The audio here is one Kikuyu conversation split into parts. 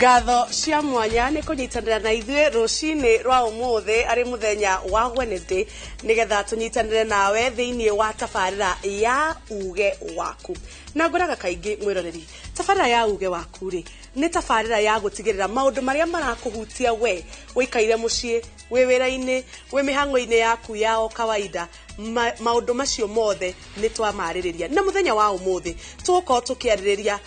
Ngatho cia mwanya nĩ kũnyitanĩra na ithuĩ rũcinĩ rwa ũmũthĩ arĩ mũthenya wa Wednesday, nĩgetha tũnyitanĩre nawe thĩinĩ wa tabarĩra ya Uge Waku. Na ngwĩraga kaingĩ mwĩroreri, tabarĩra ya Uge Waku rĩ, nĩ tabarĩra ya gũtigĩrĩra maũndũ marĩa marakũhutia we ũikaire mũciĩ, wĩ wĩra-inĩ, wĩ mĩhang'o-inĩ yaku ya o kawaida, maũndũ macio mothe nĩ twamarĩrĩria. Na mũthenya wa ũmũthĩ tũgũkorwo tũkĩarĩrĩria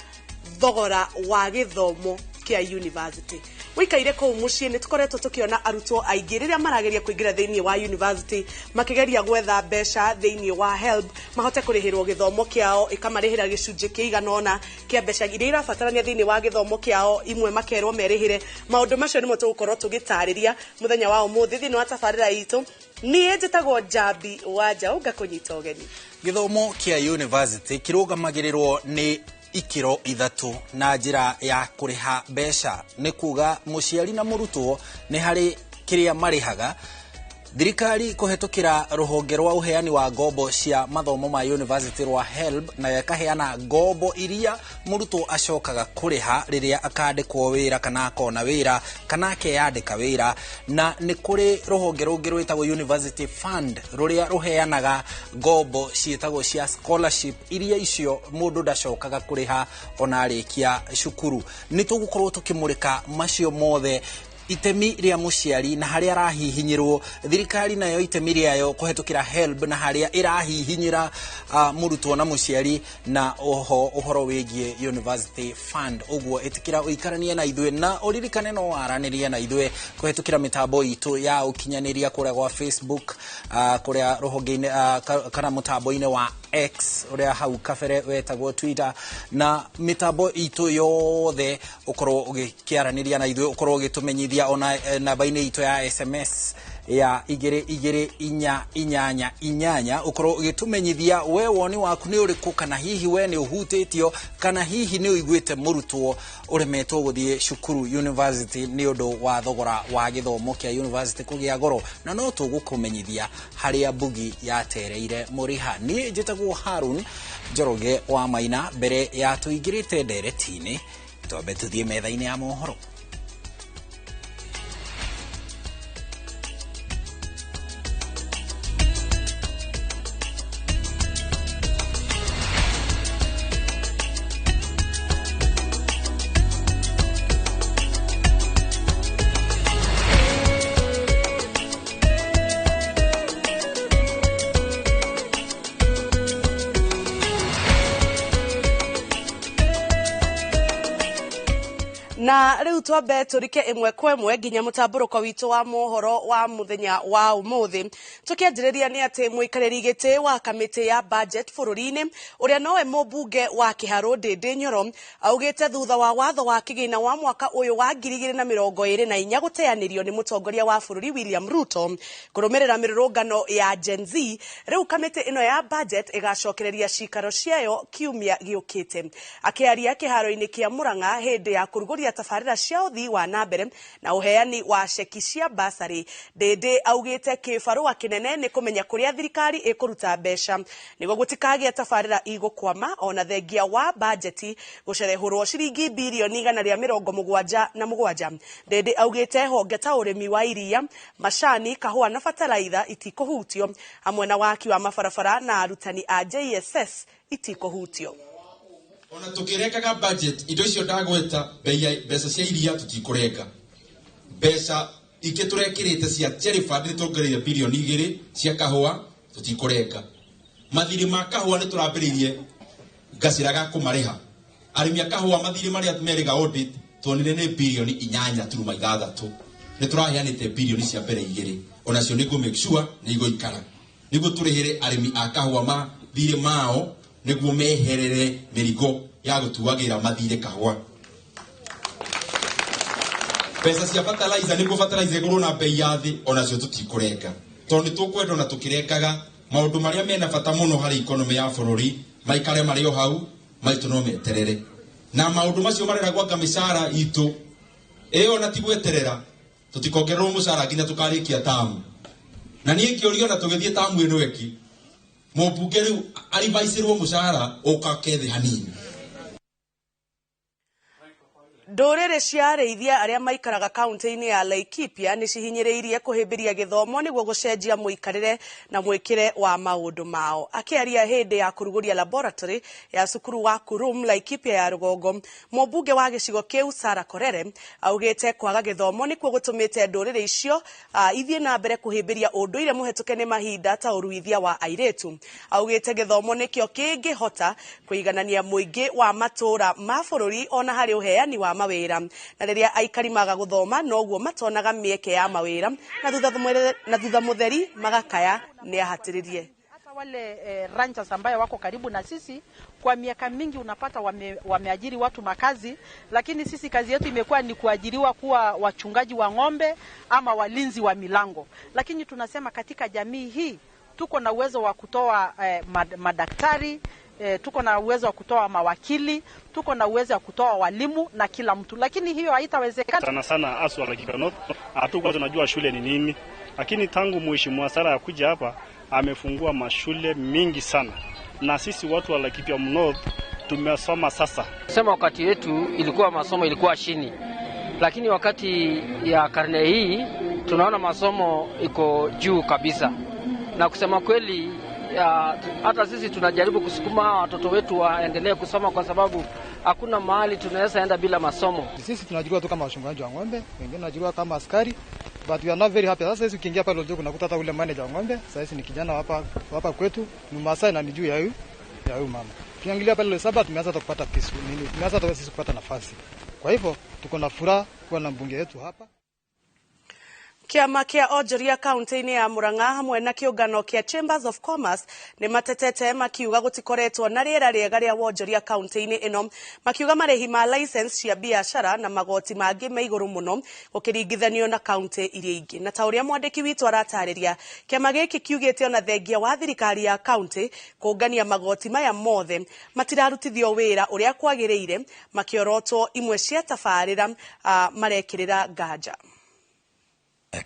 thogora wa gĩthomo kĩa university. Wĩikaire kũu mũciĩ, nĩ tũkoretwo tũkĩona arutwo aingĩ rĩrĩa marageria kũingĩra thĩinĩ wa university makĩgeria gwetha mbeca thĩinĩ wa HELB mahote kũrĩhĩrwo gĩthomo kĩao, ĩkamarĩhĩra gĩcunjĩ kĩigana ũna kĩa mbeca iria irabatarania thĩinĩ wa gĩthomo kĩao, imwe makerwo merĩhĩre. Maũndũ macio nĩmo tũgũkorwo tũgĩtarĩria mũthenya wa ũmũthĩ thĩinĩ wa tabarĩra itũ. Niĩ njĩtagwo Njambi wa Njaũ, ngakũnyita ũgeni. Gĩthomo kĩa university kĩrũgamagĩrĩrwo nĩ ikĩro ithatũ na njĩra ya kũrĩha mbeca. Nĩ kuga mũciari na mũrutwo nĩ harĩ kĩrĩa marĩhaga. Thirikari kũhetũkĩra rũhonge rwa ũheani wa ngombo cia mathomo ma university rwa HELB, nayo ĩkaheana ngombo iria mũrutwo acokaga kũrĩha rĩrĩa akandĩkwo wĩra kana akona wĩra kana akeyandĩka wĩra. Na nĩ kũrĩ rũhonge rũngĩ rwĩtagwo University Fund rũrĩa rũheanaga ngombo ciĩtagwo cia scholarship, iria icio mũndũ ndacokaga kũrĩha ona arĩkia cukuru. Nĩ tũgũkorwo tũkĩmũrĩka macio mothe, itemi rĩa mũciari na harĩa arahihinyĩrwo, thirikari nayo itemi rĩayo kũhetũkĩra HELB na harĩa ĩrahihinyĩra mũrutwo na mũciari, na oho ũhoro wĩgiĩ University Fund. Ũguo ĩtĩkĩra ũikaranie na ithuĩ, na ũririkane no waranĩrie na ithuĩ kũhetũkĩra mĩtambo itũ ya ũkinyanĩria kũrĩa gwa Facebook, kũrĩa rũhonge-inĩ, kana mũtambo-inĩ wa X ũrĩa hau kabere wetagwo Twitter, na mĩtambo itũ yothe ũkorwo ũgĩkĩaranĩria na ithuĩ, ũkorwo ũgĩtũmenyithia ona namba-inĩ itũ ya SMS ya 22488, ũkorwo ũgĩtũmenyithia we woni waku nĩ ũrĩkũ, kana hihi we nĩ ũhutĩtio, kana hihi nĩ ũiguĩte mũrutwo ũremetwo gũthiĩ cukuru university nĩ ũndũ wa thogora wa gĩthomo kĩa university kũgĩa goro, na no tũgũkũmenyithia harĩa mbugi yatereire mũriha. Niĩ njĩtagwo Harun Njoroge wa Maina. Mbere ya tũingĩrĩte ndereti-inĩ, twambe tũthiĩ metha-inĩ ya mohoro. Na rĩu twambe tũrike ĩmwe kwa ĩmwe nginya mũtambũrũko witũ wa mohoro wa mũthenya wa ũmũthĩ. Tũkĩanjĩrĩria nĩ atĩ mũikarĩri gĩtĩ wa kamĩtĩ ya budget bũrũri-inĩ, ũrĩa nowe mũmbunge wa Kĩharũ Ndĩndĩ Nyoro, augĩte thutha wa watho wa kĩgĩna wa mwaka ũyũ wa 2024 gũteanĩrio nĩ mũtongoria wa bũrũri William Ruto kũrũmĩrĩra mĩrũrũngano ya Gen Z, rĩu kamĩtĩ ĩno ya budget ĩgacokereria cikaro ciayo kiumia gĩũkĩte. Akĩaria kĩharo-inĩ kĩa Murang'a hĩndĩ ya kũrugũria tabarĩra cia ũthii wa na mbere na ũheani wa ceki cia basarĩ, Ndĩndĩ augĩte kĩbarũa kĩnene nĩ kũmenya kũrĩa thirikari ĩkũruta mbeca nĩguo gũtikagĩe tabarĩra igũkwama, ona thengia wa bajeti gũcerehũrwo ciringi birioni 177. Ndĩndĩ augĩte honge ta ũrĩmi wa iria, macani, kahũa na bataraitha itikũhutio, hamwe na waki wa mabarabara na arutani a JSS itikũhutio. Ona tukirengaga budget, indo icio ndagweta, bei ya mbeca cia iria tutikũrenga. Mbeca ingĩ tũrekĩrĩte cia Cherry Fund nĩ tuongereire birioni igĩrĩ cia kahũa, tutikũrenga. Mathirĩ ma kahũa nĩ tũrambĩrĩirie gacĩra ga kũmarĩha. Arĩmi a kahũa mathirĩ marĩa merĩga audit tuonire nĩ birioni inyanya turuma ithathatũ. Nĩ tũraheanĩte birioni cia mbere igĩrĩ, onacio nĩ ngũ make sure nĩ igũikara nĩguo tũrĩhĩre arĩmi a kahũa mathirĩ mao, nĩguo meherere mĩrigo ya gũtuagĩra mathirĩ kahũa. Mbeca cia fertilizer, nĩguo fertilizer ĩgũrwo na bei ya thĩ, onacio tũtikũrenga, tondũ nĩ tũkwenda ona tũkĩrengaga maũndũ marĩa mena bata mũno harĩ economy ya bũrũri maikare marĩ o hau, maitũ no meterere. Na maũndũ macio marera gwaka mĩcara itũ ĩyo ona ti gweterera, tũtikongererwo mũcara nginya tũkarĩkia tamu. Na niĩ ngĩũrio na tũgĩthiĩ tamu ĩno ĩngĩ, mũmbunge rĩu arivaicĩrwo mũcara ũkake thĩ hanini. Ndũrĩrĩ cia arĩithia arĩa maikaraga kaunti-inĩ ya Laikipia nĩ cihinyĩrĩirie kũhĩmbĩria gĩthomo nĩguo gũcenjia mũikarĩre na mwĩkĩre wa maũndũ mao. Akĩaria hĩndĩ ya kũrugũria laboratory ya cukuru wa Kurum Laikipia ya rũgongo, mũmbunge wa gĩcigo kĩu Sarah Korere augĩte kwaga gĩthomo nĩkuo gũtũmĩte ndũrĩrĩ icio ithiĩ na mbere kũhĩmbĩria ũndũire mũhetũke nĩ mahinda ta ũruithia wa airĩtu. Augĩte gĩthomo nĩkĩo kĩngĩhota kũiganania mũingĩ wa matũũra ma bũrũri ona harĩ ũheani wa mawĩra, na rĩrĩa aikari maga gũthoma noguo matonaga mĩeke ya mawĩra na thutha mũtheri magakaya nĩ ahatĩrĩrie. Hata wale ranchers ambayo wako karibu na sisi kwa miaka mingi unapata wameajiri watu makazi, lakini sisi kazi yetu imekuwa ni kuajiriwa kuwa wachungaji wa ng'ombe ama walinzi wa milango. Lakini tunasema katika jamii hii tuko na uwezo wa kutoa madaktari, tuko na uwezo wa kutoa mawakili, tuko na uwezo wa kutoa walimu na kila mtu, lakini hiyo haitawezekana. Sana sana haswa Laikipia North hatukuwa tunajua shule ni nini, lakini tangu Mheshimiwa Sarah akuja hapa amefungua mashule mingi sana, na sisi watu wa Laikipia North tumesoma sasa. Sema wakati wetu ilikuwa masomo ilikuwa chini, lakini wakati ya karne hii tunaona masomo iko juu kabisa, na kusema kweli hata sisi tunajaribu kusukuma watoto wetu waendelee kusoma kwa sababu hakuna mahali tunaweza enda bila masomo. Sisi tunaajiriwa tu kama wachungaji wa ng'ombe, wengine wanaajiriwa kama askari, but we are not very happy. Sasa hizi ukiingia pale Oljoro unakuta hata ule manager wa ng'ombe sasa hizi ni kijana hapa kwetu, ni Masai na ni juu ya huyu mama. Ukiangalia pale Loisaba tumeanza hata kupata peace, nini, tumeanza hata sisi kupata nafasi. Kwa hivyo tuko na furaha kuwa na mbunge wetu hapa. Kĩama kĩa onjoria kaunti-inĩ ya Murang'a hamwe na kĩũngano kĩa Chambers of Commerce nĩ matetete makiuga gũtikoretwo na rĩera rĩega rĩa wonjoria kaunti-inĩ ĩno, makiuga marĩhi ma license cia biacara na magoti mangĩ me igũrũ mũno gũkĩringithanio na kaunti iria ingĩ. Na ta ũrĩa mwandĩki witũ aratarĩria, kĩama gĩkĩ kiugĩte ona thengia wa thirikari ya kaunti kũngania magoti maya mothe matirarutithio wĩra ũrĩa kwagĩrĩire, makĩorotwo imwe cia tabarĩra marekĩrĩra nganja.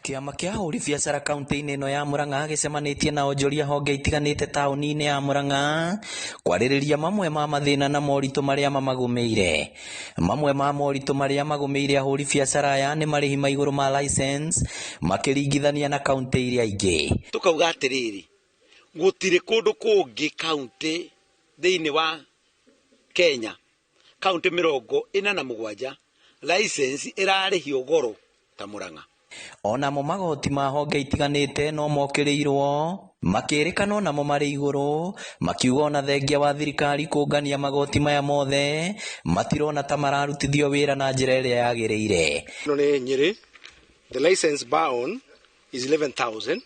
Kĩama kĩa ahũri biacara kaunti-inĩ ĩno ya Murang'a gĩcemanĩtie na onjoria honge itiganĩte taũni-inĩ ya Murang'a kwarĩrĩria mamwe ma mathĩna na moritũ marĩa mamagũmĩire. Mamwe ma moritũ marĩa magũmĩire ahũri biacara aya nĩ marĩhi ma igũrũ ma license makĩringithania na kaunti iria ingĩ. Tukauga atĩrĩrĩ, gũtirĩ kũndũ kũngĩ kaunti thĩinĩ wa Kenya, kaunti 47 license ĩrarĩhio goro ta Murang'a. Onamo magoti ma honge itiganĩte no mokĩrĩirwo makĩrĩkana onamo marĩ igũrũ, makiuga ona thengia wa thirikari kũngania magoti maya mothe matirona ta mararutithio wĩra na njĩra ĩrĩa yagĩrĩire. Ĩno nĩ Nyĩrĩ, the license bound is 11,000,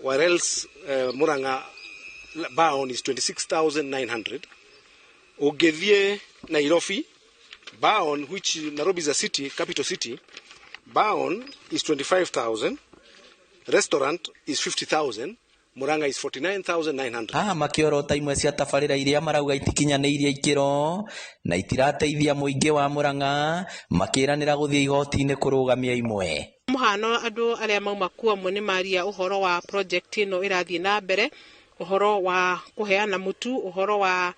whereas Murang'a bound is 26,900. Ũngĩthiĩ Nairobi bound, which Nairobi is a city, capital city, bound is 25,000, restaurant is 50,000, Murang'a is 49,900. Haha makĩorota imwe cia tabarĩra iria marauga itikinyanĩirie ikĩro na itirateithia mũingĩ wa Murang'a, makĩranĩra gũthiĩ igoti-inĩ kũrũgamia imwe. Mũhano andũ arĩa mauma kuo amwe nĩ maria ũhoro wa project ĩno ĩrathiĩ na mbere, ũhoro wa kũheana mũtu, ũhoro wa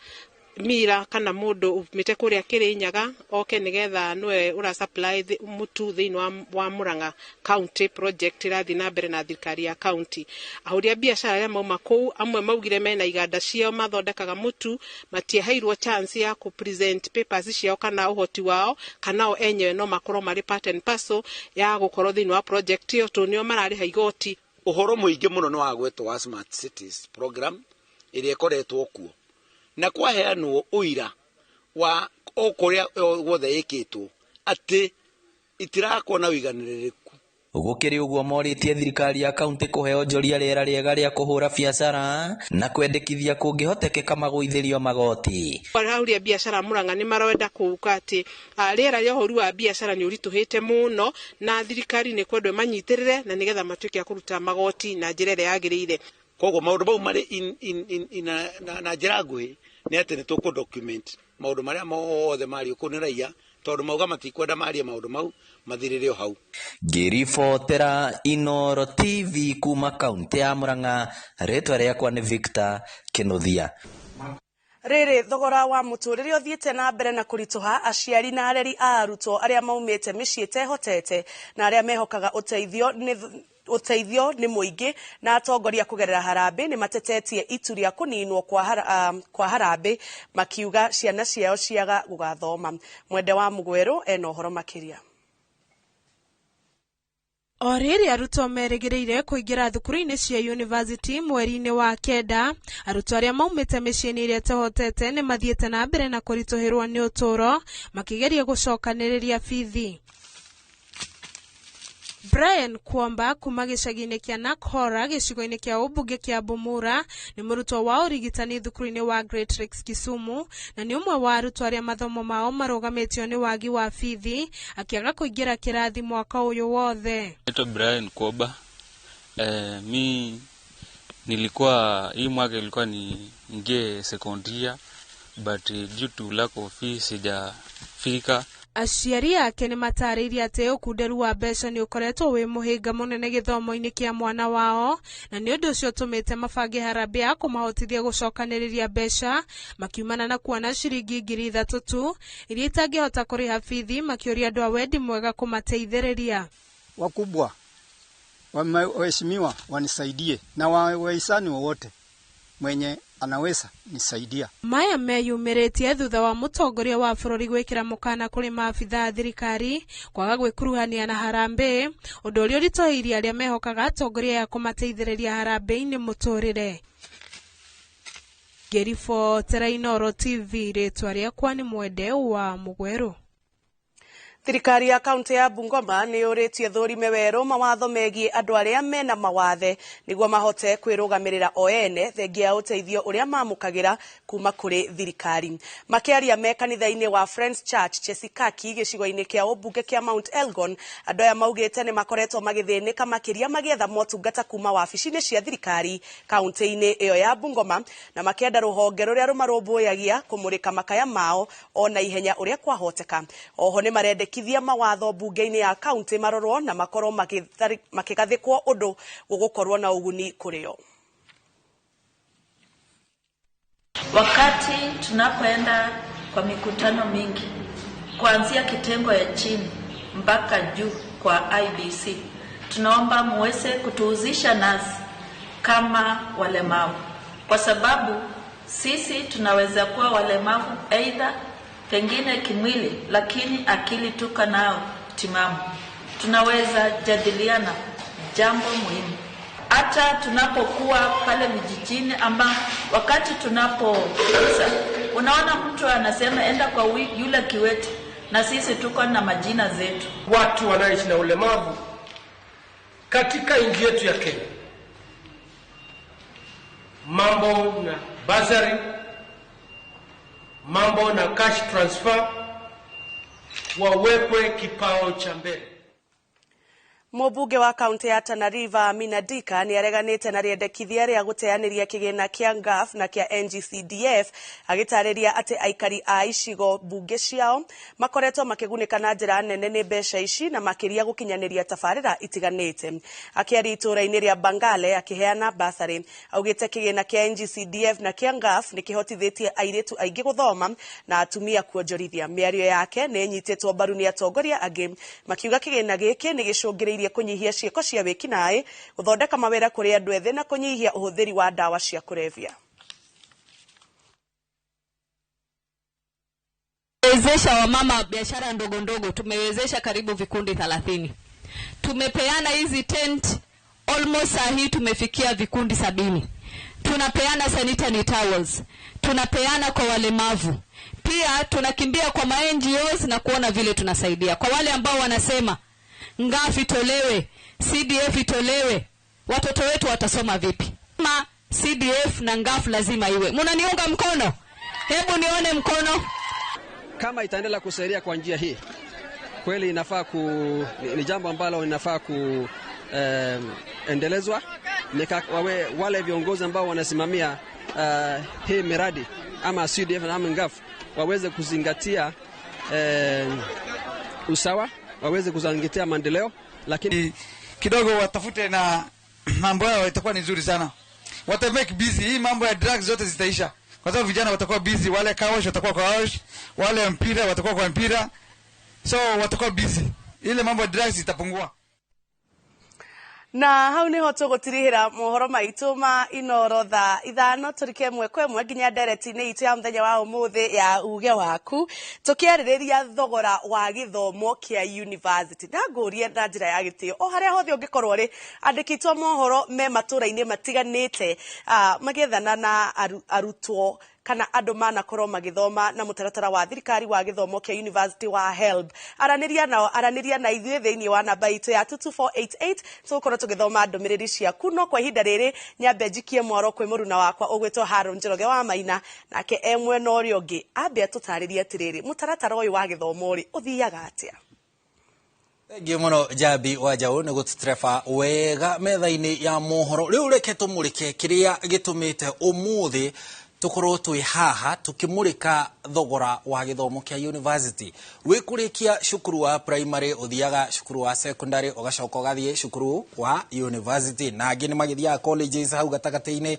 mira kana mũndũ umĩte kũrĩa Kĩrĩnyaga oke nĩgetha nĩwe ũra supply mũtu thĩinĩ wa Murang'a County project ĩrathiĩ na mbere na thirikari ya county. Ahũri a biacara arĩa mauma kũu amwe maugire mena iganda ciao mathondekaga mũtu, matiaheirwo chance ya kũ present papers ciao kana ũhoti wao, kana o enyewe no makorwo marĩ part and parcel ya gũkorwo thĩinĩ wa project ĩyo tondũ nĩo mararĩha igoti. Ũhoro mũingĩ mũno nĩ wagwetwo wa Smart Cities program ĩrĩa ĩkoretwo kuo, na kwaheanwo ũira wa o kũrĩa guothe ĩkĩtwo atĩ itirakorwo na ũiganĩrĩrĩku. Gũkĩrĩ ũguo morĩtie thirikari ya kaunti kũhe onjoria rĩera rĩega rĩa kũhũra biacara na kwendekithia kũngĩhotekeka magũithĩrio magoti. Ahũri a biacara Murang'a nĩ marenda kuga atĩ rĩera rĩa ũhũri wa biacara nĩ ũritũhĩte mũno na thirikari nĩ kwendwo ĩmanyitĩrĩre na nĩgetha matuĩke a kũruta magoti na njĩra ĩrĩa yagĩrĩire. Koguo maũndũ mau marĩ na njĩra nguhĩ nĩ atĩ nĩ tũkũ document maũndũ marĩa mothe mario kũu nĩ raia, tondũ mauga matikwenda marie maũndũ mau mathirĩre o hau. Ngĩribotera Inooro TV kuma kaunti ya Murang'a, rĩtwa rĩakwa nĩ Victor Kĩnuthia. Rĩrĩ thogora wa mũtũrĩre ũthiĩte na mbere na kũritũha, aciari na areri a arutwo arĩa maumĩte mĩciĩ ĩtehotete na arĩa mehokaga ũteithio nĩ mũingĩ na atongoria kũgerera harambĩ nĩ matetetie itu rĩa kũninwo kwa harambĩ, makiuga ciana ciao ciaga gũgathoma. Mwende wa Mugweru ena ũhoro makĩria. O rĩrĩ arutwo merĩgĩrĩire kũingĩra thukuru-inĩ cia university mweri-inĩ wa 9, arutwo arĩa maumĩte mĩciĩ-inĩ ĩrĩa ĩtehotete nĩ mathiĩte na mbere na kũritũhĩrwo nĩ ũtũũro makĩgeria gũcokanĩrĩria bithi. Brian Kwamba kuma gĩcagi-inĩ kĩa Nakhora gĩcigo-inĩ kĩa ũmbunge kĩa Bumura nĩ mũrutwo wa ũrigitani thukuru-inĩ wa Great Lakes Kisumu na nĩ ũmwe wa arutwo arĩa mathomo mao marũgamĩtio nĩ wagi wa bithi akĩaga kũingĩra kĩrathi mwaka ũyũ wothe. Naitwa Brian Kwamba. Mi nilikuwa hii mwaka ilikuwa ni ingie second year, but due to lack of fees sijafika. Aciari ake nĩ matarĩirie atĩ ũkunderu wa mbeca nĩ ũkoretwo wĩ mũhĩnga mũnene gĩthomo-inĩ kĩa mwana wao na nĩ ũndũ ũcio ũtũmĩte mabange harambĩ ya kũmahotithia gũcokanĩrĩria mbeca makiumana na kuona ciringi 3,000 tu iria itangĩhota kũrĩha bithi, makĩũria andũ a wendi mwega kũmateithĩrĩria. Wakubwa waheshimiwa wanisaidie na wahisani wowote mwenye anaweza nisaidia. Maya meyumĩrĩtie thutha wa mũtongoria wa bũrũri gwĩkĩra mũkana kũrĩ maabitha a thirikari kwaga gwĩkuruhania na harambĩ, ũndũ ũrĩa ũritũhĩirie arĩa mehokaga atongoria ya kũmateithĩrĩria harambĩ-inĩ mũtũrĩre. Ngĩribotera Inooro TV, rĩtwa rĩakwa nĩ Mwende wa Mugweru. Thirikari ya kaunti ya Bungoma nĩ yũrĩtie thũrime werũ mawatho megiĩ andũ arĩa mena mawathe nĩguo mahote kwĩrũgamĩrĩra o ene thengia ya ũteithio ũrĩa mamũkagĩra kuma kũrĩ thirikari. Makĩaria me kanitha-inĩ wa Friends Church Chesikaki gĩcigo-inĩ kĩa ũmbunge kĩa Mount Elgon, andũ aya maugĩte nĩ makoretwo magĩthĩnĩka makĩria magĩetha motungata kuma wabici-inĩ cia thirikari kaunti-inĩ ĩyo ya Bungoma na makĩenda rũhonge rũrĩa rũmarũmbũyagia kũmũrĩka makaya mao ona ihenya ũrĩa kwahoteka. Oho nĩ marendekithia mawatho mbunge-inĩ ya kaunti marorwo na makorwo makĩgathĩkwo ũndũ gũgũkorwo na ũguni kũrĩ o. Wakati tunapoenda kwa mikutano mingi kuanzia kitengo ya chini mpaka juu kwa IBC, tunaomba muweze kutuhusisha nasi kama walemavu, kwa sababu sisi tunaweza kuwa walemavu aidha pengine kimwili, lakini akili tuko nao timamu. Tunaweza jadiliana jambo muhimu hata tunapokuwa pale vijijini, ama wakati tunapouza, unaona mtu anasema enda kwa yule kiwete, na sisi tuko na majina zetu. Watu wanaishi na ulemavu katika nchi yetu ya Kenya, mambo na basari, mambo na cash transfer, wawekwe kipao cha mbele. Mũmbunge wa kaunti ya Tana River Amina Dika nĩ areganĩte na rĩendekithia rĩa gũteanĩria kĩgĩna kĩa NGAAF na kĩa NGCDF, agĩtarĩria atĩ aikari a icigo mbunge ciao makoretwo makĩgunĩka na njĩra nene nĩ mbeca ici na makĩria gũkinyanĩria tabarĩra itiganĩte. Akĩaria itũũra-inĩ rĩa Bangale akĩheana basarĩ, augĩte kĩgĩna kĩa NGCDF na kĩa NGAAF nĩ kĩhotithĩtie airĩtu aingĩ gũthoma na atumia kuonjorithia. Mĩario yake nĩ ĩnyitĩtwo mbaru nĩ atongoria angĩ makiuga kĩgĩna gĩkĩ nĩ gĩcũngĩrĩirie kũnyihia ciĩko cia wĩkinaĩ, gũthondeka mawĩra kũrĩ andũ ethĩ na kũnyihia ũhũthĩri wa ndawa cia kũrebia. Tumewezesha wamama biashara ndogo ndogo, tumewezesha karibu vikundi 30. Tumepeana hizi tent almost saa hii tumefikia vikundi 70. Tunapeana sanitary towels, tunapeana kwa walemavu. Pia tunakimbia kwa ma NGOs na kuona vile tunasaidia. Kwa wale ambao wanasema NGAAF itolewe, CDF itolewe, watoto wetu watasoma vipi? Ma CDF na NGAAF lazima iwe. Mnaniunga mkono? Hebu nione mkono. Kama itaendelea kusaidia kwa njia hii, kweli inafaa ni jambo ambalo inafaa kuendelezwa. Wale viongozi ambao wanasimamia hii miradi ama CDF na NGAAF waweze kuzingatia usawa, waweze kuzingatia maendeleo, lakini kidogo watafute na mambo yao itakuwa ni nzuri sana. Wata make busy hii mambo ya drugs zote zitaisha. Kwa sababu vijana watakuwa busy, wale car wash watakuwa kwa wash, wale mpira watakuwa kwa mpira, so watakuwa busy. Ile mambo ya drugs itapungua. Na hau niho tũgũtirihĩra mohoro maitũ ma Inoro thaa 5 tũrike ĩmwe kwa ĩmwe nginya ndereti-inĩ itũ ya mũthenya wa ũmũthĩ ya uge waku, tũkĩarĩrĩria thogora wa gĩthomo kĩa university. Na ngũrie na njĩra ya gĩtĩo o harĩa hothe ũngĩkorwo rĩ, andĩki a mohoro me matũra-inĩ matiganĩte, magĩethana na arutwo kana andũ manakorwo magĩthoma na mũtaratara wa thirikari wa gĩthomo kĩa university wa HELB. Aranĩria nao, aranĩria na ithuĩ thĩinĩ wa namba itũ ya 22488, tũgũkorwo tũgĩthoma ndũmĩrĩri ciaku. No kwa ihinda rĩrĩ nyambe njikie mwaro kwĩ mũruna wakwa ũgwĩtwo Haron Njoroge wa Maina, nake e mwena ũrĩa ũngĩ ambe atũtarĩrie atĩrĩrĩ, mũtaratara ũyũ wa gĩthomo rĩ ũthiaga atĩa? Thengiũ mũno Njambi wa Njaũ nĩ gũtũtereba wega metha-inĩ ya mohoro. Rĩu reke tũmũrĩke kĩrĩa gĩtũmĩte ũmũthĩ tũkorwo twĩ haha tũkĩmũrĩka thogora wa gĩthomo kĩa university. Wĩ kũrĩkia cukuru wa primary ũthiaga cukuru wa secondary, ũgacoka ũgathiĩ cukuru wa university, na angĩ nĩ magĩthiaga colleges hau gatagatĩ-inĩ.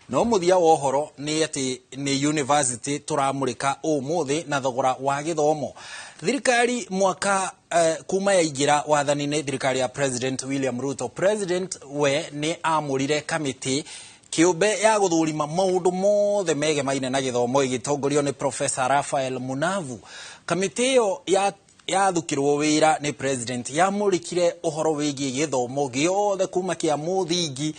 No mũthia wa ũhoro nĩ atĩ nĩ university tũramũrĩka ũmũthĩ na thogora wa gĩthomo. Thirikari mwaka kuma yaingĩra wathani-inĩ, thirikari ya President William Ruto, President we nĩ amũrire kamĩtĩ kĩũmbe ya gũthũrima maũndũ mothe megemaine na gĩthomo ĩgĩtongorio nĩ Professor Raphael Munavu. Kamĩtĩ ĩyo yathukirwo wĩra nĩ President yamũrĩkire ũhoro wĩgiĩ gĩthomo gĩothe kuma kĩa mũthingi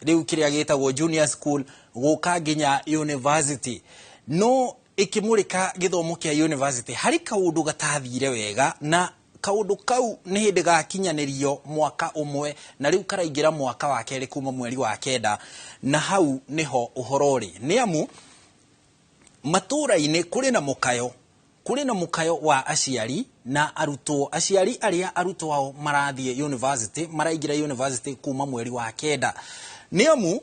rĩu kĩrĩa gĩtagwo junior school gũka nginya university. No ĩkĩmũrĩka gĩthomo kĩa university harĩ kaũndũ gatathire wega, na kaũndũ kau nĩ hĩndĩ gakinyanĩrio mwaka ũmwe na rĩu karaingĩra mwaka wa kerĩ kuma mweri wa 9, na hau nĩho ũhoro ũrĩ. Nĩ amu matũra-inĩ kũrĩ na mũkayo, kũrĩ na mũkayo wa aciari na arutwo, aciari arĩa arutwo ao marathiĩ university, maraingĩra university kuma mweri wa 9. Nĩ amu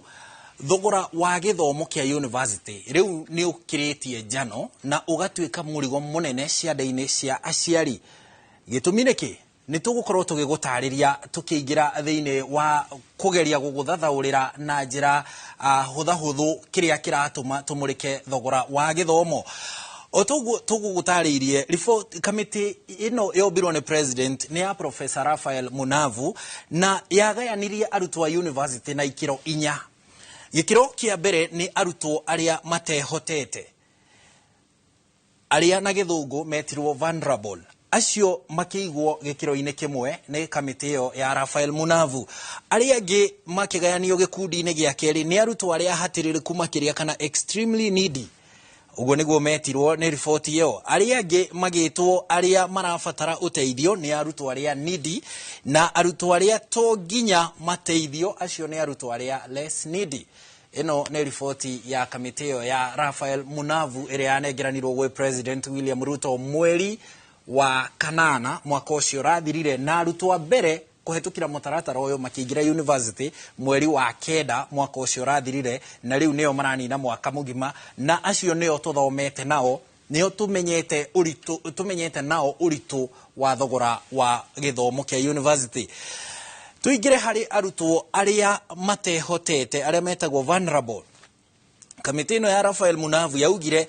thogora wa gĩthomo kĩa university rĩu nĩ ũkĩrĩtie njano na ũgatuĩka mũrigo mũnene ciande-inĩ cia aciari. Gĩtũmi nĩ kĩ? Nĩ tũgũkorwo tũgĩgũtarĩria tũkĩingĩra thĩinĩ wa kũgeria gũgũthathaũrĩra na njĩra hũthahũthũ kĩrĩa kĩratũma tũmũrĩke thogora wa gĩthomo. O toguo tũgũgũtarĩirie, kamĩtĩ ĩno yombirwo nĩ President nĩ ya Professor Raphael Munavu, na yagayanirie arutwo a university na ikĩro 4. Gĩkĩro kĩa mbere nĩ arutwo arĩa matehotete, arĩa na gĩthũngũ metirwo vulnerable. Acio makĩigwo gĩkĩro-inĩ kĩmwe nĩ kamĩtĩ ĩyo ya Raphael Munavu. Arĩa angĩ makĩgayanio gĩkundi-inĩ gĩa kerĩ nĩ arutwo arĩa ahatĩrĩrĩku makĩria kana extremely needy, ũguo nĩguo metirwo nĩ riboti ĩyo. Arĩa angĩ magĩtwo arĩa marabatara ũteithio nĩ arutwo arĩa needy, na arutwo arĩa to nginya mateithio acio nĩ arutwo arĩa less needy. Ĩno nĩ riboti ya kamĩtĩ ĩyo ya Raphael Munavu ĩrĩa yanengeranirwo gwĩ President William Ruto mweri wa 8 mwaka ũcio ũrathirire, na arutwo a mbere kũhetũkĩra mũtaratara ũyũ makĩingĩra university mweri wa 9 mwaka ũcio ũrathirire, na rĩu nĩo maranina mwaka mũgima, na acio nĩo tũthomete nao, nĩo tũmenyete ũritũ, tũmenyete nao ũritũ wa thogora wa gĩthomo kĩa university. Tũingĩre harĩ arutwo arĩa matehotete, arĩa metagwo vulnerable. Kamĩtĩ ĩno ya Raphael Munavu yaugire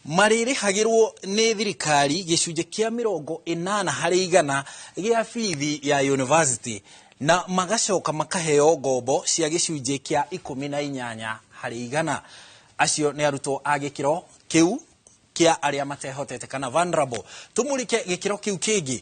marĩrĩhagĩrwo nĩ thirikari gĩcunjĩ kĩa 80 harĩ igana gĩa bithi ya university, na magacoka makaheo ngombo cia gĩcunjĩ kĩa 18 harĩ igana. Acio nĩ arutwo a gĩkĩro kĩu kĩa arĩa matehotete kana vulnerable. Tũmũrĩke gĩkĩro kĩu kĩngĩ,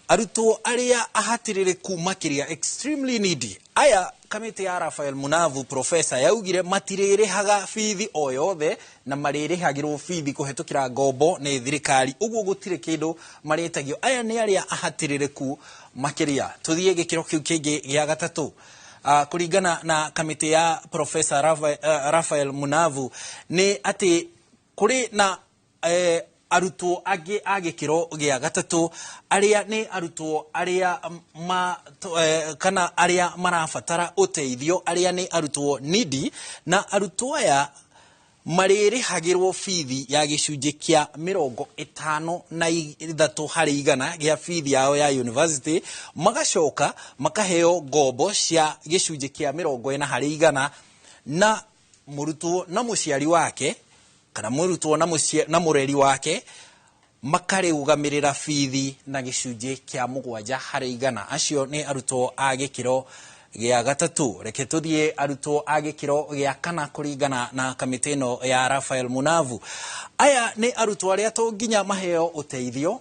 arutwo arĩa ahatĩrĩrĩku makĩria extremely needy. Aya kamĩtĩ ya Raphael Munavu professor yaugire matirĩrĩhaga bithi o yothe, na marĩrĩhagĩrwo bithi kũhetũkĩra ngombo nĩ thirikari, ũguo gũtirĩ kĩndũ marĩtagio. Aya nĩ arĩa ahatĩrĩrĩku makĩria. Tũthiĩ gĩkĩro kĩu kĩngĩ gĩa gatatũ. Kũringana na kamĩtĩ ya Professor Raphael Munavu nĩ atĩ kũrĩ na arutwo angĩ a gĩkĩro gĩa gatatũ arĩa nĩ arutwo arĩa kana arĩa marabatara ũteithio, arĩa nĩ arutwo needy, na arutwo aya marĩrĩhagĩrwo bithi ya gĩcunjĩ kĩa 53 harĩ igana gĩa bithi yao ya university, magacoka makaheo ngombo cia gĩcunjĩ kĩa 40 harĩ igana, na Mũrutwo na mũciari wake kana mũrutwo na mũreri wake makarĩrũgamĩrĩra bithi na gĩcunjĩ kĩa 7%. Acio nĩ arutwo a gĩkĩro gĩa gatatũ. Reke tũthiĩ arutwo a gĩkĩro gĩa kana kũringana na kamĩtĩ ĩno ya Raphael Munavu. Aya nĩ arutwo arĩa to nginya maheo ũteithio,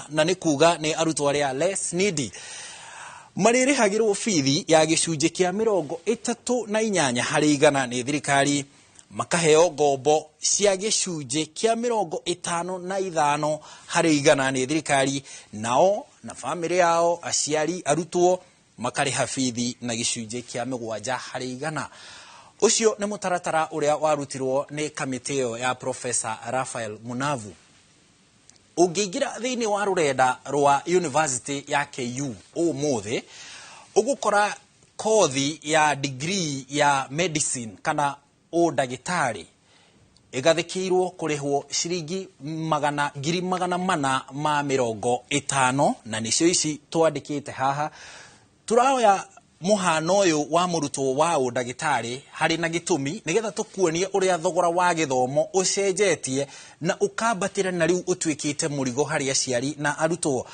na nĩ kuga nĩ arutwo arĩa less needy. Marĩrĩhagĩrwo bithi ya gĩcunjĩ kĩa 38% nĩ thirikari, makaheo ngombo cia gĩcunjĩ kĩa 55% nĩ thirikari, nao na bamĩrĩ yao, aciari, arutwo makarĩha bithi na gĩcunjĩ kĩa 7%. Ũcio nĩ mũtaratara ũrĩa warutirwo nĩ kamĩtĩ ĩyo ya Professor Raphael Munavu. Ũngĩingĩra thĩinĩ wa rũrenda rwa University ya KU ũmũthĩ, ũgũkora kothi ya degree ya medicine kana ũndagĩtarĩ ĩgathĩkĩirwo kũrĩhwo ciringi 450,000, na nĩcio ici twandĩkĩte haha. Tũraoya mũhano ũyũ wa mũrutwo wa ũndagĩtarĩ harĩ na gĩtũmi nĩgetha tũkuonie ũrĩa thogora wa gĩthomo ũcenjetie na ũkambatĩra na rĩu ũtuĩkĩte mũrigo harĩ aciari na arutwo.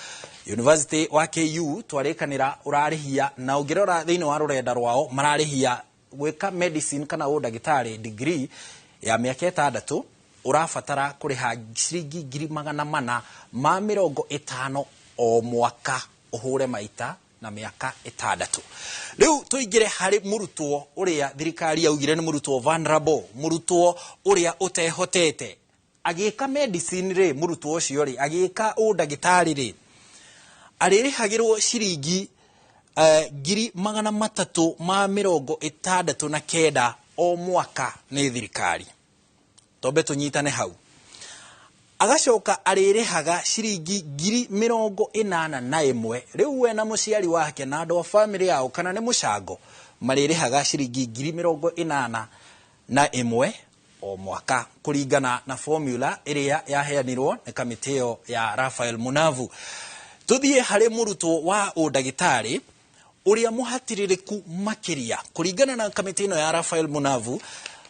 University wa KU twarĩkanĩra ũrarĩhia, na ũngĩrora thĩinĩ wa rũrenda rwao mararĩhia gwĩka medicine kana ũndagĩtarĩ degree ya mĩaka 6 ũrabatara kũrĩha ciringi 450,000 o mwaka, ũhũre maita na mĩaka 6. Rĩu tũingĩre harĩ mũrutwo ũrĩa thirikari yaugire nĩ mũrutwo vulnerable, mũrutwo ũrĩa ũtehotete. Agĩka medicine rĩ, mũrutwo ũcio rĩ, agĩka ũndagĩtarĩ rĩ, arĩrĩhagĩrwo ciringi 369,000 o mwaka nĩ thirikari. Tombe tũnyitane hau. Agacoka arĩrĩhaga ciringi 81,000. Rĩu we na mũciari wake na andũ a bamĩrĩ yao kana nĩ mũcango marĩrĩhaga ciringi 81,000 o mwaka kũringana na formula ĩrĩa yaheanirwo nĩ kamĩtĩ ĩyo ya Raphael Munavu. Tũthiĩ harĩ mũrutwo wa ũndagĩtarĩ ũrĩa mũhatĩrĩrĩku makĩria kũringana na kamĩtĩ ĩno ya Raphael Munavu.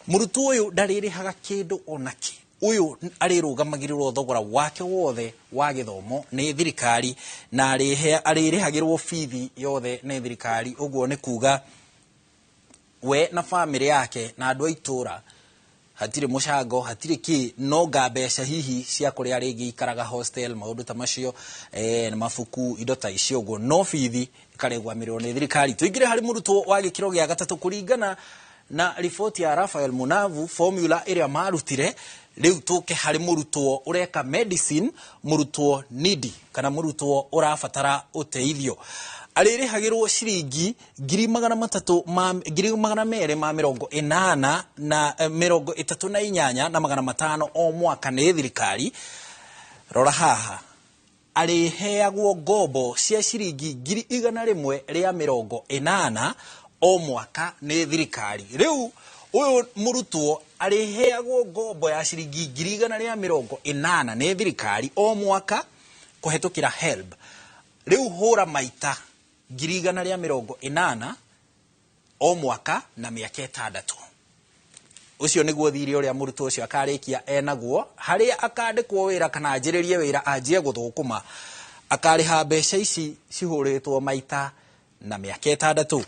Mũrutwo ũyũ ndarĩrĩhaga kĩndũ onakĩ. Ũyũ arĩrũgamagĩrĩrwo thogora wake wothe wa gĩthomo nĩ thirikari na arĩrĩhagĩrwo bithi yothe nĩ thirikari. Ũguo nĩ kuga we na bamĩrĩ yake na andũ a itũra hatirĩ mũcango, hatirĩ kĩ, no nga mbeca hihi cia kũrĩa rĩngĩ ikaraga hostel, maũndũ ta macio, na mabuku, indo ta icio ũguo, no bithi ĩkarĩgwamĩrĩrwo nĩ thirikari. Tũingĩre harĩ mũrutwo wa gĩkĩro gĩa gatatũ kũringana na riboti ya Raphael Munavu, formula ĩrĩa marutire. Rĩu tũke harĩ mũrutwo ũreka medicine, mũrutwo needy kana mũrutwo ũrabatara ũteithio. Arĩrĩhagĩrwo ciringi 280,838 na 500 o mwaka nĩ thirikari. Rora haha, arĩheagwo ngombo cia ciringi 180,000 o mwaka nĩ thirikari. Rĩu ũyũ mũrutwo arĩheagwo ngombo ya ciringi 180,000 nĩ thirikari o mwaka kũhetũkĩra HELB. Rĩu hũra maita 180,000 o mwaka na mĩaka 6. Ũcio nĩguo thirĩ ũrĩa mũrutwo ũcio akarĩkia enaguo, harĩa akandĩkwo wĩra kana anjĩrĩrie wĩra anjie gũthũkũma, akarĩha mbeca ici cihũrĩtwo maita na mĩaka 6.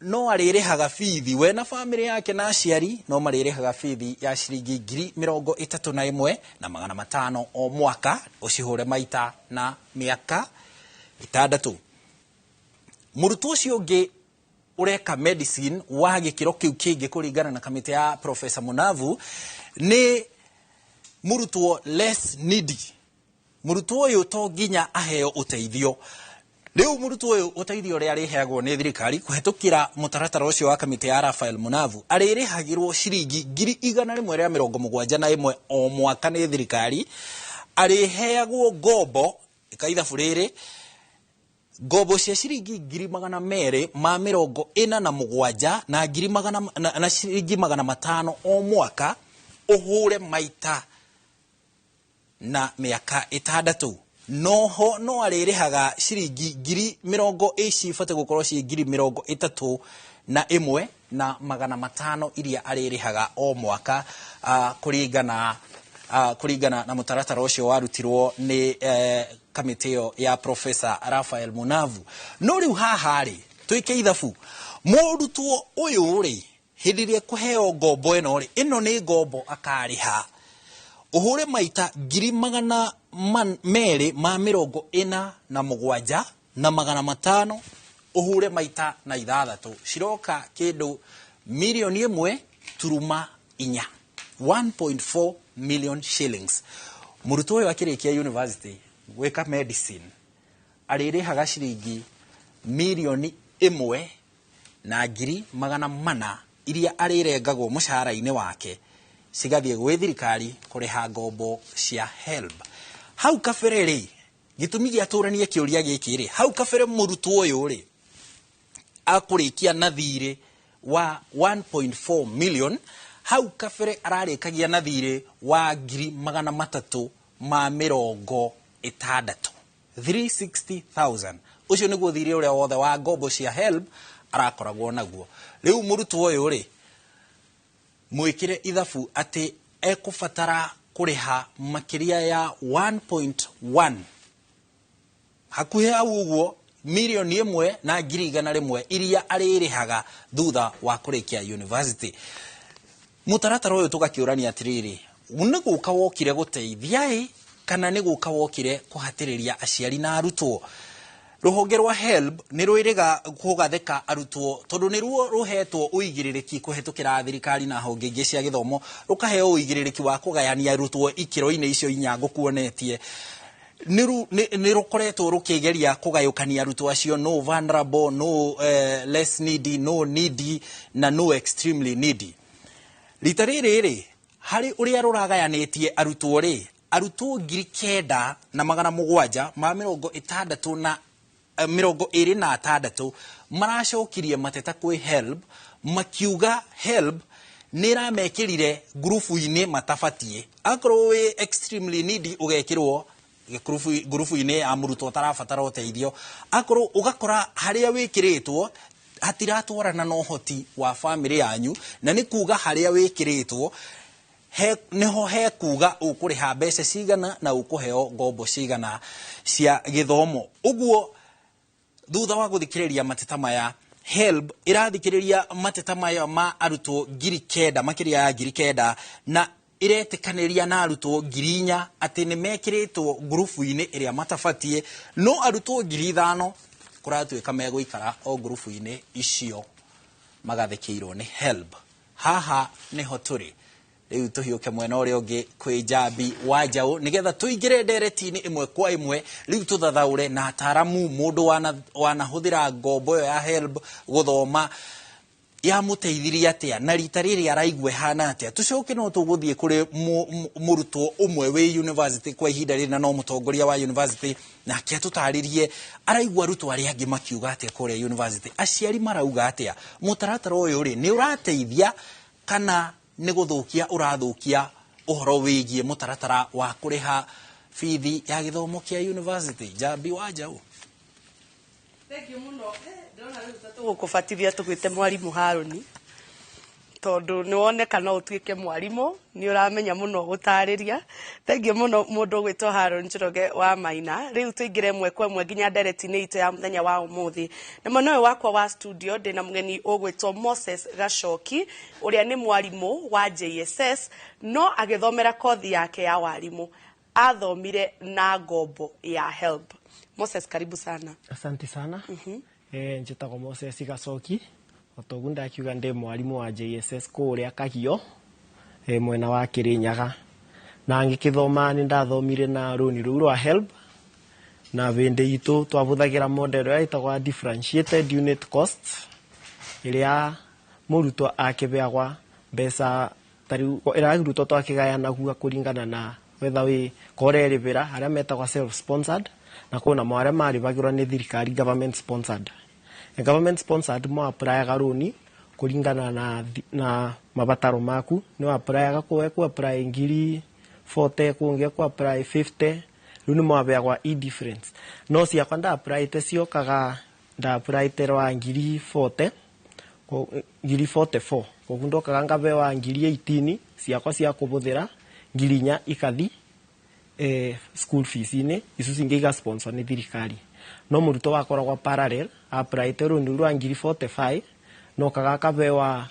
No arĩrĩhaga bithi we na bamĩrĩ yake na aciari, no marĩrĩhaga bithi ya ciringi 31,500 o mwaka, ũcihũre maita na mĩaka 6. Mũrutwo ũcio ũngĩ ũreka medicine wa gĩkĩro kĩu kĩngĩ kũringana na kamĩtĩ ya Professor Munavu nĩ mũrutwo less needy. Mũrutwo ũyũ to nginya aheo ũteithio. Rĩu mũrutwo ũyũ ũteithio ũrĩa arĩheagwo nĩ thirikari kũhetũkĩra mũtaratara ũcio wa kamĩtĩ ya Raphael Munavu, arĩrĩhagĩrwo ciringi 171,000 o mwaka nĩ thirikari. Arĩheagwo ngombo ĩka ithabu rĩrĩ, ngombo cia ciringi 247,000 na na ciringi 500 o mwaka, ũhũre maita na mĩaka 6. Noho no arĩrĩhaga ciringi ngiri mĩrongo ici ibatiĩ gũkorwo ciĩ 32 1,500 iria arĩrĩhaga o mwaka kũringana na mũtaratara ũcio warutirwo nĩ kamĩtĩ ĩyo ya Professor Raphael Munavu. No rĩu haha rĩ, twĩke ithabu, mũrutwo ũyũ rĩ, hĩndĩ ĩrĩa ekũheo ngombo ĩno rĩ, ĩno nĩ ngombo akarĩha, ũhũre maita 247,500, ũhũre maita na 6, ciroka kĩndũ 1.4 million, 1.4 million shillings. Mũrutwo ũyũ akĩrĩkia university gwĩka medicine arĩrĩhaga ciringi 1,400,000 iria arĩrengagwo mũcara-inĩ wake cigathiĩ gwĩ thirikari kũrĩha ngombo cia HELB. Hau kabere rĩ, gĩtũmi gĩa tũranie kĩũria gĩkĩ rĩ, hau kabere mũrutwo ũyũ rĩ akũrĩkia na thirĩ wa 1.4 million, hau kabere ararĩkagia na thirĩ wa 360,000, 360,000. Ũcio nĩguo thirĩ ũrĩa wothe wa ngombo cia HELB arakoragwo naguo. Rĩu mũrutwo ũyũ rĩ, mwĩkĩre ithabu atĩ ekũbatara kũrĩha makĩria ya 1.1, hakuhĩ hau ũguo, 1,100,000 iria arĩrĩhaga thutha wa kũrĩkia university. Mũtaratara ũyũ tũgakĩũrania atĩrĩrĩ, nĩ gũka wokire gũteithia ĩ kana nĩ gũka wokire kũhatĩrĩria aciari na arutwo? Rũhonge rwa HELB nĩ rwĩrĩga kũgathĩka arutwo tondũ nĩ ruo rũhetwo ũigĩrĩrĩki kũhetũkĩra thirikari na honge ingĩ cia gĩthomo, rũkaheo ũigĩrĩrĩki wa kũgayania arutwo ikĩro-inĩ icio inya ngũkuonetie. Nĩ rũkoretwo rũkĩgeria kũgayũkania arutwo acio, no vulnerable, no less needy, no needy na no extremely needy. Rita rĩrĩ rĩ, harĩ ũrĩa rũragayanĩtie arutwo rĩ, arutwo 9,726 maracokirie mateta kwĩ HELB makiuga HELB nĩ ĩramekĩrire ngurubu-inĩ matabatiĩ. Akorwo wĩ extremely needy ũgekĩrwo ngurubu-inĩ ya mũrutwo ũtarabatara ũteithio, akorwo ũgakora harĩa wĩkĩrĩtwo hatiratwarana na ũhoti wa bamĩrĩ yanyu, na nĩ kuga harĩa wĩkĩrĩtwo he, niho he kuga ũkũrĩha mbeca cigana na ũkũheo ngombo cigana cia gĩthomo. Ũguo thutha wa gũthikĩrĩria mateta maya, HELB ĩrathikĩrĩria mateta maya ma arutwo 9,000, makĩria ya 9,000, na ĩretĩkanĩria na arutwo 4,000 atĩ nĩ mekĩrĩtwo ngurubu-inĩ ĩrĩa matabatiĩ, no arutwo 5,000 kũratuĩka megũikara o ngurubu-inĩ icio magathĩkĩirwo nĩ HELB. Haha nĩho tũrĩ rĩu, tũhiũke mwena ũrĩa ũngĩ kwĩ Njambi wa Njaũ nĩgetha tũingĩre ndereti-inĩ ĩmwe kwa ĩmwe. Rĩu tũthathaũre na ataramu mũndũ wanahũthĩra ngombo ĩyo ya HELB gũthoma, yamũteithirie atĩa na rita rĩrĩ araigua ĩhana atĩa. Tũcoke no tũgũthiĩ kũrĩ mũrutwo ũmwe wĩ university kwa ihinda rĩrĩ na no mũtongoria wa university, nake atũtarĩrie araigua arutwo arĩa angĩ makiuga atĩa kũrĩa university, aciari marauga atĩa, mũtaratara ũyũ rĩ nĩ ũrateithia kana nĩ gũthũkia ũrathũkia ũhoro wĩgiĩ mũtaratara wa kũrĩha bithi ya gĩthomo kĩa university. Njambi wa Njaũ. Thank you mũno. Ndĩrona rĩu ta tũgũkũbatithia tũgwĩte mwarimũ Harũni, tondũ nĩ woneka no ũtuĩke mwarimũ, nĩ ũramenya mũno gũtarĩria. Thank you mũno mũndũ ũgwĩtwo Haron Njoroge wa Maina. Rĩu tũingĩre ĩmwe kwa ĩmwe nginya ndereti-inĩ itũ ya mũthenya wa ũmũthĩ, na mwena ũyũ wakwa wa studio ndĩna mũgeni ũgwĩtwo Moses Gacoki, ũrĩa nĩ mwarimũ wa JSS, no agĩthomera kothi yake ya warimũ athomire na ngombo ya HELB. Moses, karibu sana. Asante sana. Njĩtagwo Moses Gacoki, otoguo ndakiuga ndĩ mwarimũ wa JSS kũrĩa Kagio, mwena wa Kirinyaga, na ngĩkĩthoma nĩ ndathomire na rũni rũu rwa HELB, na hĩndĩ itũ twahũthagĩra model ĩrĩa ĩtagwo differentiated unit cost, ĩrĩa mũrutwo akĩheagwa mbeca tarĩu ĩrĩa arutwo twakĩgayanagua kũringana na whether wĩ korerĩhĩra arĩa metagwa self sponsored na kwĩna mo arĩa marĩhagĩrwo nĩ thirikari, government sponsored. Government sponsored mo applyaga rũni kũringana na mabataro maku, nĩ applyaga kũwe ku apply 40,000, kũngĩ ku apply 50, rĩu nĩ mwaheagwa e difference. No ciakwa nda applyte ciokaga nda applyte rwa 40,000. Ngiri 44. Koguo ndokaga ngabewa ngiri 18 ciakwa cia kũbũthĩra, ngiri 4 ikathi school fees-inĩ, icio cingĩ iga sponsor nĩ thirikari. No mũrutwo wakoragwo parallel applyte rũni rwa ngiri 45, nokaga akabewa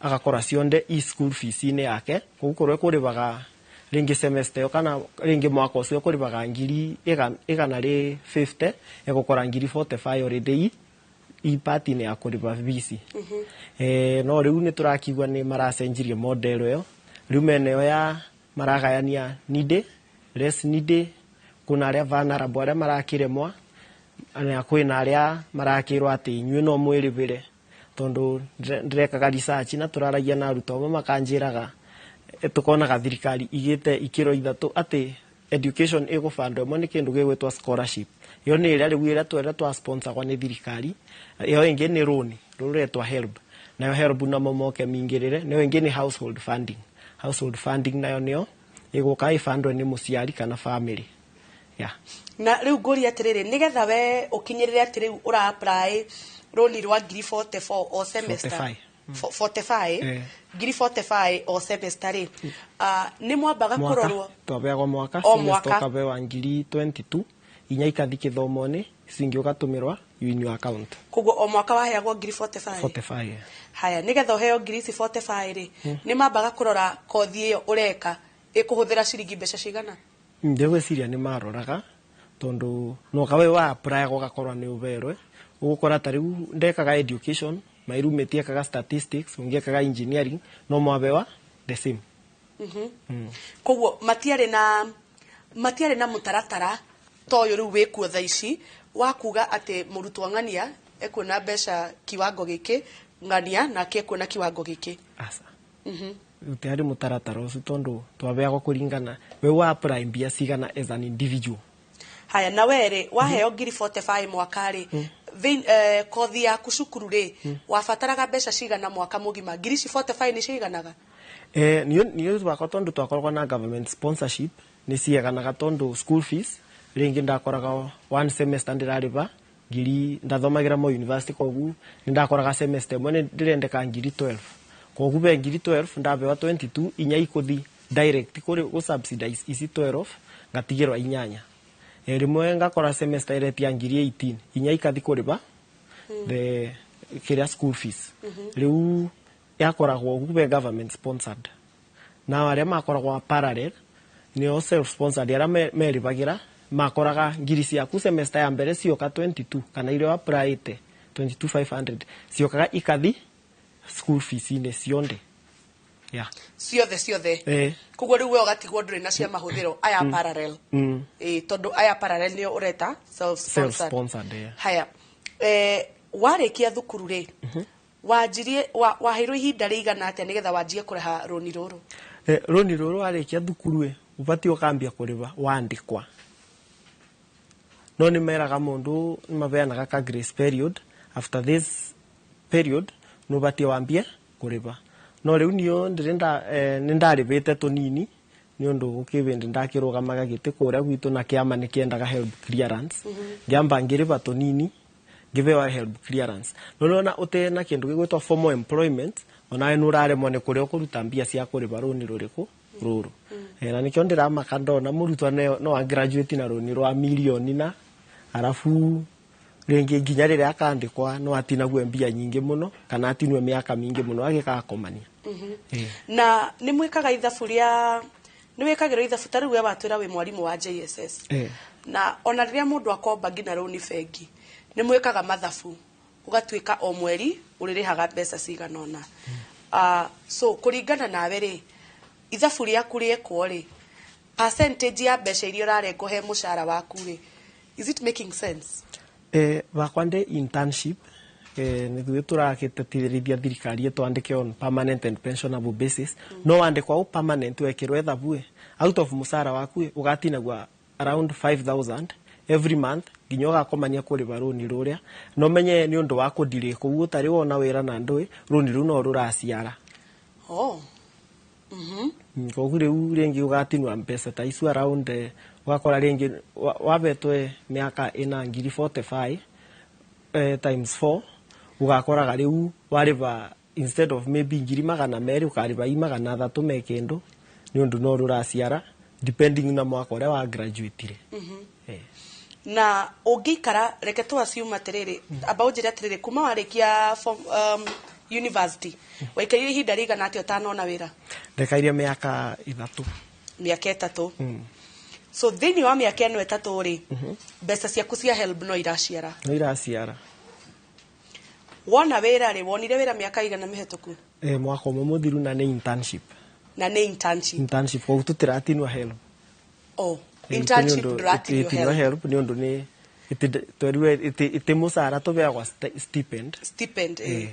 agakora cionde i school fees-inĩ yake. Koguo korwo ekũrĩbaga rĩngĩ semester ĩyo kana rĩngĩ mwaka ũcio ekũrĩbaga ngiri 150, egũkora ngiri 45 already i part-inĩ ya kũrĩba fees. No rĩu nĩ tũrakigua nĩ maracenjirie model ĩyo. Rĩu mena ĩyo ya maragayania needy, less needy, kuna arĩa vulnerable, arĩa marakĩremwa, na kwĩna arĩa marakĩrwo atĩ inyuĩ no mwĩrĩbĩre. Tondũ ndĩrekaga research na tũraragia na arutwo amwe, makanjĩraga tukonaga thirikari igĩte ikĩro ithatũ atĩ education ĩgũbandwo. Ĩmwe nĩ kĩndũ gĩgwĩtwo scholarship, ĩyo nĩ ĩrĩa rĩu ĩrĩa twerĩa twa sponsorgwo nĩ thirikari. Ĩyo ĩngĩ nĩ loan rũretwa HELB, nayo HELB namo moke mingĩrĩre. Nayo ĩngĩ nĩ household funding. Household funding nayo nĩyo ĩgũka ĩbandwo nĩ mũciari kana family, yeah. Na rĩu ngũria atĩrĩrĩ, nĩgetha we ũkinyĩrĩre atĩ rĩu ũra apply rũni rwa ngiri 44 o semester, 45. 45, ngiri 45 o semester rĩ, nĩ mwambaga Mwaka. kũrorwo? Twabeagwo mwaka. O Semester. Mwaka. Ũkabewa ngiri 22, inya ikathi gĩthomo-inĩ, icio ingĩ ũgatũmĩrwa in your account. Koguo o mwaka waheagwo ngiri 45? 45, yeah. Haya, nĩgetha ũheo ngiri ici 45 rĩ, nĩ mambaga kũrora kothi ĩyo ũreka ĩkũhũthĩra ciringi mbeca cigana? Ndĩgwĩciria nĩ maroraga, tondũ no kawe wa apply gũgakorwo nĩ ũberwe. Ũgũkora ta rĩu ndekaga education, my roommate ekaga statistics, ũngĩ ekaga engineering, no mwabewa the same. Koguo matiarĩ na mũtaratara ta ũyũ rĩu wĩkuo thaa ici wa kuga atĩ mũrutwo ng'ania ekuona mbeca kiwango gĩkĩ, ng'ania nake ekuona kiwango gĩkĩ? Aca, gũtiarĩ mũtaratara ũcio, tondũ twabeagwo kũringana we wa apply mbia cigana as an individual. Haya, na we rĩ, waheo ngiri 45 mwaka rĩ, kothi yaku cukuru rĩ, wabataraga mbeca cigana mwaka mũgima? Ngiri ici 45 nĩ ciganaga? Niyo wakwa, tondũ twakoragwo na government sponsorship, nĩ cieganaga, tondũ school fees rĩngĩ ndakoraga one semester ndĩrarĩba ngiri, ndathomagĩra mo university, koguo nĩ ndakoraga semester ĩmwe nĩ ndĩrendeka ngiri 12. Koguo be ngiri 12 ndabewa 22, inya ikũthi direct kũrĩ gũ subsidize ici 12, ngatigĩrwa inyanya. Rĩmwe ngakora semester ĩretia ngiri 18, inya ikathi kũrĩba the kĩrĩa school fees. Rĩu yakoragwo ũguo be government sponsored. Na arĩa makoragwo parallel, nĩo self sponsored, arĩa merĩbagĩra, makoraga ngiri ciaku semester ya mbere cioka 22 kana iria applyĩte 22500, ciokaga ikathi school fees-inĩ cionde, yeah. Ciothe ciothe? Eh. Koguo rĩu we ũgatigwo ndũrĩ na cia mahũthĩro aya parallel? Mm. Ĩ, tondũ aya parallel nĩo ũreta self Self sponsored. sponsored, yeah. Haya, warĩkia thukuru rĩ, wanjirie waheirwo ihinda rĩigana atĩa nĩgetha wanjie kũrĩha rũni rũrũ? Rũni rũrũ, warĩkia thukuru ĩ, ũbatiĩ ũkambia kũrĩba wandĩkwa, no nĩ meraga mũndũ nĩ mabeanaga ka grace period. After this period nĩ ũbatiĩ wambie kũrĩba. No rĩu niyo ndĩrĩ nĩ ndarĩbĩte tũnini, nĩ ũndũ gũkĩbĩndĩ ndakĩrũgamaga gĩtĩ kũrĩa gwitũ na kĩama nĩ kĩendaga HELB clearance. Ngĩamba ngĩrĩba tũnini, ngĩbewa HELB clearance. No nĩwona ũtena kĩndũ gĩgwĩtwo formal employment, onawe nĩ ũraremwo nĩ kũrĩa ũkũruta mbia cia kũrĩba rũni rũrĩkũ rũrũ. Na nĩkĩo ndĩramaka ndona mũrutwo no a graduate na rũni rwa mirioni, na arabu rĩngĩ nginya rĩrĩa akandĩkwa no atinague mbia nyingĩ mũno kana atinue mĩaka mingĩ mũno agĩgakomania. Na nĩ mwĩkaga ithabu rĩa, nĩ wĩkagĩrwo ithabu? Ta rĩu we watwĩra wĩ mwarimũ wa JSS, na ona rĩrĩa mũndũ akomba nginya rũni bengi, nĩ mwĩkaga mathabu ũgatuĩka o mweri ũrĩrĩhaga mbeca cigana ũna. So kũringana nawe rĩ, ithabu rĩaku rĩekwo rĩ, percentage ya mbeca iria ũrarengwo he mũcara waku rĩ, is it making sense? Bakwa ndĩ internship, nĩ ithuĩ tũrakĩtetithĩrithia thirikari ĩtwandĩke on permanent and pensionable basis. No wandĩkwa ũ permanent, wekĩrwo ithabu ĩ, out of mũcara waku ĩ, ũgatinagua around 5000 every month nginya ũgakomania kũrĩba rũni rũrĩa. No menye nĩ ũndũ wa kũndirĩ kũu ũtarĩ wona wĩra na ndũĩ rũni rũu no rũraciara. Koguo rĩu rĩngĩ ũgatinua mbeca ta icio around, ũgakora rĩngĩ wabetwe mĩaka ĩna ngiri 45, times 4 Ugakoraga riu wariva instead of maybe 200,000 ukariva i 300 me kindu ni undu no ruraciara depending na mwaka uria wa graduate. Na ũngĩikara reke tũ assume atĩrĩrĩ, amba ũnjĩre atĩrĩrĩ, kuma warĩkia form, university waikarire ihinda rĩigana atĩa ũtanona wĩra? Ndekairie mĩaka 3. Mĩaka 3. So thĩinĩ wa mĩaka ĩno 3 rĩ, mbeca ciaku cia HELB no iraciara? No iraciara. Wona wĩra rĩ, wonire wĩra mĩaka igana mĩhetũku? Mwaka ũmwe mũthiru na nĩ internship. Na nĩ internship. Internship koguo tũtiratinwo HELB. Oh, internship ndũratinio HELB nĩ ũndũ nĩ tweriwe ĩtĩ mũcara tũbeagwa stipend. Stipend, eh.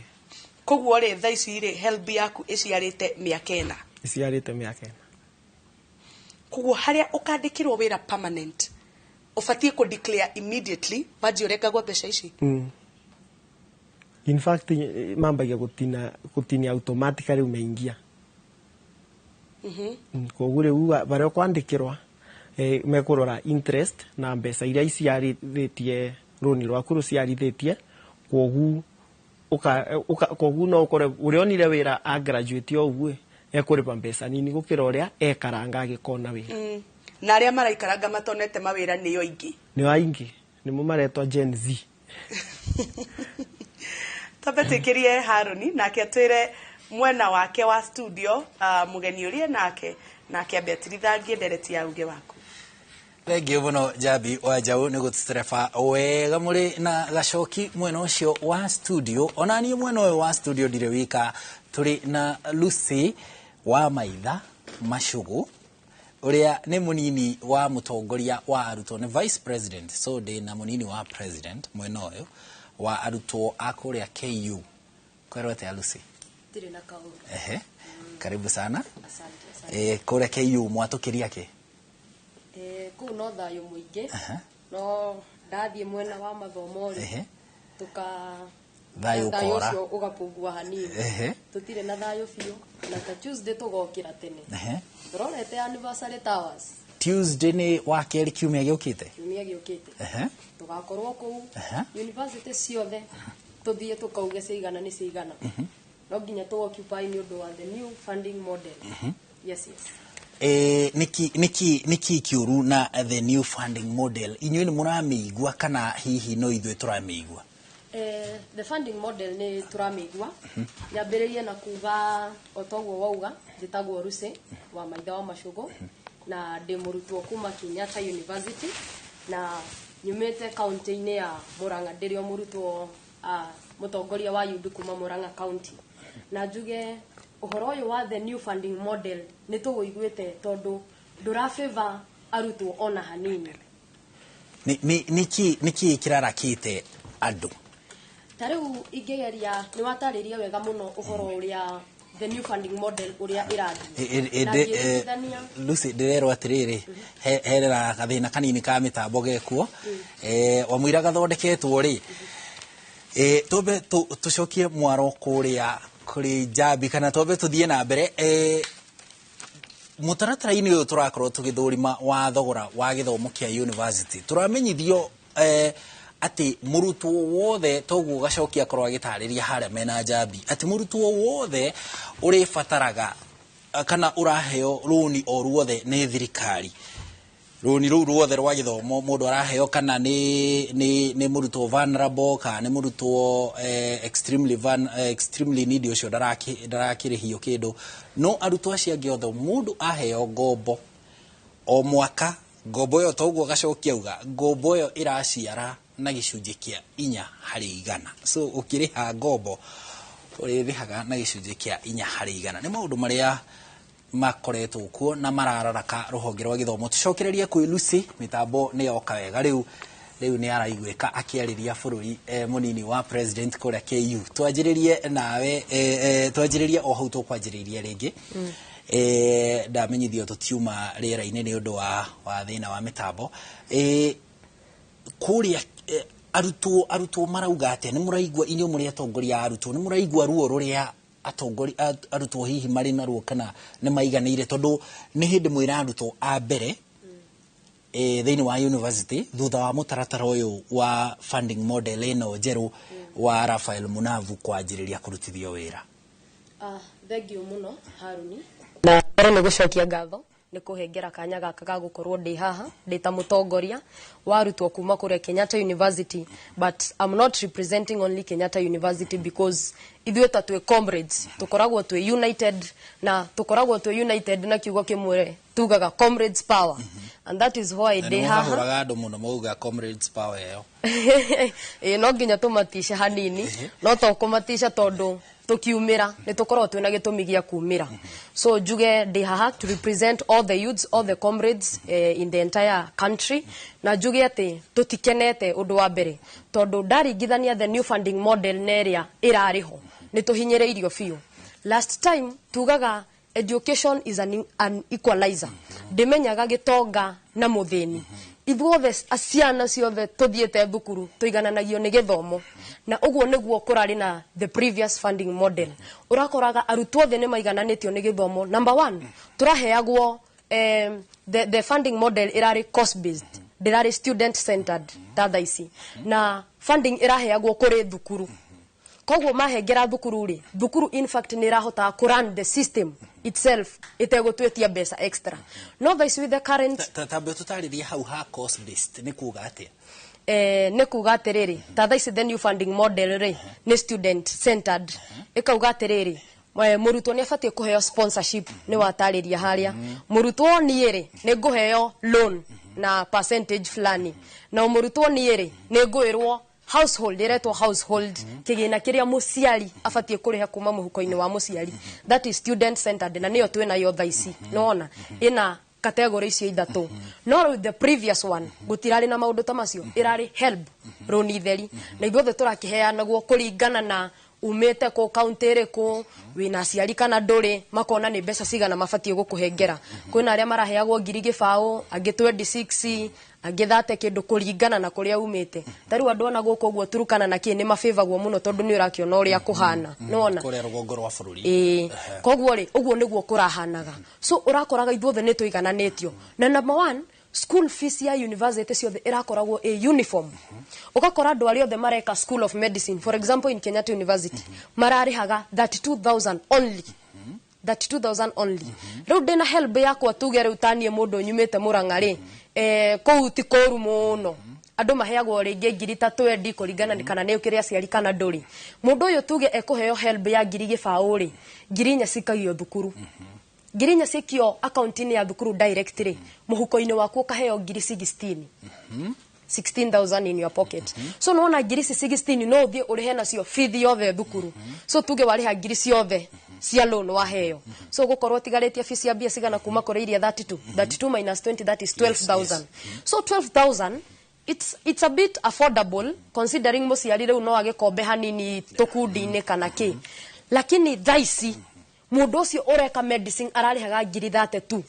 Koguo rĩ thaa ici rĩ HELB yaku ĩciarĩte mĩaka 4. Ĩciarĩte mĩaka 4. Koguo harĩa ũkandĩkĩrwo wĩra permanent ũbatiĩ kũ declare immediately wanjie ũrengagwo mbeca ici. In fact mambagia gũtinia automatically umeingia. Koguo rĩu barĩa ũkwandĩkĩrwa mekũrora interest na mbeca iria iciarithĩtie rũni rwaku rũciarithĩtie, koguo koguo no ũkore ũrĩa onire wĩra a graduate o ũguo ekũrĩba mbeca nini gũkĩra ũrĩa ekaranga agĩkona wĩra. Na arĩa maraikaranga matonete mawĩra nĩo aingĩ. Nĩo aingĩ, nĩmo maretwa Gen Z. Twambe twĩkĩrie Harũni nake atwĩre mwena wake wa studio, mũgeni ũrĩa nake ambe atirithangie ndereti ya uge waku. Thengiũ mũno Njambi wa Njaũ nĩ gũtũtereba wega mũrĩ na Gacoki mwena ũcio wa studio. Ona niĩ mwena ũyũ wa studio ndirĩ wika, tũrĩ na Lucy wa Maitha Macugu ũrĩa nĩ mũnini wa mũtongoria wa arutwo, nĩ vice president, so ndĩ na mũnini wa president mwena ũyũ wa arutwo a kũrĩa KU. Kwĩrwo atĩa Lucy? Ndirĩ na kaũndũ. Ehe, karibu sana. Asante, asante. Kũrĩa KU mwatũkĩria kĩ? Kũu no thayũ mũingĩ, no ndathiĩ mwena wa mathomo rĩ, tuka thayũ ũkora, ũcio ũgapungua hanini. Tũtirĩ na thayũ biũ, na ta Tuesday tũgokĩra tene. Tũrorete Anniversary Towers. Tuesday nĩ wa kerĩ kiumia gĩũkĩte? Kiumia gĩũkĩte. Tũgakorwo kũu university ciothe tũthiĩ tũkauge ciigana nĩ ciigana. No nginya tũ occupy nĩ ũndũ wa the new funding model. Yes, yes. Niki kiuru na the new funding model inyuĩ nĩ mũramĩigua kana hihi no ithuĩ tũramĩigua? The funding model nĩ tũramĩigua. Nyambĩrĩrie na kuga o toguo wauga, njĩtagwo Lucy wa Maitha wa Macugu na ndĩ mũrutwo kuma Kenyatta University na nyumĩte kaunti-inĩ ya Murang'a, ndĩrĩ o mũrutwo mũtongoria wa UD kuma Murang'a County. Na njuge ũhoro ũyũ wa the new funding model nĩ tũwũiguĩte tondũ ndũra favor arutwo ona hanini. Niki kĩrarakĩte andũ? Ta rĩu ingĩgeria nĩ watarĩria wega mũno ũhoro ũrĩa the new funding model ũrĩa ĩrathiĩ. Lucy, ndĩrerwo atĩrĩrĩ, herera gathĩna kanini ka mĩtambo gekuo, wamũira gathondeketwo rĩ, twambe tũcokie mwaro kũrĩa kũrĩ Njambi kana twambe tũthiĩ na mbere. Mũtaratara-inĩ ũyũ tũrakorwo tũgĩthũrima wa thogora wa gĩthomo kĩa university, tũramenyithio atĩ mũrutwo wothe, toguo Gacoki akorwo agĩtarĩria harĩa mena Njambi, atĩ mũrutwo wothe ũrĩbataraga kana ũraheo rũni o ruothe nĩ thirikari, rũni rũu ruothe rwa gĩthomo mũndũ araheo kana nĩ mũrutwo vulnerable kana nĩ mũrutwo extremely needy, ũcio ndarakĩrĩhio kĩndũ, no arutwo acio angĩ othe mũndũ aheo ngombo o mwaka, ngombo ĩyo toguo Gacoki auga, ngombo ĩyo ĩraciara na gĩcunjĩ kĩa 4 harĩ 100. So ũkĩrĩha ngombo ũrĩrĩhaga na gĩcunjĩ kĩa 4 harĩ 100. Nĩ maũndũ marĩa makoretwo kuo na marararaka rũhonge rwa gĩthomo. Tũcokererie kwĩ Lucy, mĩtambo nĩ yoka wega rĩu, rĩu nĩ araiguĩka akĩarĩria bũrũri, mũnini wa president kũrĩa KU. Twanjĩrĩrie nawe, twanjĩrĩrie o hau tũkwanjĩrĩirie rĩngĩ. Ndamenyithio tũtiuma rĩera-inĩ nĩ ũndũ wa thĩna wa mĩtambo. Kũrĩa arutwo marauga atĩa? Nĩ mũraigua inyuĩ mũrĩ atongoria a arutwo, nĩ mũraigua ruo rũrĩa arutwo hihi marĩ naruo kana nĩ maiganĩire? Tondũ nĩ hĩndĩ mwĩra arutwo a mbere Thĩinĩ wa university thutha wa mũtaratara ũyũ wa funding model ĩno njerũ wa Raphael Munavu kwanjĩrĩria kũrutithio wĩra? Thank you mũno, Haruni, na mbere nĩ gũcokia ngatho nĩ kũhengera kanya gaka ga gũkorwo ndĩ haha ndĩ ta mũtongoria wa arutwo kuma kũrĩa Kenyatta University. But I'm not representing only Kenyatta University, because ithuĩ ta twĩ comrades tũkoragwo twĩ united, na tũkoragwo twĩ united na kiugo kĩmwe tugaga "comrades power", and that is why Na ndĩ nĩ haha. Mũhahũraga andũ mũno mauga comrades power ĩyo. Ĩĩ, no nginya tũmatice hanini, no to kũmatica tondũ tũkiumĩra nĩ tũkoragwo twĩna gĩtũmi gĩa kumĩra. So njuge ndĩ haha to represent all the youths, all the comrades in the entire country, na njuge atĩ tũtikenete. Ũndũ wa mbere, tondũ ndaringithania the new funding model na ĩrĩa ĩrarĩ ho, nĩ tũhinyĩrĩirio biũ. Last time tugaga education is an equalizer. Ndĩmenyaga gĩtonga na mũthĩni, ithuothe ciana ciothe tũthiĩte thukuru tũigananagio nĩ gĩthomo, na ũguo nĩguo kũrarĩ na the previous funding model. Ũrakoraga arutwo othe nĩ maigananĩtio nĩ gĩthomo. Number one, tũraheagwo the funding model ĩrarĩ cost based, ndĩrarĩ student centered ta thaa ici, na funding ĩraheagwo kũrĩ thukuru. Koguo mahengera thukuru rĩ, thukuru in fact nĩ ĩrahotaga kũ run the system itself ĩtegũtwĩtia mbeca extra. No thaa ici with the current Tambe tũtarĩrie hau ha cost based nĩ kuga atĩa? Nĩ kuga atĩrĩrĩ, ta thaa ici the new funding model rĩ nĩ student centered. Ĩkauga atĩrĩrĩ, mũrutwo nĩ abatiĩ kũheo sponsorship. Nĩ watarĩria harĩa mũrutwo niĩ rĩ nĩ ngũheo loan na percentage fulani, na mũrutwo niĩ rĩ nĩ ngwĩrwo household ĩretwo household kĩgĩna kĩrĩa mũciari abatiĩ kũrĩha kuma mũhuko-inĩ wa mũciari. That is student centered, na nĩyo twĩnayo thaa ici. Nĩwona ĩna category icio ithatũ, no rĩu the previous one gũtirarĩ na maũndũ ta macio, ĩrarĩ HELB rũni theri, na ithuothe tũrakĩheanagwo kũringana na umĩte kũ, kaunti ĩrĩkũ, wĩna aciari kana ndũrĩ, makona nĩ mbeca cigana mabatiĩ gũkũhengera. Kwĩna arĩa maraheagwo 20,000, angĩ 26, angĩ 30 kĩndũ, kũringana na kũrĩa umĩte. Ta rĩu andũ ona gũkũ ũguo Turukana na kĩ nĩ mabĩvagwo mũno, tondũ nĩ ũrakĩona ũrĩa kũhana, nĩwona? Kũrĩa rũgongo rwa bũrũri. Ĩĩ, koguo rĩ, ũguo nĩguo kũrahanaga. So ũrakoraga ithuothe nĩ tũigananĩtio. Na number one, school fees ya university ciothe ĩrakoragwo ĩ uniform. Ũgakora andũ arĩa othe mareka School of Medicine, for example, in Kenyatta University, mararĩhaga 32,000 only, 32,000 only. Rĩu ndĩna HELB yakwa, tuge rĩu taniĩ mũndũ nyumĩte Mũrang'a rĩ, kũu ti kũru mũno, andũ maheagwo rĩngĩ ngiri ta 20 kũringana kana nĩ ũkĩrĩ aciari kana ndũrĩ. Mũndũ ũyũ tuge ekũheo HELB ya 20,000 rĩ, 4,000 cikagio thukuru, 4,000 cikio akaunti-inĩ ya thukuru direct rĩ, mũhuko-inĩ waku ũkaheo ngiri 16, 16,000 in your pocket. So nona ngiri ici 16 no ũthiĩ ũrĩhe nacio fees yothe thukuru. So tuge warĩha ngiri ciothe cia loan waheo, so gũkorwo ũtigarĩtie fees ya mbia cigana kuma kũrĩ iria 32? 32 minus 20, that is 12,000. So 12,000, it's a bit affordable considering mũciari rĩu no agĩkombe hanini tũkundi-inĩ kana kĩ. Lakini thaa ici mũndũ ũcio ũreka medicine ararĩhaga ngiri 32,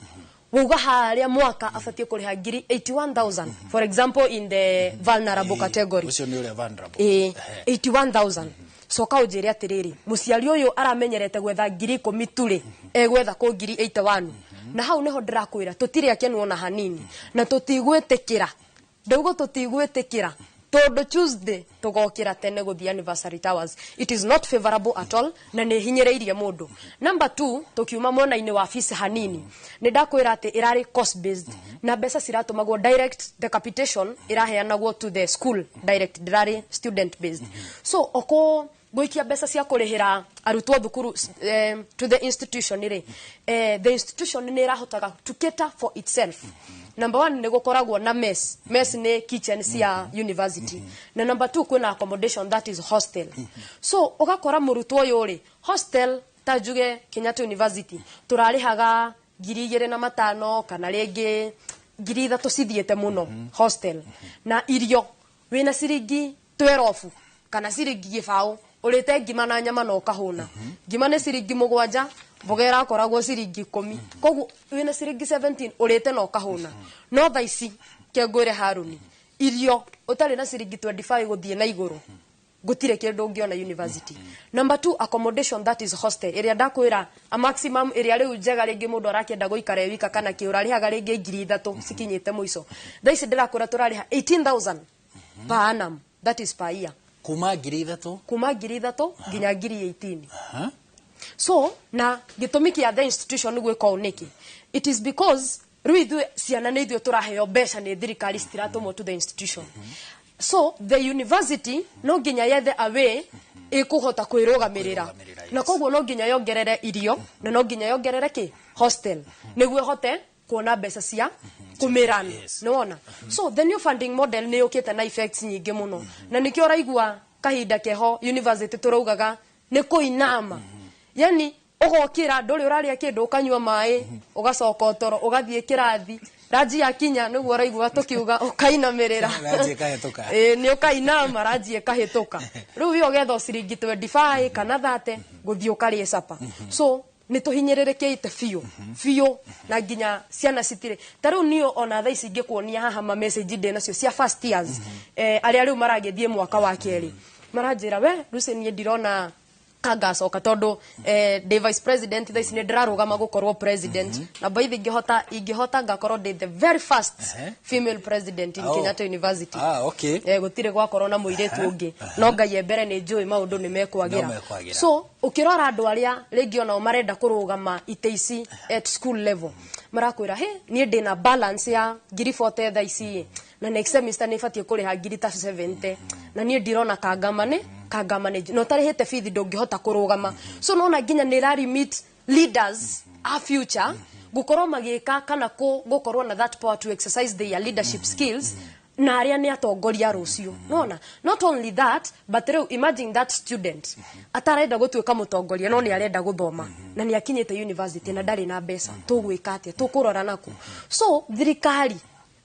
wauga harĩa mwaka abatiĩ kũrĩha ngiri 81,000, for example, in the vulnerable category. Ũcio nĩ ũrĩa vulnerable. Ĩĩ, 81,000. Coka ũnjĩre atĩrĩrĩ, mũciari ũyũ aramenyerete gwetha 10,000 tu rĩ, egwetha kũ ngiri 81? Na hau nĩho ndĩrakwĩra tũtirĩ akenu ona hanini, na tũtigwĩtĩkĩra. Ndauga tũtigwĩtĩkĩra, tondũ Tuesday tũgokĩra tene gũthiĩ Anniversary Towers. It is not favorable at all, na nĩ hinyĩrĩirie mũndũ. Number two, tũkiuma mwena-inĩ wa fees hanini, nĩ ndakwĩra atĩ ĩrarĩ cost based na mbeca ciratũmagwo direct, the capitation ĩraheanagwo to the school direct, ndĩrarĩ student based. So oko gũikia mbeca cia kũrĩhĩra arutwo thukuru to the institution rĩ, the institution nĩ ĩrahotaga to cater for itself. Number one, nĩ gũkoragwo na mess. Mess nĩ kitchen cia university. Na number two, kwĩna accommodation, that is hostel. So ũgakora mũrutwo ũyũ rĩ, hostel ta njuge Kenyatta University tũrarĩhaga 2,500 kana rĩngĩ 3,000 cithiĩte mũno hostel, na irio wĩna ciringi 12 kana ciringi 20 ũrĩte ngima na nyama na ũkahũna. Ngima nĩ ciringi 7, mboga ĩrakoragwo ciringi 10, koguo wĩna ciringi 17 ũrĩte na ũkahũna. No thaa ici kengwĩre, Haruni, irio ũtarĩ na ciringi 25 gũthiĩ na igũrũ. Gutire kindu ungiona university. Number 2, accommodation, that is hostel ĩrĩa ndakwĩra a maximum ĩrĩa rĩu njega rĩngĩ mũndũ arakĩenda gũikara e wika kana kĩ, ũrarĩhaga rĩngĩ 3,000 cikinyĩte mũico. Thaa ici ndĩrakwĩra tũrarĩha 18,000 per annum, that is per year. Kuma 3,000? Kuma 3,000 nginya 18,000. So na gĩtũmi kĩa the institution gwĩka ũũ nĩkĩ? It is because rĩu ithuĩ ciana nĩ ithuĩ tũraheo mbeca nĩ thirikari, citiratũmwo to the institution. So the university no nginya yethe a way ĩkũhota kwĩrũgamĩrĩra, na koguo no nginya yongerere irio na no nginya yongerere kĩ hostel nĩguo ĩhote kuona mbeca cia kũmĩrana. Nĩwona? So the new funding model nĩ yũkĩte na effects nyingĩ mũno, na nĩkĩo ũraigua kahinda keho university tũraugaga nĩ kũinama, yani ũgokĩra ndũrĩ ũrarĩa kĩndũ, ũkanyua maĩ, ũgacoka ũtoro, ũgathiĩ kĩrathi, ranji yakinya nĩguo ũraigua tũkiuga ũkainamĩrĩra. Ranji ĩkahĩtũka. Ĩĩ, nĩ ũkainama, ranji ĩkahĩtũka. Rĩu we ũgetha o ciringi 25 kana 30 gũthiĩ ũkarĩe capa. So nĩ tũhinyĩrĩrĩkĩte biũ biũ, na nginya ciana citirĩ ta rĩu niĩ ona thaa ici ingĩkuonia haha ma message ndĩ nacio cia first years, arĩa rĩu maragĩthiĩ mwaka wa kerĩ, maranjĩra, "We Lucy, niĩ ndirona kangacoka tondũ ndĩ vice president thaa ici, nĩ ndĩrarũgama gũkorwo president, na by the ingĩhota ngakorwo ndĩ the very first female president in Kenyatta University." Gũtirĩ gwakorwo na mũirĩtu ũngĩ, no Ngai e mbere, nĩ njũĩ maũndũ nĩ mekwagĩra. No mekwagĩra. So ũkĩrora andũ arĩa rĩngĩ onao marenda kũrũgama itĩ ici at school level, marakwĩra, "He, niĩ ndĩna balance ya 40,000 thaa ici ĩ, na next semester nĩ batiĩ kũrĩha ngiri ta 70, na niĩ ndirona kangamane kangamane na ũtarĩhĩte bithi ndũngĩhota kũrũgama." So nona nginya nĩ ĩra limit leaders a future gũkorwo magĩka kana gũkorwo na that power to exercise their leadership skills, na arĩa nĩ atongoria rũciũ. Nona not only that, but rĩu imagine that student atarenda gũtuĩka mũtongoria, no nĩ arenda gũthoma na nĩ akinyĩte university na ndarĩ na mbeca. Tũgwĩka atĩa? Tũkũrora naku? So thirikari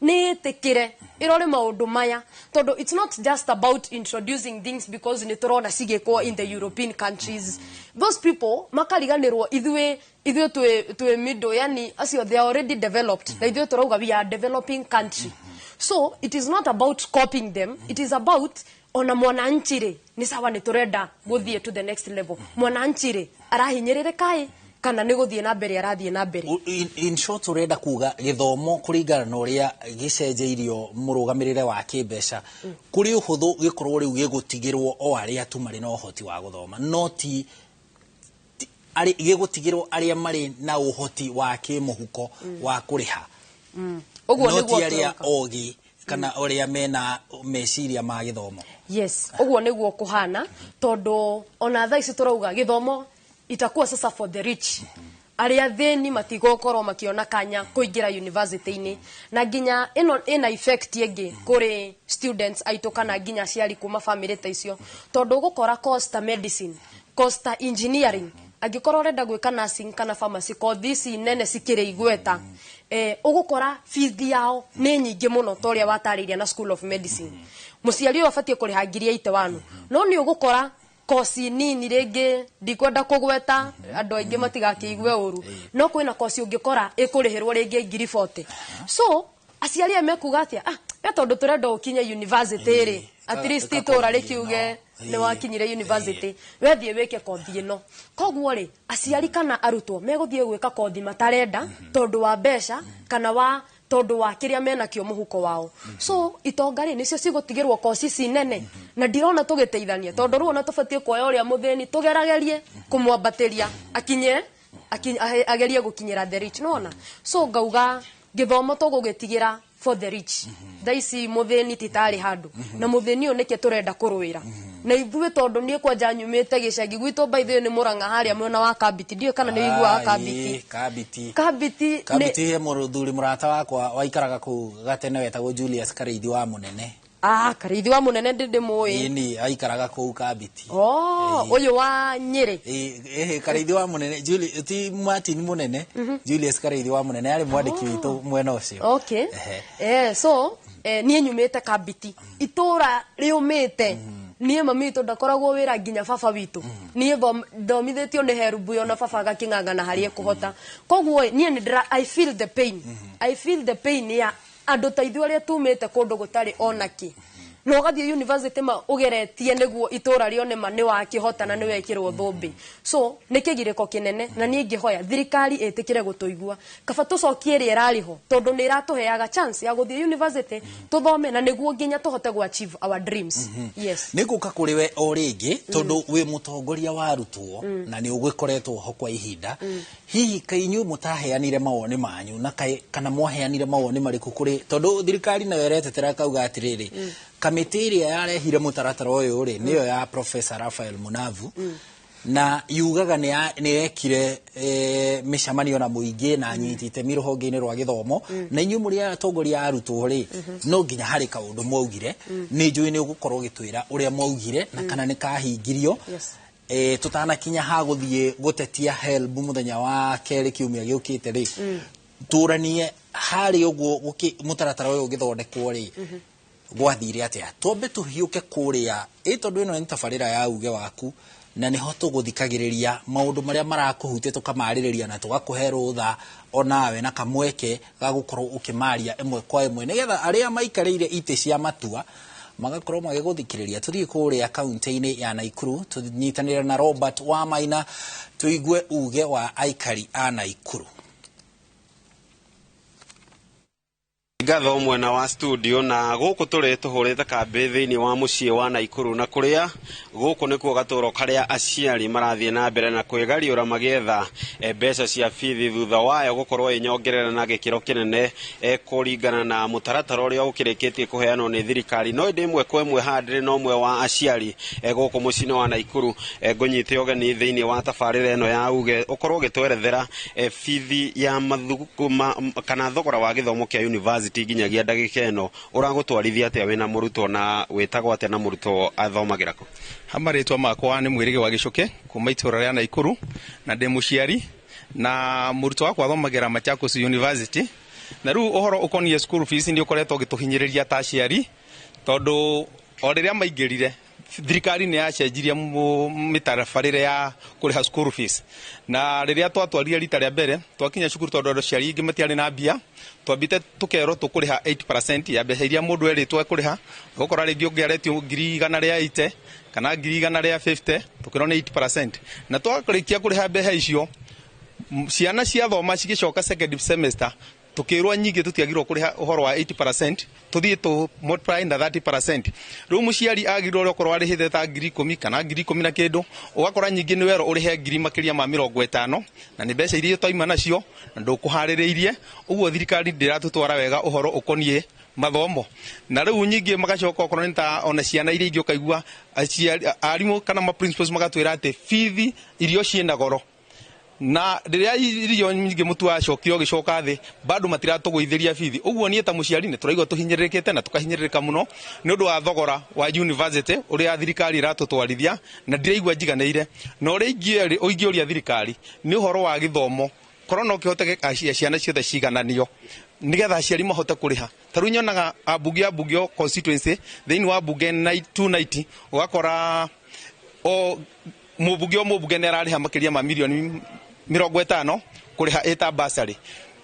nĩ ĩtĩkĩre ĩrore maũndũ maya, tondũ it's not just about introducing things because nĩ tũrona cigĩkwo in the European countries. Those people makariganĩrwo ithuĩ twĩ middle, yani acio they are already developed na ithuĩ tũrauga we are a developing country. So it is not about copying them, it is about ona mwananchi rĩ, nĩ sawa nĩ tũrenda gũthiĩ to the next level, mwananchi rĩ, arahinyĩrĩrĩka ĩ kana nĩ gũthiĩ na mbere arathiĩ na mbere? In short, ũrenda kuga gĩthomo kũringana na ũrĩa gĩcenjeirio mũrũgamĩrĩre wa kĩmbeca kũrĩ ũhũthũ gĩkorwo rĩu gĩgũtigĩrwo o arĩa tu marĩ na ũhoti wa gũthoma, no ti gĩgũtigĩrwo arĩa marĩ na ũhoti wa kĩmũhuko wa kũrĩha, Ũguo no nĩguo ti arĩa tũroka. ogĩ kana ũrĩa mena meciria ma gĩthomo. Yes, ũguo nĩguo kũhana, tondũ ona thaa ici tũrauga gĩthomo itakuwa sasa for the rich, arĩa thĩni matigũkorwo makĩona kanya kũingĩra university-inĩ. Na nginya ĩno ĩna effect ĩngĩ kũrĩ students aitũ kana nginya aciari kuma family ta icio, tondũ ũgũkora course ta medicine, course ta engineering, angĩkorwo ũrenda gwĩka nursing kana pharmacy, kothi ici nene cikĩrĩ igweta, ũgũkora fees yao nĩ nyingĩ mũno, ta ũrĩa watarĩirie na School of Medicine mũciari ũyũ abatiĩ kũrĩha 81,000, no nĩ ũgũkora kosi nini rĩngĩ, ndikwenda kũgweta andũ aingĩ matigakĩigue ũru, no kwĩna kosi ũngĩkora ĩkũrĩhĩrwo rĩngĩ 40,000. So aciari aya mekuga atĩa? "Ah, we tondũ tũrenda ũkinye university rĩ, at least itũra rĩkiuge nĩ wakinyire university, wethiĩ wĩke kothi ĩno." Koguo rĩ, aciari kana arutwo megũthiĩ gwĩka kothi matarenda tondũ wa mbeca kana wa tondũ wa kĩrĩa menakĩo mũhuko wao. So itonga rĩ, nĩcio cigũtigĩrwo koci ici nene, na ndirona tũgĩteithania, tondũ rĩu ona tũbatiĩ kuoya ũrĩa mũthĩni tũgeragerie kũmwambatĩria akinye agerie gũkinyĩra the rich. Nona so ngauga gĩthomo tũgũgĩtigĩra for the rich. Thaa ici mũthĩni titarĩ handũ, na mũthĩni ũyũ nĩkĩ tũrenda kũrũĩra na ithuĩ, tondũ niĩ kwanja nyumĩte gĩcagi gwitũ, by the way, nĩ Mũrang'a harĩa mwena wa Kambiti. Ndiũĩ kana nĩ ũiguaga Kambiti. Ĩĩ, Kambiti. Kambiti nĩ Kambiti he mũthuri mũrata wakwa waikaraga kũu gatene wetagwo Julius Karĩithi wa Mũnene. Ah, Karĩithi wa Mũnene, ndĩ ndĩmũĩ. Ĩni, aikaraga kũu Kambiti. Oh, ũyũ wa Nyĩrĩ? Ĩĩ, Karĩithi wa Mũnene, ti Martin Mũnene, Julius Karĩithi wa Mũnene arĩ mwandĩki witũ mwena ũcio. Okay. So niĩ nyumĩte Kambiti, itũra rĩũmĩte. Niĩ mami witũ ndakoragwo wĩra, nginya baba witũ. Niĩ thomithĩtio nĩ herubu ona baba agakĩng'ang'ana harĩa ekũhota. Koguo niĩ nĩ ndĩra I feel the pain, I feel the pain ya andũ ta ithuĩ arĩa tumĩte kũndũ gũtarĩ onakĩ. Na ũgathiĩ university ma ũgeretie nĩguo itũra rĩone ma nĩ wakĩhota na nĩ wekĩrwo thũmbĩ. So nĩ kĩgirĩko kĩnene, na niĩ ingĩhoya thirikari ĩtĩkĩre gũtũigua, kaba tũcokie ĩrĩa ĩrarĩ ho, tondũ nĩ ĩratũheaga chance ya gũthiĩ university tũthome na nĩguo nginya tũhote gũ achieve our dreams. Yes. Nĩ ngũka kũrĩ we o rĩngĩ, tondũ wĩ mũtongoria wa arutwo na nĩ ũgĩkoretwo ho kwa ihinda. Hihi kaĩ inyuĩ mũtaheanire mawoni manyu, na kaĩ kana mwaheanire mawoni marĩkũ kũrĩ, tondũ thirikari nayo ĩretetera kauga atĩrĩrĩ, kamĩtĩ ĩrĩa yarehire mũtaratara ũyũ rĩ, nĩyo ya Professor Raphael Munavu, na yugaga nĩ yekire mĩcemanio na mũingĩ na anyiti itemi rũhonge-inĩ rwa gĩthomo, na inyuĩ mũrĩ atongoria a arutwo rĩ, no nginya harĩ kaũndũ mwaugire. Nĩ njũĩ nĩ ũgũkorwo ũgĩtwĩra ũrĩa mwaugire na kana nĩ kahingirio. Tutanakinya ha gũthiĩ gũtetia HELB mũthenya wa kerĩ kiumia gĩũkĩte rĩ, tũranie harĩ ũguo mũtaratara ũyũ ũgĩthondekwo rĩ, gwathire atĩa? Twambe tũhiũke kũrĩa ĩ, tondũ ĩno nĩ tabarĩra ya uge waku, na nĩho tũgũthikagĩrĩria maũndũ marĩa marakũhutia, tũkamarĩrĩria na tũgakũhe rũtha onawe na kamweke ga gũkorwo ũkĩmaria ĩmwe kwa ĩmwe, nĩgetha arĩa maikarĩire itĩ cia matua magakorwo magĩgũthikĩrĩria. Tũthiĩ kũrĩa kaunti-inĩ ya Naikuru, tũnyitanĩre na Robert Wamaina, tũigue uge wa aikari a Naikuru. Ngatho mwena wa studio. Na gũkũ tũrĩ tũhũrĩte kambĩ thĩinĩ wa mũciĩ wa Naikuru, na kũrĩa gũkũ nĩkuo gatũro karĩa aciari marathiĩ na mbere na kwĩgariũra magĩetha mbeca cia bithi thutha wayo gũkorwo ĩnyongerera na gĩkĩro kĩnene kũringana na mũtaratara ũrĩa ũkĩrĩkĩtie kũheanwo nĩ thirikari. No ĩndĩ ĩmwe kwa ĩmwe haha ndĩrĩ na ũmwe wa aciari gũkũ mũciĩ-inĩ wa Naikuru. Ngũnyite ũgeni thĩinĩ wa tabarĩra ĩno ya uge, ũkorwo ũgĩtwerethera bithi ya mathuku kana thogora wa gĩthomo kĩa university nginyagia ndagĩka ĩno ũragũtwarithia atĩa wĩna mũrutwo, na wĩtagwo atĩa na mũrutwo athomagĩra kũ? Ha marĩtwa makwa nĩ Mwĩrĩgĩ wa Gĩcũke kuma itũra rĩa Naikuru, na ndĩ mũciari na mũrutwo wakwa athomagĩra Machakos University. Na rĩu ũhoro ũkoniĩ school fees nĩ ũkoretwo ũgĩtũhinyĩrĩria ta aciari, tondũ o rĩrĩa maingĩrire thirikari nĩ yacenjirie mĩtabarĩre ya kũrĩha school fees. Na rĩrĩa twatwarire rita rĩa mbere twakinya cukuru, tondũ aciari aingĩ matiarĩ na mbia, twambĩte tũkerwo tũkũrĩha 8% ya mbeca iria mũndũ erĩtwo ekũrĩha. Ũgakora rĩngĩ ũngĩaretio 180,000 kana 150,000, tũkĩrwo nĩ 8%. Na twarĩkia kũrĩha mbeca icio, ciana ciathoma cigĩcoka second semester, tukirwo nyingĩ tũtiagirwo kũrĩha ũhoro wa 80%, tũthiĩ tũ multiply na 30%. Rĩu mũciari agĩrĩirwo ũrĩa ũkorwo arĩhĩte ta 10,000 kana 10,000 na kĩndũ, ũgakora nyingĩ nĩ werwo ũrĩhe ngiri makĩria ma 50, na nĩ mbeca iria twaima nacio na ndũkũharĩrĩirie. Ũguo thirikari ndĩratũtwara wega ũhoro ũkoniĩ mathomo. Na rĩu nyingĩ magacoka okorwo nĩ ta ona ciana iria ingĩ, ũkaigua aciari, arimũ kana ma principals magatwĩra atĩ bithi irio ciĩna goro, na rĩrĩa irio nyingĩ mũtu wacokire ũgĩcoka thĩ, bado matiratũgũithĩria bithi. Ũguo niĩ ta mũciari nĩ tũraigua tũhinyĩrĩrĩkĩte na tũkahinyĩrĩrĩka mũno nĩ ũndũ wa thogora wa university ũrĩa thirikari ĩratũtwarithia, na ndiraigua njiganĩire. Na ũrĩa ingĩũria thirikari nĩ ũhoro wa gĩthomo, korwo no kĩhoteke ciana ciothe cigananio nĩgetha aciari mahote kũrĩha. Ta rĩu nyonaga ambunge o constituency thĩinĩ wa bunge 290, ũgakora o mũmbunge o mũmbunge nĩ ararĩha makĩria ma mirioni 50 kũrĩha ĩta bursary.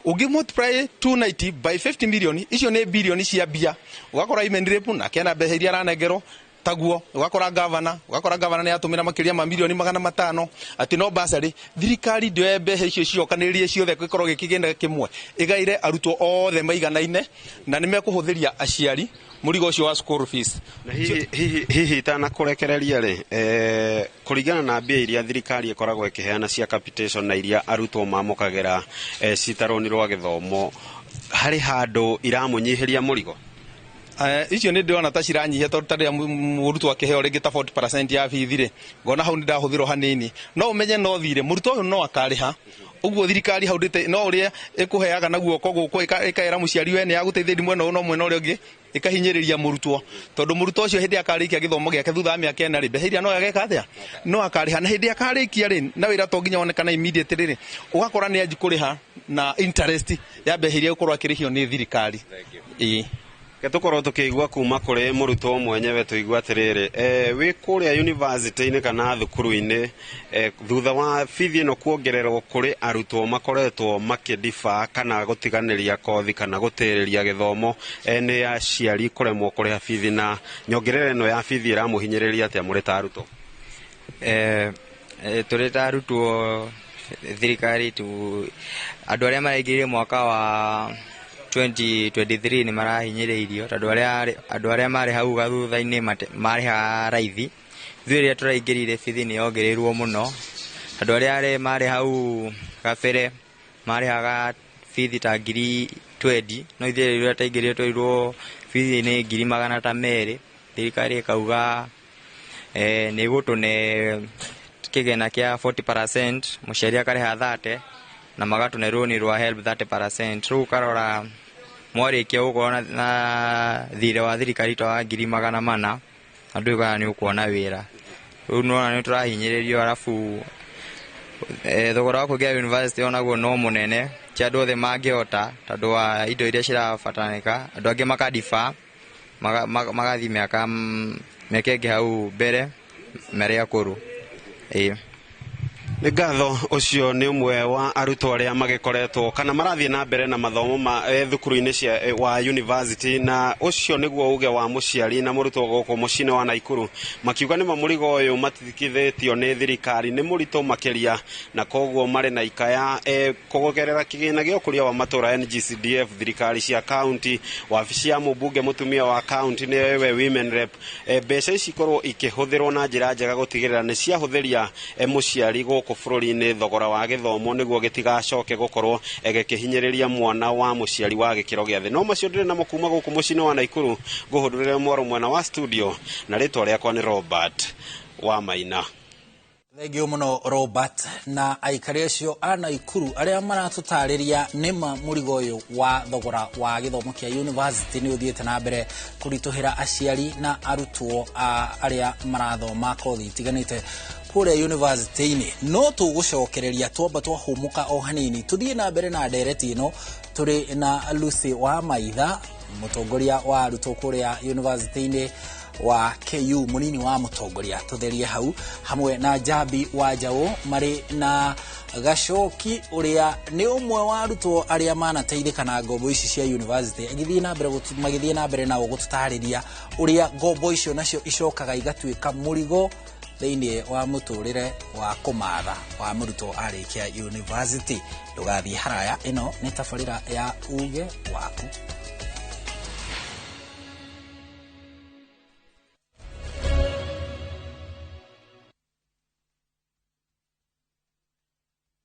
Ũngĩ multiply 290 by 50 million, icio nĩ bilioni cia mbia. Ũgakora women rep nake ena mbeca iria aranengerwo taguo, ũgakora governor nĩ atũmĩra makĩria ma mirioni 500 atĩ no bursary. Thirikari ndĩoe mbeca icio ciokanĩrĩrie ciothe gĩkorwo gĩkĩgĩna kĩmwe, ĩgaĩre arutwo othe maiganaine, na nĩ mekũhũthĩria aciari mũrigo ũcio wa school fees. Na hihi itanakũrekereria rĩ, kũringana na mbia iria thirikari ĩkoragwo ĩkĩheana cia capitation na iria arutwo mamũkagĩra cita rũni rwa gĩthomo, harĩ handũ iramũnyihĩria mũrigo? Icio nĩ ndĩrona ta ciranyihia, tondũ ta rĩrĩa mũrutwo akĩheo rĩngĩ ta 40% ya bithi rĩ, ngona hau nĩ ndahũthĩrwo hanini. No ũmenye no thirĩ mũrutwo ũyũ no akarĩha. Ũguo thirikari hau ndĩte no ũrĩa ĩkũheaga na guoko gũkũ, ĩkaĩra mũciari we nĩ yagũteithĩrĩria mwena ũyũ, no mwena ũrĩa ũngĩ ĩkahinyĩrĩria mũrutwo, tondũ mũrutwo ũcio hĩndĩ akarĩkia gĩthomo gĩake thutha wa mĩaka 4 rĩ, mbeca iria no ageka atĩa, no akarĩha. Na hĩndĩ akarĩkia rĩ, na wĩra to nginya wonekana immediately rĩ, ũgakora nĩ anji kũrĩha na interest ya mbeca iria egũkorwo akĩrĩhio nĩ thirikari. Ĩĩ. Ke tũkorwo tũkĩigua kuma kũrĩ mũrutwo mwenyewe tũigua atĩrĩrĩ, wĩ kũrĩa university-inĩ kana thukuru-inĩ, thutha wa bithi ĩno kuongererwo kũrĩ arutwo makoretwo makĩdiba kana gũtiganĩria kothi kana gũtĩrĩria gĩthomo, nĩ aciari kũremwo kũrĩha bithi, na nyongerera ĩno ya bithi ĩramũhinyĩrĩria atĩa mũrĩ ta arutwo? Tũrĩ ta arutwo, thirikari tu andũ arĩa maraingĩrire mwaka wa 2023 nĩ marahinyĩrĩirio, tondũ andũ arĩa marĩ hau gathutha-inĩ marĩhaga raithi. Ithuĩ rĩrĩa tũraingĩrire bithi nĩ yongereirwo mũno, andũ arĩa marĩ hau gabere marĩhaga bithi ta 20,000, no ithuĩ rĩrĩa twaingĩrire twerirwo bithi nĩ 200,000. Thirikari ĩkauga nĩ ĩgũtũne kĩgĩna kĩa 40%, mũciari akarĩha 30 na magatũne rũni rwa HELB 30%. Rĩu ũkarora mwarĩkia gũkorwo na thirĩ wa thirikari ta wa 400,000, na ndũĩ kana nĩ ũkuona wĩra. Rĩu nĩwona nĩ tũrahinyĩrĩrio, arabu thogora wa kũingĩra university onaguo no mũnene, ti andũ othe mangĩhota tondũ wa indo iria cirabataranĩka. Andũ angĩ makadiba magathiĩ mĩaka ĩngĩ hau mbere marĩ akũrũ. Ĩĩ. Nĩ ngatho. Ũcio nĩ ũmwe wa arutwo arĩa magĩkoretwo kana marathiĩ na mbere na mathomo ma thukuru-inĩ cia wa university, na ũcio nĩguo uge wa mũciari na mũrutwo gũkũ mũciĩ-inĩ wa Naikuru, makiuga nĩma mũrigo ũyũ matigithĩtio nĩ thirikari nĩ mũritũ makĩria, na koguo marĩ na ikaya kũgerera kĩgĩna gĩa ũkũria wa matũra NGCDF, thirikari cia county, wabici ya mũmbunge mũtumia wa county nĩwe women rep, mbeca ici ikorwo ikĩhũthĩrwo na njĩra njega gũtigĩrĩra nĩ ciahũthĩria mũciari gũkũ bũrũri-inĩ thogora wa gĩthomo, nĩguo gĩtigacoke gũkorwo gĩkĩhinyĩrĩria mwana wa mũciari wa gĩkĩro gĩa thĩ. No macio ndĩrĩ namo kuma gũkũ mũciĩ-inĩ wa Naikuru, ngũhũndũrĩre mwaro mwena wa studio, na rĩtwa rĩakwa nĩ Robert wa Maina. Thengiũ mũno Robert, na aikari acio a Naikuru arĩa maratũtarĩria nĩma mũrigo ũyũ wa thogora wa gĩthomo kĩa university nĩ ũthiĩte na mbere kũritũhĩra aciari na arutwo arĩa marathoma kothi itiganĩte kũrĩa university-inĩ. No tũgũcokereria twamba twahũmũka o hanini tũthiĩ na mbere na ndereti ĩno tũrĩ na Lucy wa Maitha, mũtongoria wa arutwo kũrĩa university-inĩ wa KU, mũnini wa mũtongoria, tũtherie hau, hamwe na Njambi wa Njaũ marĩ na Gacoki ũrĩa nĩ ũmwe wa arutwo arĩa manateithĩka na ngombo ici cia university, agĩthiĩ na mbere magĩthiĩ na mbere nao gũtũtarĩria ũrĩa ngombo icio nacio icokaga igatuĩka mũrigo thĩinĩ wa mũtũrĩre wa kũmatha wa mũrutwo arĩkia university. Ndũgathiĩ haraya, ĩno nĩ tabarĩra ya Uge Waku.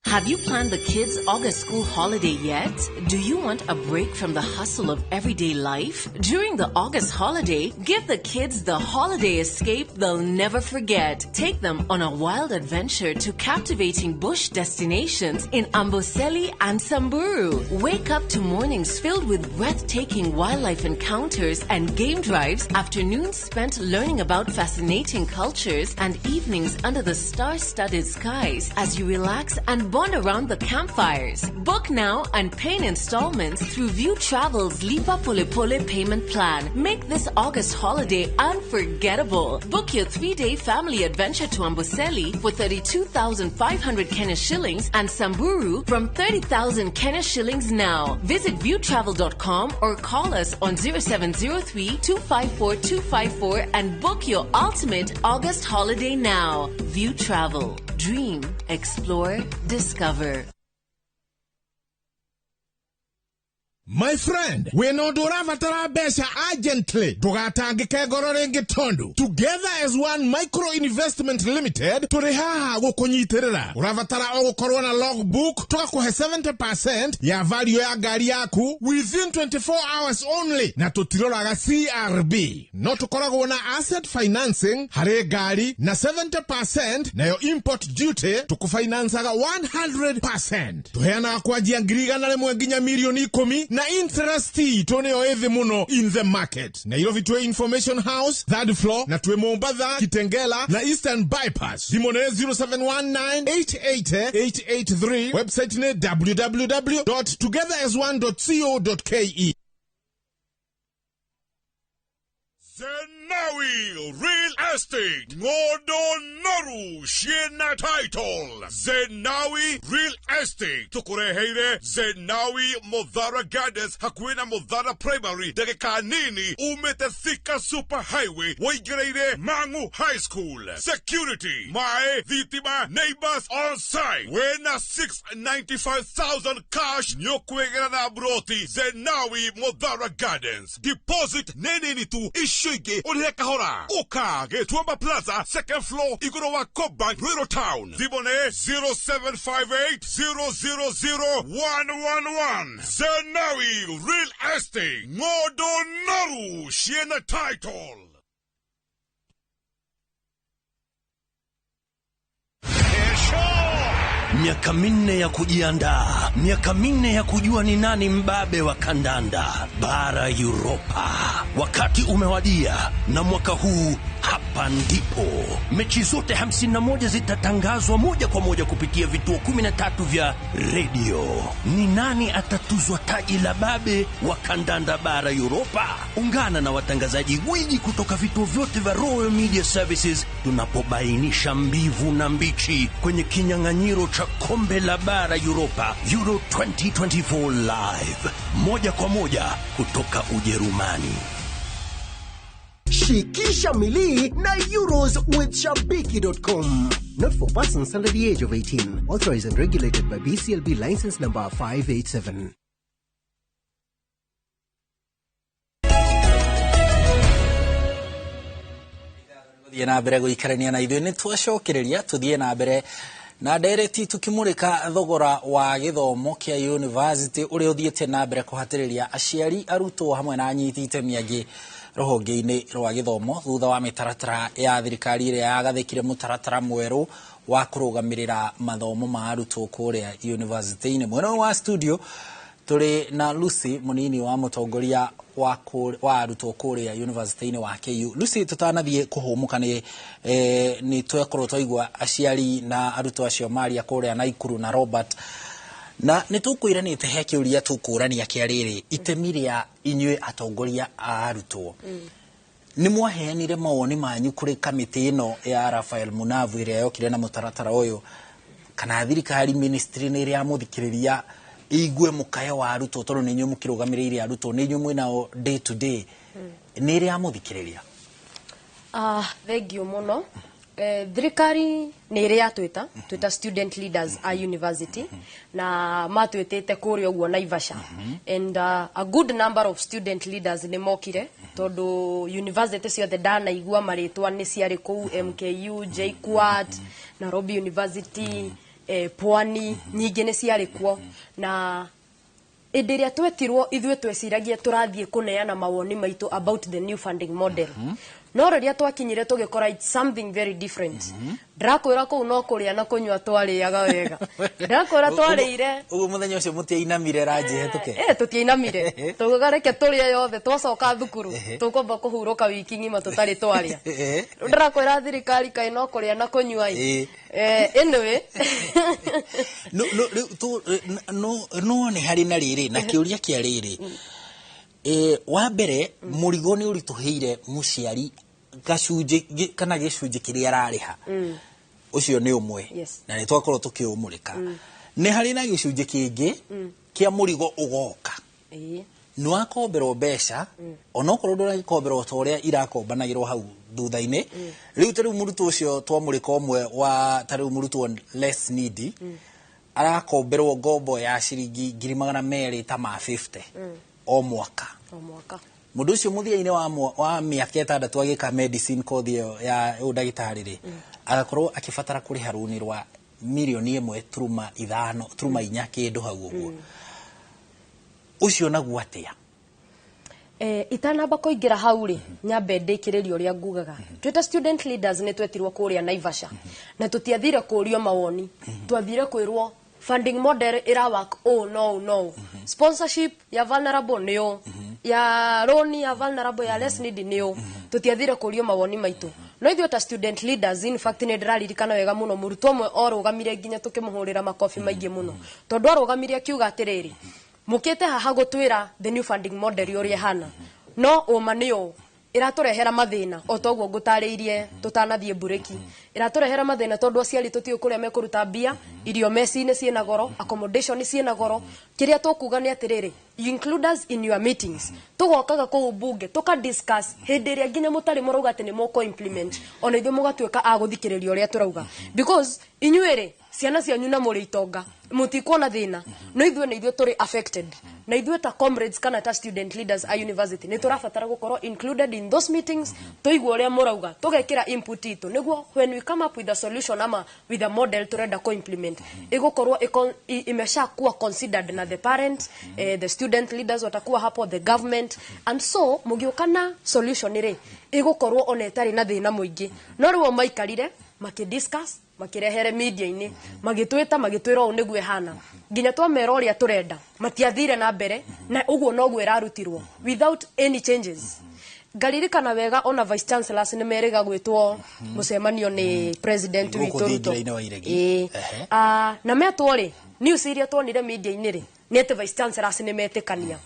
Have you planned the kids' August school holiday yet? Do you want a break from the hustle of everyday life? During the August holiday, give the kids the holiday escape they'll never forget. Take them on a wild adventure to captivating bush destinations in Amboseli and Samburu. Wake up to mornings filled with breathtaking wildlife encounters and game drives, afternoons spent learning about fascinating cultures, and evenings under the star-studded skies as you relax and bond around the campfires. Book now and pay in installments through View Travel's Lipa Pole Pole payment plan. Make this August holiday unforgettable. Book your 3-day family adventure to Amboseli for 32,500 Kenya shillings and Samburu from 30,000 Kenya shillings now. Visit viewtravel.com or call us on 0703 254 254 and book your ultimate August holiday now. View Travel. Dream, explore, discover. My friend, wĩna ũndũ ũrabatara mbeca urgently, ndũgatangĩke ngoro rĩngĩ tondũ Together as One Micro Investment Limited tũrĩ haha gũkũnyitĩrĩra. Ũrabatara o gũkorwo na logbook, tũgakũhe 70% ya value ya ngari yaku within 24 hours only, na tũtiroraga CRB. No tũkoragwo na asset financing harĩ ngari na 70%, nayo import duty tũkũfinancaga 100%. Tũheanaga kwanjia 100,000 nginya 10,000,000 na interest itũ nĩyo ĩthĩ mũno in the market. Nairobi twĩ Information House third floor, na twĩ Mombatha, Kitengela na Eastern Bypass. Thimũ nĩ 0719888883, website nĩ www.togetherasone.co.ke. Zenawi Real Estate Ng'ondo Noru ciĩna title. Zenawi Real Estate tũkũreheire Zenawi Muthara Gardens hakuhĩ na Muthara Primary, ndagĩka nini umĩte Thika Super Highway woingĩrĩire Mang'u High School. Security, maĩ, thitima, neighbors on site. Wĩna 695,000 cash nĩũkwĩgĩra na mburoti Zenawi Muthara Gardens. Deposit nĩ nini tu, icio ingĩ ũrĩhe kahora. Ũka Gĩtuamba Plaza, second floor, igũrũ wa Cobank, Ruiru Town. Thimũ nĩ 0758 000 111. Zenawi Real Estate Ng'ondo Noru ciĩna title. Miaka 4 ya kujiandaa, miaka 4 ya kujua ni nani mbabe wa kandanda bara Europa. Wakati umewadia, na mwaka huu hapa ndipo mechi zote 51 zitatangazwa moja kwa moja kupitia vituo 13 vya redio. Ni nani atatuzwa taji la babe wa kandanda bara Europa? Ungana na watangazaji gwiji kutoka vituo vyote vya Royal Media Services tunapobainisha mbivu na mbichi kwenye kinyang'anyiro cha kombe la bara Europa Euro 2024 live moja kwa moja kutoka Ujerumani. Shikisha milii na Euros with Shabiki.com. Not for persons under the age of 18. Authorized and regulated by BCLB license number 587. Thiĩ na mbere gũikarania na ithuĩ, nĩ twacokereria tũthiĩ na mbere na ndereti tukimũrĩka thogora wa gĩthomo kĩa university ũrĩa ũthiĩte na mbere kũhatĩrĩria aciari, arutwo hamwe na anyiti itemi angĩ rũhonge-inĩ rwa gĩthomo thutha wa mĩtaratara ya thirikari ĩrĩa yagathĩkire mũtaratara mwerũ wa kũrũgamĩrĩra mathomo ma arutwo kũrĩa university-inĩ. Mwena ũyũ wa studio tũrĩ na Lucy, mũnini wa mũtongoria wa arutwo kũrĩa university-inĩ wa KU. Lucy, tũtanathiĩ kũhũmũka nĩ twekorwo twaigua aciari na arutwo acio maria kũrĩa Naikuru na Robert, na nĩ tũkwĩranĩte he kĩũria tũkũrania kĩa rĩrĩ, itemi rĩa inyuĩ atongoria a arutwo. Nĩ mwaheanire mawoni manyu kũrĩ kamĩtĩ ĩno ya Raphael Munavu ĩrĩa yokire na mũtaratara ũyũ, kana thirikari ministry nĩ ĩrĩa yamũthikĩrĩria igue mũkayo wa arutwo, tondũ nĩ inyuĩ mũkĩrũgamĩrĩire arutwo, nĩ inyuĩ mwĩnao day to day, nĩ ĩrĩa yamũthikĩrĩria? Thengiũ mũno. Thirikari nĩ ĩrĩ yatwĩta twĩta student leaders a university, na matwĩtĩte kũrĩa ũguo Naivasha, and a good number of student leaders nĩ mokire, tondũ university ciothe ndanaigua marĩtwa nĩ ciarĩ kũu, MKU, JKUAT, Nairobi University, Pwani, nyingĩ nĩ ciarĩ kuo. Na hĩndĩ ĩrĩa twetirwo ithuĩ tweciragia tũrathiĩ kũneana mawoni maitũ about the new funding model, no rĩrĩa twakinyire tũgĩkora it's something very different. Ndĩrakwĩra kũu no kũrĩa na kũnyua twarĩaga wega. Ndĩrakwĩra twarĩire ũguo mũthenya ũcio mũtiainamire ranji hetũke? Tũtiainamire, tũgĩuga reke tũrĩe yothe, twacoka thukuru tũkwamba kũhurũka wiki ng'ima tũtarĩ twarĩa. Ndĩrakwĩra thirikari kaĩ no kũrĩa na kũnyua ĩ. Anyway, no nĩ harĩ na rĩrĩ na kĩũria kĩa rĩrĩ, wa mbere mũrigo nĩ ũritũhĩire mũciari gacunjĩ kana gĩcunjĩ kĩrĩa ararĩha, ũcio nĩ ũmwe, na nĩ twakorwo tũkĩũmũrĩka. Nĩ harĩ na gĩcunjĩ kĩngĩ kĩa mũrigo ũgoka, nĩ wakomberwo mbeca onokorwo ndũragĩkomberwo ta ũrĩa irakombanagĩrwo hau thutha-inĩ. Rĩu ta rĩu mũrutwo ũcio twamũrĩka ũmwe wa ta rĩu mũrutwo less needy arakomberwo ngombo ya ciringi 200,000 ta ma 50 o mwaka. Mũndũ ũcio mũthia-inĩ wa mĩaka 6 agĩka medicine kothi ĩyo ya ũndagĩtarĩ rĩ, agakorwo akĩbatara kũrĩha rũni rwa mirioni 1.5 turuma 4 kĩndũ hau ũguo. Ũcio naguo atĩa? Itanamba kũingĩra hau rĩ, nyambe ndĩkĩrĩrie ũrĩa ngugaga. Twĩta student leaders nĩ twetirwo kũrĩa Naivasha, na tũtiathire kũrio mawoni, twathire kwĩrwo funding model ira work oh no no, sponsorship ya vulnerable nĩ ũ, ya loan ya vulnerable ya less needy nĩ ũ. Tũtiathire kũrio mawoni maitũ. No ithuĩ ta student leaders, in fact nĩ ndĩraririkana wega mũno mũrutwo ũmwe orũgamire nginya tũkĩmũhũrĩra makobi maingĩ mũno, tondũ arũgamire akiuga atĩrĩrĩ, mũkĩte haha gũtwĩra the new funding model ũrĩa ĩhana, no ũma nĩ ũũ, Ĩratũrehera mathĩna o toguo ngũtarĩirie tũtanathiĩ mburĩki. Ĩratũrehera mathĩna tondũ aciari tũtiũĩ kũrĩa mekũruta mbia, irio meci-inĩ ciĩna goro, accommodation ciĩna goro. Kĩrĩa tũkuga nĩ atĩrĩrĩ, you include us in your meetings, tũgokaga kũu bunge tũka discuss hĩndĩ ĩrĩa nginya mũtarĩ mũrauga atĩ nĩ mũkũ implement, ona ithuĩ mũgatuĩka a gũthikĩrĩria ũrĩa tũrauga, because inyuĩ rĩ, ciana cianyu na mũrĩ itonga mũtikuona thĩna, no ithuĩ nĩ ithuĩ tũrĩ affected. Na ithuĩ ta comrades kana ta student leaders a university nĩ tũrabatara gũkorwo included in those meetings, tũigue ũrĩa mũrauga, tũgekĩra input itũ, nĩguo when we come up with a solution ama with a model tũrenda kũ implement, ĩgũkorwo imeshakuwa considered na the parent, the student leaders watakuwa hapo, the government, and so mũgĩũka na solution rĩ, ĩgũkorwo ona ĩtarĩ na thĩna mũingĩ. No rĩu o maikarire makĩdiscuss, makirehere media-inĩ, magĩtwĩta, magĩtwĩra ũũ nĩguo ĩhana, nginya twamera ũrĩa tũrenda matiathire na mbere na ũguo noguo ĩrarutirwo without any changes. Ngaririkana wega ona vice chancellors nĩ merĩga gwĩtwo mũcemanio nĩ president Gũkũ witũ Ruto. thingira-inĩ wa iregi. Ĩĩ. Ah, na metwo rĩ, news iria tuonire media-inĩ rĩ, nĩ atĩ vice chancellors nĩ metĩkania,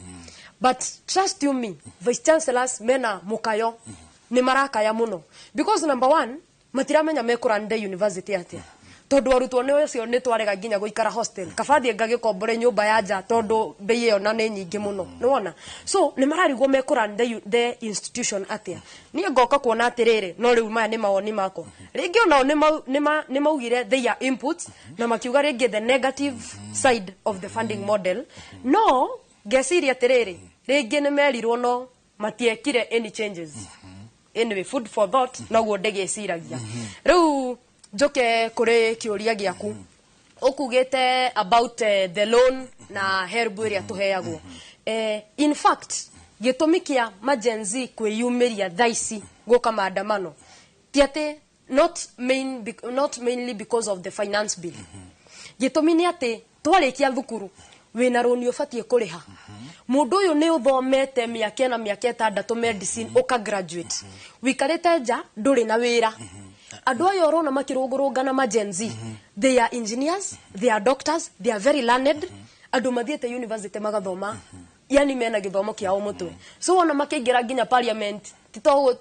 but trust you me, vice chancellors mena mũkayo, nĩ marakaya mũno, because number one, matiramenya mekũrun the university atĩa, tondũ arutwo nĩ ũcio nĩ twarega nginya gũikara hostel, kabathiĩ ngagĩkombore nyũmba ya nja tondũ bei ĩyo na nĩ nyingĩ mũno, nĩwona? So nĩ mararigwo mekũrun the institution atĩa. Niĩ ngoka kuona atĩrĩrĩ, no rĩu maya nĩ mawoni makwa, rĩngĩ onao nĩ maugire their inputs na makiuga rĩngĩ the negative side of the funding model, no ngeciria atĩrĩrĩ, rĩngĩ nĩ merirwo no matiekire any changes. Anyway, food for thought, noguo ndĩgĩciragia. Rĩu njoke kũrĩ kĩũria gĩaku ũkugĩte about the loan na HELB ĩrĩa tũheagwo. In fact, gĩtũmi kĩa ma-Gen Z kwĩyumĩria thaa ici gũka maandamano ti atĩ not mainly because of the finance bill. Gĩtũmi nĩ atĩ twarĩkia thukuru wĩna rũni ũbatiĩ kũrĩha. Mũndũ ũyũ nĩ ũthomete mĩaka 4, mĩaka 6 medicine, ũka graduate, wikarĩte nja, ndũrĩ na wĩra. Andũ aya ũrona makĩrũngũrũngana ma Gen Z, they are engineers, they are doctors, they are very learned, andũ mathiĩte university magathoma, yani mena gĩthomo kĩao mũtwe. So wona makĩingĩra nginya parliament, ti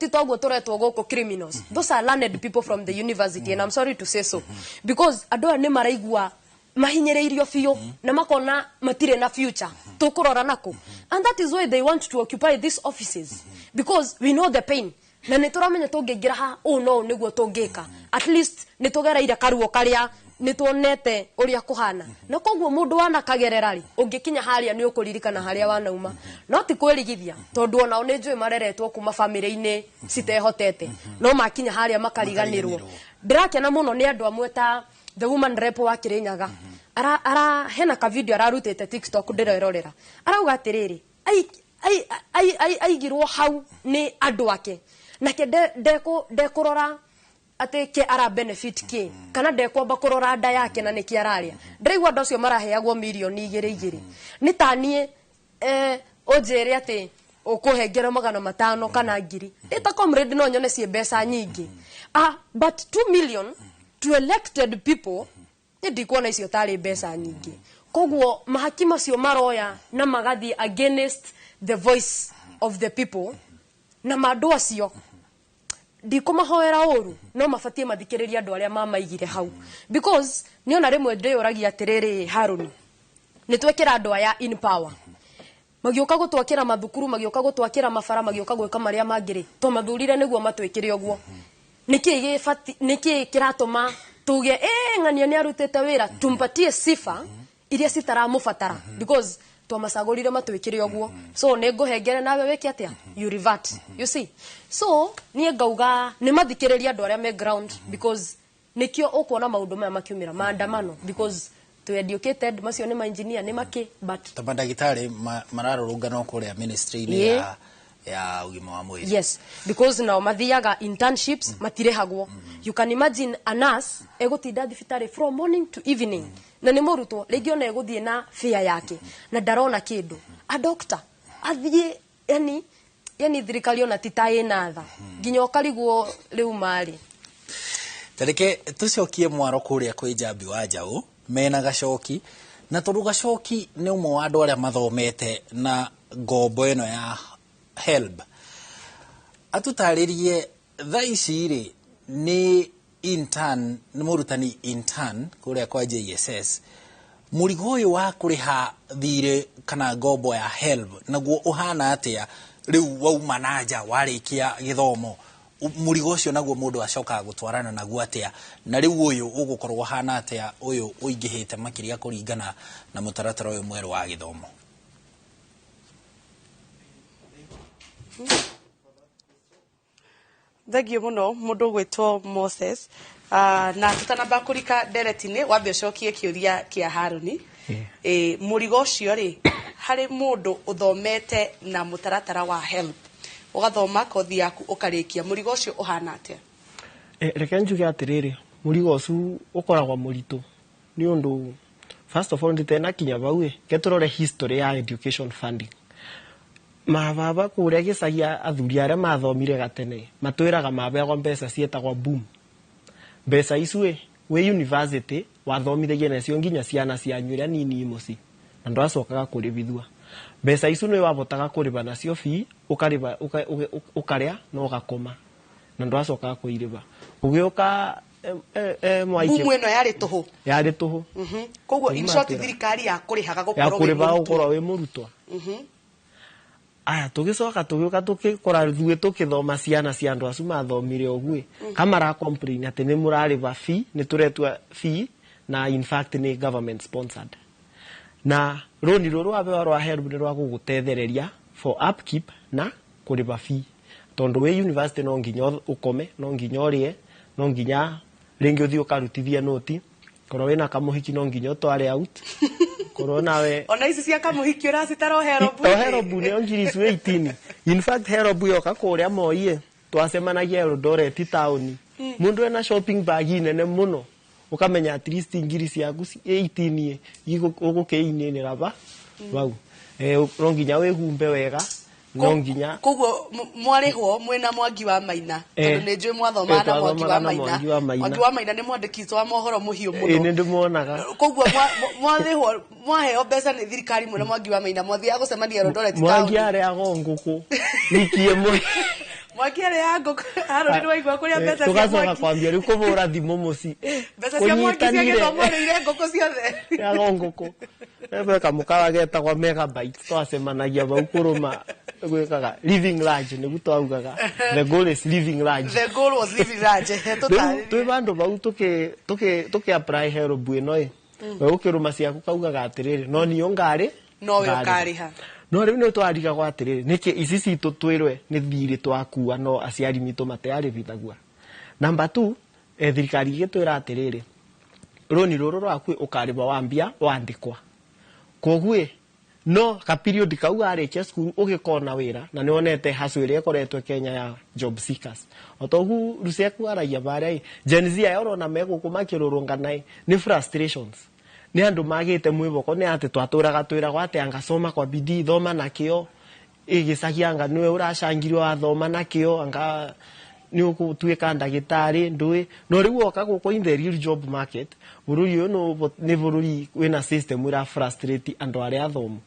toguo tũretwo gũkũ criminals. Those are learned people from the university, and I'm sorry to say so, because andũ aya nĩ maraigua mahinyĩrĩirio biũ na makona matirĩ na future, tũkũrora nako, and that is why they want to occupy these offices, because we know the pain na nĩ tũramenya tũngĩingĩra ha ũũ no ũũ nĩguo tũngĩka, at least nĩ tũgereire karuo karĩa, nĩ tuonete ũrĩa kũhana, na koguo mũndũ wanakagerera rĩ, ũngĩkinya harĩa nĩ ũkũririkana harĩa wanauma. No ti kwĩrigithia, tondũ onao nĩ njũĩ mareretwo kuma bamĩrĩ-inĩ citehotete, no makinya harĩa makariganĩrwo. Ndĩrakena mũno nĩ andũ amwe ta the woman rep wa Kirinyaga, ara hena ka video ararutĩte TikTok ndĩrerorera, arauga atĩrĩrĩ, aigirwo hau nĩ andũ ake, nake ndekũrora atĩ ke ara benefit kĩ, kana ndekwamba kũrora nda yake na nĩkĩ ararĩa. Ndĩraigua andũ acio maraheagwo mirioni 2 2. Nĩ ta niĩ, ũnjĩre atĩ ũkũhengera 500 kana 1,000, ndĩ ta comrade no nyone ciĩ mbeca nyingĩ. Ah, but 2 million to elected people, nĩ ndikuona icio tarĩ mbeca nyingĩ. Koguo mahaki macio maroya na magathiĩ against the voice of the people, na mandũ acio ndikũmahoera ũru, no mabatie mathikĩrĩrie andũ arĩa mamaigire hau, because nĩ ona rĩmwe ndĩyũragia atĩrĩrĩ, Harũni, nĩ twekĩra andũ aya in power, magĩũka gũtwakĩra mathukuru, magĩũka gũtwakĩra mabara, magĩũka gwĩka marĩa mangĩ rĩ, twamathurire nĩguo matwĩkĩre ũguo. Nĩkĩ gĩbati, nĩkĩ kĩratũma tuge ng'ania nĩ arutĩte wĩra, tumpatie sifa iria citaramũbatara, because twamacagũrire matwĩkĩre ũguo? So nĩ ngũhengere nawe wĩke atĩa? You revert, you see. So niĩ ngauga nĩ mathikĩrĩrie andũ arĩa me ground, because nĩkĩo ũkuona maũndũ maya makiumĩra maandamano, because tũ educated macio nĩ ma engineer nĩ makĩ, but ta mandagĩtarĩ mararũrũngana kũrĩa ministry-inĩ ya ũgima wa mwĩrĩ. Yes, because nao mathiaga internships, matirĩhagwo. You can imagine a nurse egũtinda thibitarĩ from morning to evening, na nĩ mũrutwo, rĩngĩ ona egũthiĩ na fare yake na ndarona kĩndũ. A doctor athiĩ, yani thirikari ona ti ta ĩna tha, nginya ũkarigwo rĩu marĩ. Tareke tũcokie mwaro kũrĩa kwĩ Njambi wa Njaũ mena Gacoki, na tondũ Gacoki nĩ ũmwe wa andũ arĩa mathomete na ngombo ĩno ya HELB. Atũtarĩrie thaa ici rĩ nĩ intern, nĩ mũrutani intern kũrĩa kwa JSS. Mũrigo ũyũ wa kũrĩha thirĩ kana ngombo ya HELB naguo ũhana atĩa rĩu wauma na nja warĩkia gĩthomo? Mũrigo ũcio naguo mũndũ acokaga gũtwarana naguo atĩa, na rĩu ũyũ ũgũkorwo ũhana atĩa, ũyũ ũingĩhĩte makĩria kũringana na mũtaratara ũyũ mwerũ wa gĩthomo? Thengiũ mũno mũndũ ũgwĩtwo Moses. Na tũtanamba kũrika ndereti-inĩ, wambe ũcokie kĩũria kĩa Harũni. Mũrigo ũcio rĩ, harĩ mũndũ ũthomete na mũtaratara wa HELB, ũgathoma kothi yaku ũkarĩkia, mũrigo ũcio ũhana atĩa? Reke njuge atĩrĩrĩ, mũrigo ũcio ũkoragwo mũritũ nĩ ũndũ first of all nditenakinya vau ĩ, ke tũrore history ya education funding. Mababa kũrĩa gĩcagi athuri arĩa mathomire gatene matwĩraga mabeagwo mbeca ciĩtagwo boom. Mbeca icu ĩ, wĩ university wathomithagia nacio nginya ciana cianyu iria nini mũciĩ na ndwacokaga kũrĩbithua. Mbeca icu nĩ wabotaga kũrĩba nacio fee, ũkarĩba, ũkarĩa na ũgakoma na ndwacokaga kũirĩba. Ũgĩũka Mwai Boom ĩno yarĩ tũhũ. Yarĩ tũhũ. Koguo in short thirikari ya kũrĩhaga gũkorwo wĩ mũrutwo. Ya kũrĩba gũkorwo wĩ mũrutwo. Aya tũgĩcoka tũgĩũka tũgĩkora ithuĩ tũkĩthoma ciana cia andũ acio mathomire ũguo kamara complain atĩ nĩ mũrarĩba fee, nĩ tũretua fee na in fact nĩ government sponsored. Na rũni rũrũ wabewa rwa HELB nĩ rwa gũgũtethereria for upkeep na kũrĩba fee. Tondũ wĩ university no nginya ũkome, no nginya ũrĩe, no nginya rĩngĩ ũthiĩ ũkarutithie noti, korwo wĩna kamũhiki no nginya ũtware out. Korwo nawe ona ici cia kamũhiki ũracitara o HELB. O HELB nĩyo ngiri icio 18. In fact HELB yoka kũrĩa Moi twacemanagia Eldoret taũni. Mũndũ ena shopping bag nene mũno ũkamenya at least ngiri ciaku 18 ũgũkĩinĩnĩra va vau. No nginya wĩhumbe wega, no nginya koguo mwarĩhwo mwĩna Mwangi wa Maina, tondũ nĩ njũĩ mwathomaga na Mwangi wa Maina. Mwangi wa Maina nĩ mwandĩki witũ wa mohoro mũhiũ mũno. Nĩ ndĩmuonaga. Koguo mwarĩhwo mwaheo mbeca nĩ thirikari mwĩna Mwangi wa Maina mwathiaga gũcemania Eldoret taũni. Mwangi arĩaga ngũkũ wiki ĩmwe. Mwangi arĩaga ngũkũ. Harũni nĩ waigua kũrĩa mbeca cia Tũgacoka Mwangi. kwambia rĩu kũbũra thimũ mũciĩ. Mbeca cia Mwangi cia gĩthomo rĩire ngũkũ ciothe. Arĩaga ngũkũ. Ebe kamũkawa getagwo megabytes twacemanagia vau kũrũma gwĩkaga living large nĩguo twaugaga. The goal is living large. The goal was living large. Rĩu twĩ vandũ vau tũkĩ apply HELB ĩno ĩ, we ũkĩrũma ciaku kaugaga atĩrĩrĩ no niĩ ngarĩ no we ũkarĩha. No rĩu nĩ twarigagwo atĩrĩrĩ nĩkĩ ici citũ twĩrwe nĩ thirĩ twakua no aciari mitũ matearĩbithagua. Number 2, thirikari ĩgĩtwĩra atĩrĩrĩ rũni rũrũ rwaku ũkarĩba wambia wandĩkwa. Koguo no ka period kau arĩkia cukuru ũgĩkona wĩra na nĩwonete hustle ĩrĩa ĩkoretwo Kenya ya job seekers. O toguo Ruseku aragia barĩa ĩ, Gen Z aya ũrona me gũkũ makĩrũrũngana ĩ, nĩ frustrations. Nĩ andũ magĩte mwĩhoko nĩ atĩ twatũraga twĩragwo atĩ anga soma kwa bidii, thoma na kĩo, ĩgĩcagia anga nĩwe ũracangirwo wathoma na kĩo, anga nĩ ũgũtuĩka ndagĩtarĩ ndũĩ. No rĩu woka gũkũ in the real job market, bũrũri ũyũ nĩ bũrũri wĩna system ĩra frustrate andũ arĩa athomu.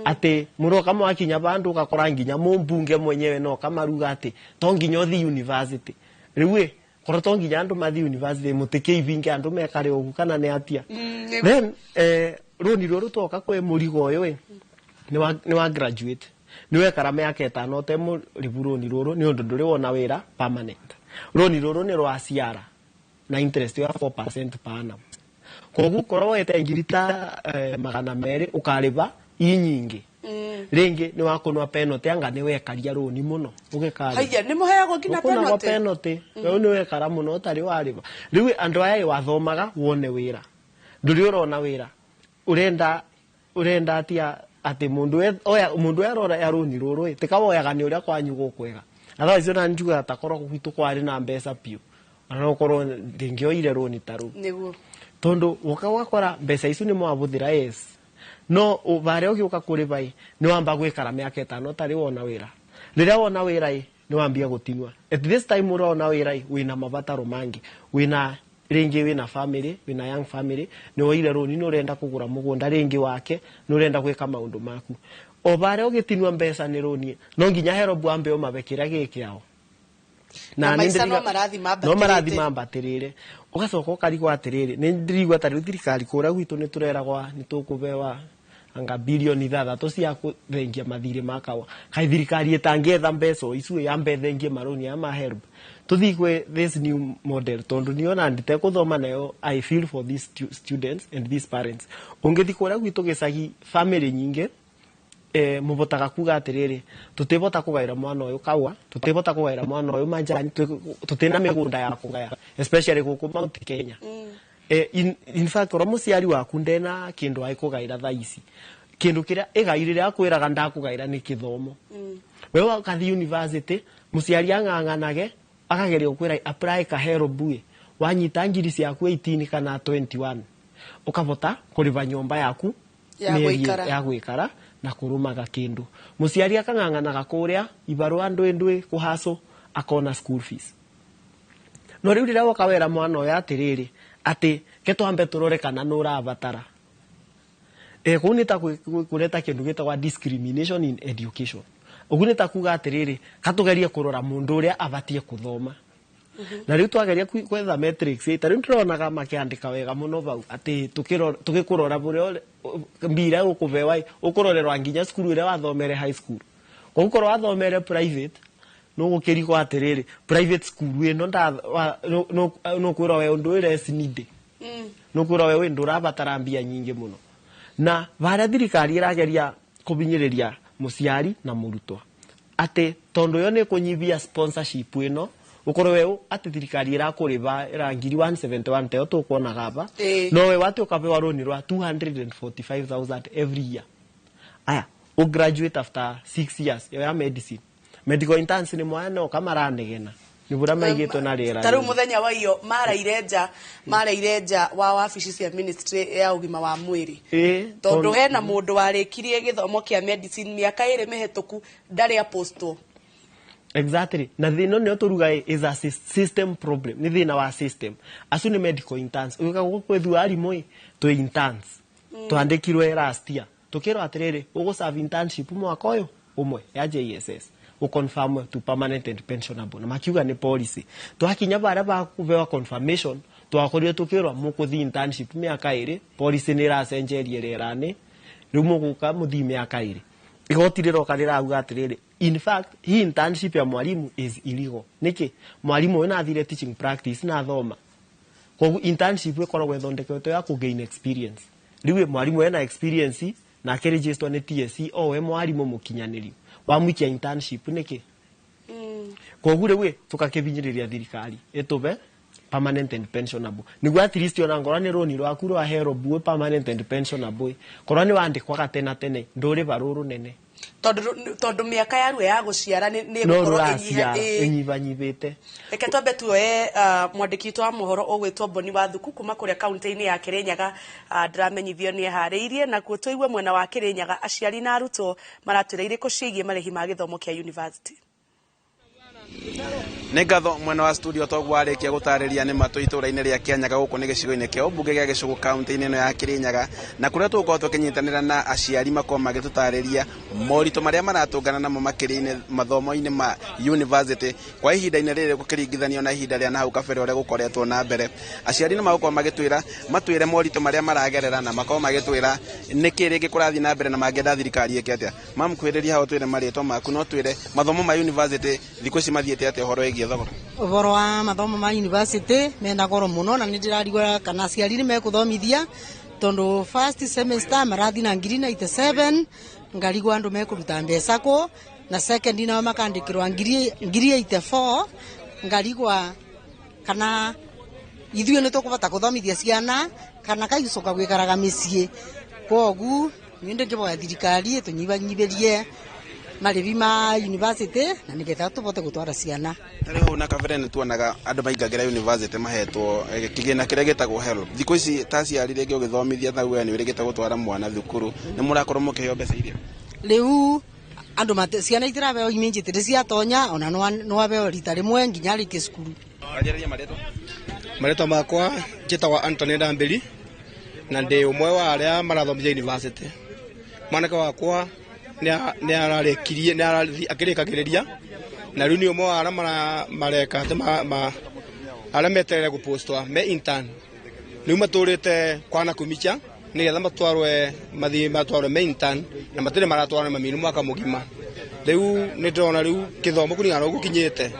Atĩ mũroka mwakinya vandũ ũgakora nginya mũmbunge mwenyewe no kamaruga atĩ to nginya ũthiĩ university. Rĩu ĩ, korwo to nginya andũ mathiĩ university mũtikĩibinge andũ mekare ũguo kana nĩ atia. Then rũni rũrũ twoka kwĩ mũrigo ũyũ ĩ, nĩ wa graduate. Nĩ wekara mĩaka ĩtano ũtemũrĩbu rũni rũrũ nĩ ũndũ ndũrĩ wona wĩra permanent. Rũni rũrũ nĩ rwa ciara na interest ya 4% per annum. Koguo korwo wete ngiri ta 200 ũkarĩba i nyingĩ. Rĩngĩ nĩ wakũnwa penalty anga nĩ wekaria rũni mũno ũgĩkarĩba. Haiya, nĩ mũheagwo nginya Ũkũnagwo penalty? penalty. Rĩu nĩ wekara mũno ũtarĩ warĩba. Rĩu andũ aya wathomaga wone wĩra. Ndũrĩ ũrona wĩra. Ũrenda atia atĩ mũndũ oya mũndũ arora ya rũni rũrũ ĩ, tikawoyaga nĩ ũrĩa kwanyu gũkwega. Otherwise ona njugaga ta korwo gwitũ kwarĩ na mbeca biũ. Ona no ũkorwo ndĩngĩoire rũni ta rũu. Nĩguo. Tondũ woka wakora mbeca icu nĩ mwabũthĩra yes. No barĩa ũgĩũka kũrĩba ĩ, nĩ wamba gwĩkara mĩaka ĩtano ũtarĩ wona wĩra. Rĩrĩa wona wĩra ĩ, nĩ wambia gũtinua. At this time ũrona wĩra ĩ, wĩna mabataro mangĩ. Wĩna rĩngĩ wĩna family, wĩna young family, nĩ woire rũni nĩ ũrenda kũgũra mũgũnda rĩngĩ wake, nĩ ũrenda gwĩka maũndũ maku. O barĩa ũgĩtinua mbeca nĩ rũni, no nginya HELB wambe ũmabe kĩrĩa gĩ kĩao. Na maica no marathi mambatĩrĩte. No marathi mambatĩrĩre. Ũgacoka ũkarigwo atĩrĩrĩ, nĩ ndĩrigua ta rĩu thirikari kũrĩa gwitũ nĩ tũreragwa nĩ tũkũbewa anga bilioni 6 cia kũthengia mathirĩ ma kawa. Kaĩ thirikari ĩtangĩetha mbeca o icio yambe thengie marũni aya ma HELB. Tũthiĩ kwĩ this new model tondũ niĩ ona nditekũthoma nayo, I feel for these students and these parents. Ũngĩthiĩ kũrĩa gwitũ gĩcagi family nyingĩ mũbotaga kuga atĩrĩrĩ, tũtibota kũgaĩra mwana ũyũ kawa, tũtibota kũgaĩra mwana ũyũ majani, tũtina mĩgũnda ya kũgaya, especially gũkũ Mount Kenya. In fact, ora mũciari waku ndena kĩndũ aikũgaĩra thaa ici, kĩndũ kĩrĩa ĩgai rĩrĩa akwĩraga ndakũgaĩra nĩ kĩthomo. We ũgathiĩ university, mũciari ang'ang'anage akageria gũkwĩra apply ka HELB, wanyita ngiri ciaku 18 kana 21 ũkabota kũrĩba nyũmba yaku ya gwĩkara na kũrũmaga kĩndũ. Mũciari akang'ang'anaga kũrĩa ibarũa ndwĩ ndwĩ kũhacũ akona school fees. No rĩu rĩrĩa woka wera mwana ũyũ atĩrĩrĩ, atĩ ke twambe tũrore kana nĩ ũrabatara. Kũu nĩ ta kũreta kĩndũ gĩtagwo discrimination in education. Ũguo nĩ ta kuga atĩrĩrĩ, katũgerie kũrora mũndũ ũrĩa abatiĩ kũthoma. Na rĩu twageria kwetha metrics, ta rĩu ndĩronaga makĩandĩka wega mũno vau atĩ tũgĩkũrora bũrĩa mbira ũkũbewa ũkũrorerwa nginya cukuru ĩrĩa wathomere high school. Koguo korwo wathomere private, nũgũkĩrigwo atĩrĩrĩ, private school ĩno nũkwĩrwo we ũndũ ĩrĩa need. Nũkwĩrwo we ũndũ ũrabatara mbia nyingĩ mũno. Na varĩa thirikari ĩrageria kũbinyĩrĩria mũciari na mũrutwo atĩ tondũ yo nĩ kũnyibia sponsorship ĩno, ũkorwo we atĩ thirikari ĩrakũrĩba ĩra ngiri 171 teyo tũkuonaga aba, no we wate ũkabewa rũni rwa 245,000 every year. Aya, ũ graduate after 6 years yo ya medicine. Medical interns nĩ mwana ũkamaranegena nĩ bũrĩa maigĩtwo na rĩera. Ta rĩu mũthenya wa iyo maraire nja wa wabici cia ministry ya ũgima wa mwĩrĩ, tondũ hena mũndũ warĩkirie gĩthomo kĩa medicine mĩaka 2 mĩhetũku ndarĩ apostwo. Exactly. Na thĩna nĩyo tũruga is a system problem. Nĩ thĩna wa system. Acio nĩ medical interns. Ũgĩũka gũkũ kwĩthua arimũ ĩ, twĩ interns. Twandĩkirwe last year. Tũkĩrwo atĩrĩrĩ, ũgũ serve internship mwaka ũyũ ũmwe ya JSS. Ũconfirm to permanent and pensionable. Na makiuga nĩ policy. Twakinya barĩa ba kũbewa confirmation, twakorirwo tũkĩrwo mũkũthiĩ internship mĩaka 2, policy nĩ ĩracenjerie rĩera-inĩ, rĩu mũgũka mũthiĩ mĩaka 2. Igoti rĩroka rĩrauga atĩrĩrĩ, in fact, hii internship ya mwalimu is illegal. Nĩkĩ? Mwalimu ũyũ nathire teaching practice na thoma. Koguo internship ĩkoragwo ĩthondeketwo ya kũ gain experience. Rĩu mwalimu ena experience na akĩregister nĩ TSC o we mwalimu mũkinyanĩru. Wamwikia internship nĩkĩ? Koguo rĩu tũgakĩbinyĩrĩria thirikari ĩtũbe permanent and pensionable. Nĩguo at least ona ngorwo nĩ rũni rwaku rwa HELB permanent and pensionable. Korwo nĩ wandĩkwaga tene tene ndũrĩba rũrũ nene. Tondũ mĩaka yaruo ya gũciara nĩ ĩgũkorwo ĩnyibanyibĩte. Reke twambe tuoe mwandĩki witũ wa mohoro ũgwĩtwo Boni Wathuku kuma kũrĩa kaunti-inĩ ya Kĩrĩnyaga. Ndĩramenyithio nĩ eharĩirie nakuo tũigue mwena wa Kĩrĩnyaga aciari na arutwo maratwĩra irĩkũ ciĩgiĩ marĩhi ma gĩthomo kĩa university. Nĩ ngatho mwena wa studio toguo warĩkia gũtarĩria nĩ matũ itũra-inĩ rĩa Kĩanyaga gũkũ nĩ gĩcigo-inĩ kĩa ũmbunge gĩa Gĩcũgũ kaunti-inĩ ĩno ya Kĩrĩnyaga, na kũrĩa tũgũkorwo tũkĩnyitanĩra na aciari makorwo magĩtũtarĩria moritũ marĩa maratũngana namo makĩria-inĩ mathomo-inĩ ma university kwa ihinda-inĩ rĩrĩ gũkĩringithanio na ihinda rĩa nahau kabere ũrĩa gũkoretwo na mbere. Aciari nĩ magũkorwo magĩtwĩra matwĩre moritũ marĩa maragerera na makorwo magĩtwĩra nĩkĩ rĩngĩ kũrathiĩ na mbere na mangĩenda thirikari ĩke atĩa. Mamkwĩrĩria hau twĩre marĩtwa maku no twĩre mathomo ma university thikũ ici mathiĩte atĩa ũhoro wĩgiĩ thogora. Ũhoro wa mathomo ma university mena goro mũno na nĩndĩrarigwo kana aciari nĩ mekũthomithia tondũ first semester marathi na ngiri 97 ngarigwo andũ mekũruta mbeca kũ, na second nao makandĩkĩrwa ngiri 84 ngarigwa kana ithuĩ nĩ tũkũbota kũthomithia ciana kana kaicoka gwĩkaraga mĩciĩ. Kwoguo niĩ ndĩngĩboya thirikari ĩtũnyibanyibĩrie marĩhi ma university na nĩgetha tũbote gũtwara ciana. Tarĩu na kabere nĩ tuonaga andũ maingagĩra university mahetwo kĩgĩna kĩrĩa gĩtagwo HELB. Thikũ ici ta aciari rĩngĩ ũgĩthomithia ta we nĩ wĩrĩgĩte gũtwara mwana thukuru nĩ mũrakorwo mũkĩheo mbeca iria? Rĩu andũ ciana itirabeo immediately ciatonya ona no abeo rita rĩmwe nginya arĩkie cukuru. Wanjĩrĩria marĩtwa. Marĩtwa makwa njĩtagwo Anthony Ndambĩri na ndĩ ũmwe wa arĩa marathomithia university. Mwanake wakwa nĩ ararĩkirie nĩ akĩrĩkagĩrĩria Na rĩu nĩ ũmwe wa arĩa mareka atĩ arĩa meterere gũpostwa me intern. Rĩu matũrĩte kwana kumicha nĩgetha matwarwe mathiĩ matwarwe me intern na matirĩ maratwarwo mami mwaka mũgima. Rĩu nĩ ndĩrona rĩu kĩthomo kũringana na ũguo gũkinyĩte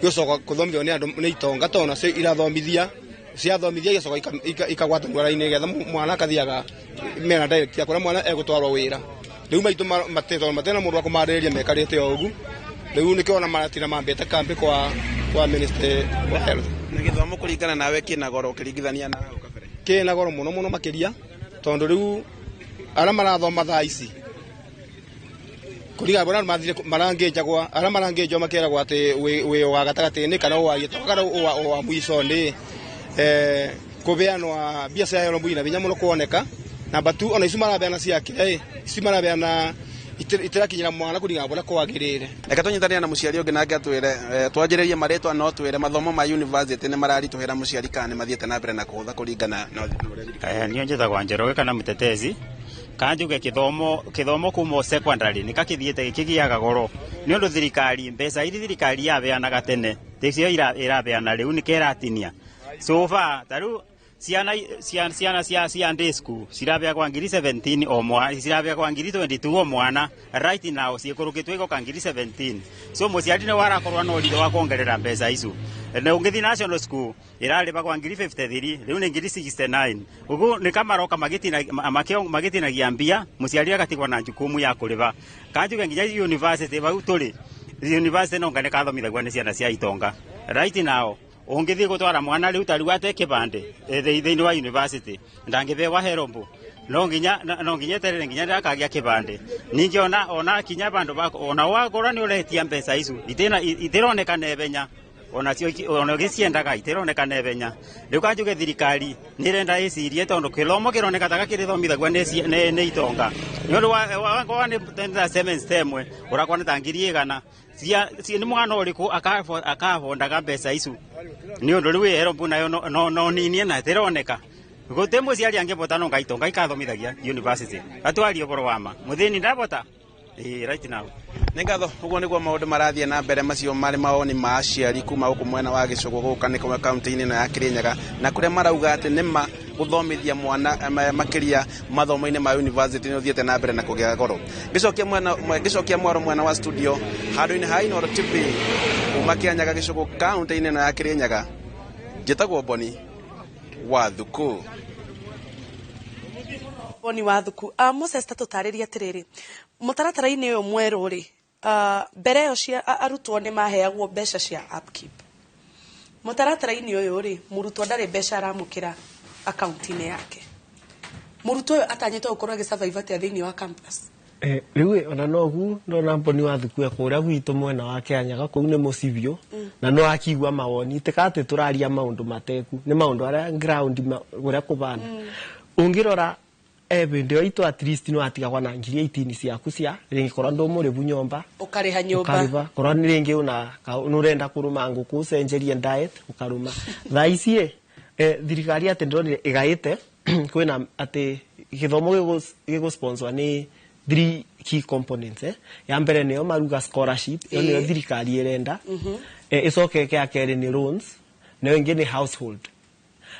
gĩgũcoka kũthomithio nĩ andũ nĩ itonga tondũ nacio irathomithia ciathomithia igacoka ikagwatanio raini nĩgetha mwana akathiaga mena direct ya kũrĩa mwana egũtwarwo wĩra. Rĩu maitũ matĩtwo matena mũndũ wa kũmarĩrĩria mekarĩte o ũguo. Rĩu nĩkĩo ona maratina mambĩte kambĩ kwa Ministry wa Health. Na gĩthomo kũringana nawe kĩna goro ũkĩringithania na hau kabere? Kĩna goro mũno mũno makĩria tondũ rĩu arĩa marathoma thaa ici kũringana na ũrĩa marangĩnjagwo arĩa marangĩnjwo makeragwo atĩ wĩ wa gatagatĩ-inĩ kana wa gĩtonga kana wa mũico-inĩ kũbeanwa mbia cia hero ina binya mũno kuoneka. Namba 2 ona icu marabeana cia kĩrĩa icu marabeana itirakinyĩra mwana kũringana na ũrĩa kwagĩrĩire. Reke tũnyitanĩre na mũciari ũngĩ nake atwĩre twanjĩrĩrie marĩtwa no twĩre mathomo ma university nĩ mararitũhĩra mũciari kana nĩ mathiĩte na mbere na kũhũtha kũringana na ũrĩa thirikari. Niĩ njĩtagwo Njoroge kana Mũtetezi. Kanjuge kithomo kuma secondary nĩ kakĩthiĩte gĩkĩgĩaga goro nĩ ũndũ thirikari mbeca iria thirikari yabeanaga tene ticio irabeana rĩu nĩ keratinia. So far ta rĩu ciana cia day school cirabeagwa ngiri 17 o mwana, cirabeagwa ngiri 22 o mwana right now ciĩkũrũkĩtwo igoka ngiri 17. So mũciari nĩ warakorwo na ũritũ wa kuongerera mbeca icio. Na ũngĩthiĩ national school ĩrarĩbagwa ngiri 53 rĩu nĩ ngiri 69. Ũguo nĩ kamaroka magĩtinagia mbia mũciari agatigwo na jukumu ya kũrĩba. Kanjuge nginya university vau tũrĩ university no ngane kathomithagua nĩ ciana cia itonga right now. Ũngĩthiĩ gũtwara mwana rĩu ta rĩu ate kĩbandĩ thĩinĩ wa university ndangĩbewa herombo no nginya eterere nginya rĩrĩa akagĩa kĩbandĩ. Ningĩ ona kinya bandũ ona wagũra nĩ ũretia mbeca icio itironeka naihenya onacio ona gĩciendaga itironeka naihenya. Rĩu kanjuge thirikari nĩ ĩrenda ĩcirie tondũ kĩthomo kĩroneka ta gakĩrĩthomithagua nĩ itonga nĩ ũndũ wa nĩ ta semester ĩmwe ũrakora nĩ ta ngiri 100 nĩ mwana ũrĩkũ akabondaga mbeca icio nĩ ũndũ rĩu ĩherombu nayo no ninie na ĩtironeka. Gũtĩ mũciari angĩbota no ngaitonga ikathomithagia university atwarie ũhoro wa ma mũthĩni ndabota. Right now. Nĩ ngatho ũguo nĩguo maũndũ marathiĩ na mbere macio marĩ mawoni ma aciari kuma gũkũ mwena wa Gĩcũgũ gũka nĩ kũmwe kaunti-inĩ ĩno ya Kĩrĩnyaga na kũrĩa marauga atĩ nĩma gũthomithia mwana makĩria mathomo-inĩ ma university nĩ ũthiĩte na mbere na kũgĩa goro. Ngĩcokia mwaro mwena wa studio handũ-inĩ ha Inooro TV kuma Kĩanyaga Gĩcũgũ kaunti-inĩ ĩno ya Kĩrĩnyaga njĩtagwo Boni wa Thuku. Boni wa Thuku. Moses ta tũtarĩrie atĩrĩrĩ mũtaratara-inĩ ũyũ mwerũ rĩ mbere ĩyo cia arutwo nĩ maheagwo mbeca cia upkeep. Mũtaratara-inĩ ũyũ rĩ mũrutwo ndarĩ mbeca aramũkĩra akaunti-inĩ yake. Mũrutwo ũyũ atanyĩtwo gũkorwo agĩsurvive atĩa thĩinĩ wa campus? Rĩu ona nogu ndona Boni wa Thuku kũrĩa gwitũ mwena wa Kĩanyaga kũu nĩ mũcibio na no akigua mawoni tika atĩ tũraria maũndũ mateku nĩ maũndũ arĩa ground ũrĩa kũbana. Ũngĩrora hĩndĩ ĩyo itũ at least no atigagwa na ngiri 18 ciaku cia rĩngĩ korwo ndũmũrĩbu nyũmba ũkarĩha nyũmba ũkarĩha korwo nĩ rĩngĩ una nũrenda kũrũma ngũkũ ũcenjerie diet ũkarũma. Thaa ici thirikari atĩ ndĩronire ĩgaĩte kwĩna atĩ gĩthomo gĩgũ sponsor nĩ 3 key components. Ya mbere nĩyo maruga scholarship ĩyo nĩyo thirikari ĩrenda. Ĩcoke ya kerĩ nĩ loans nayo ĩngĩ nĩ household.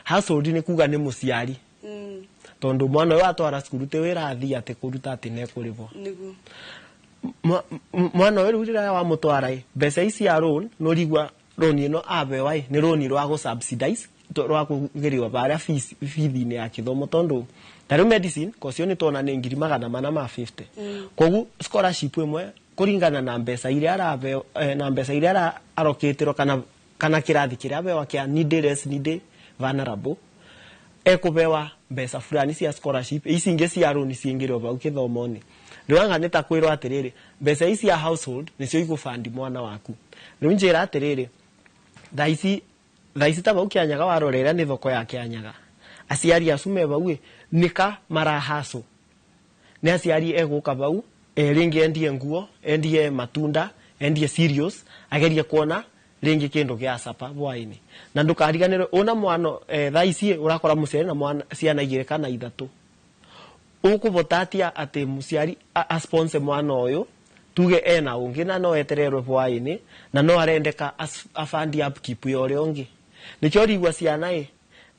Household nĩ kuga nĩ mũciari tondu mwana ũyũ atwara cukuru ti wĩra athiĩ atĩ kũruta atĩ nĩekũrĩhwo. Mwana ũyũ rĩu rĩrĩa wamũtwara ĩ mbeca ici ya loan nĩũrigua loan ĩno abewa ĩ nĩ loan rwa gũ subsidize rwa kũgĩrĩrwo barĩa fees-inĩ ya kĩthomo tondu ta rĩu medicine kocio nĩ tuona nĩ ngiri 450. Koguo scholarship ĩmwe kũringana na mbeca iria arabeo na mbeca iria arokĩtĩrwo kana kĩrathi kĩrĩa abewa kĩa needy less needy vulnerable ekubewa mbeca fulani cia scholarship ici ingĩ cia loan ciingĩrwo vau kĩthomo-inĩ. Rĩu anga nĩ ta kwĩrwo atĩrĩrĩ mbeca ici cia household nĩcio igũbandi mwana waku. Rĩu njĩra atĩrĩrĩ thaa ici ta vau Kĩanyaga warorera nĩ thoko ya Kĩanyaga aciari acu me vau ĩ nĩka marahaco nĩ aciari egũka vau rĩngĩ endie nguo endie matunda endie cereals agerie kuona rĩngĩ kĩndũ gĩa sapa bwaini na ndũkariganĩrwo una mwana thaa ici ũrakora mũciari na mwana ciana 2 kana 3 ũkũbota atia atĩ mũciari a sponsor mwana ũyũ Tuge ena ungi na no etererwe hwaini na no arendeka afandi upkeep ya uria ungi. Nikio rigwa ciana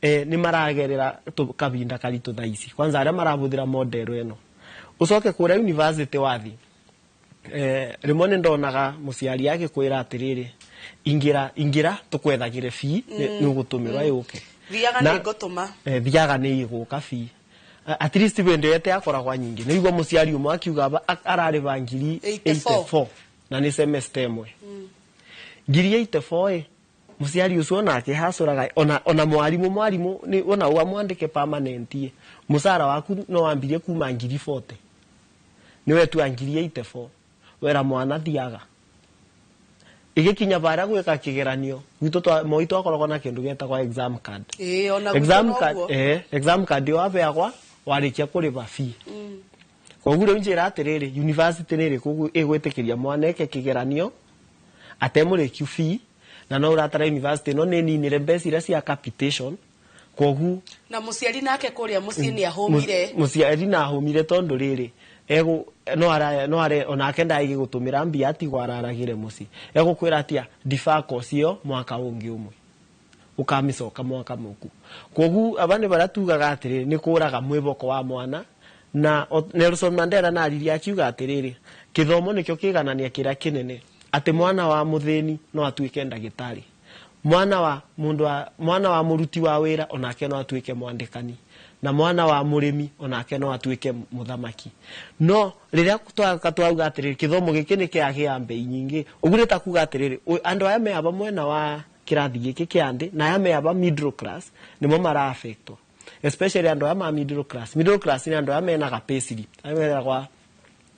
ni maragerera kabinda karitu thaa ici. Kwanza aria marabuthira model eno. Ucoke kuria university wathi. Rimwe ni ndonaga muciari agikwira atiriri ingira ingira tukwethagire fee ni ugutumirwa yuke. Thiaga ni ngutuma. Thiaga ni iguka fee. At least bende yete akoragwa nyingi. Niguo muciari umwe akiuga arariva ngiri 84 na ni semester imwe. Ngiri 84 muciari ucio nake hacuraga ona mwarimu ni ona wa mwandike permanent mucara waku no wambirie kuma ngiri 40. Ni wetu ngiri 84 wera mwana thiaga. Igikinya bara gwika kigeranio gwitu moi twakoragwo na kindu getagwa exam card. Ona exam card exam card wabeagwa warikia kuriba fee. Koguo riu njira atiriri university ni iriku igwitikiria mwana eke kigeranio atemurikiu fee na no uratara university no ni ninire mbeca iria cia capitation. Koguo na muciari nake kuria mucii ni ahumire. Muciari na ahumire tondu riri egu no are onake ndaigi gutumira mbia atigwo araragire mucii. Egukwira atia defer course iyo mwaka ungi umwe ukamicoka mwaka muku. Koguo aba ni baria tugaga atiriri ni kuraga mwiboko wa mwana. Na Nelson Mandela na aririe akiuga atiriri kithomo nikio kiganania kiria kinene ati mwana wa muthini no atuike ndagitari, mwana wa mundu wa mwana wa muruti wa wira onake no atuike mwandikani, na mwana wa murimi onake no atuike muthamaki. No riria twauga atiriri kithomo giki ni kiagia mbei nyingi uguo ta kuga atiriri andu aya me aba mwena wa kirathi giki kia nthi na aya me aba middle class nimo mara affectwo, especially andu aya ma middle class. Middle class ni andu aya menaga pay slip, aya meragwa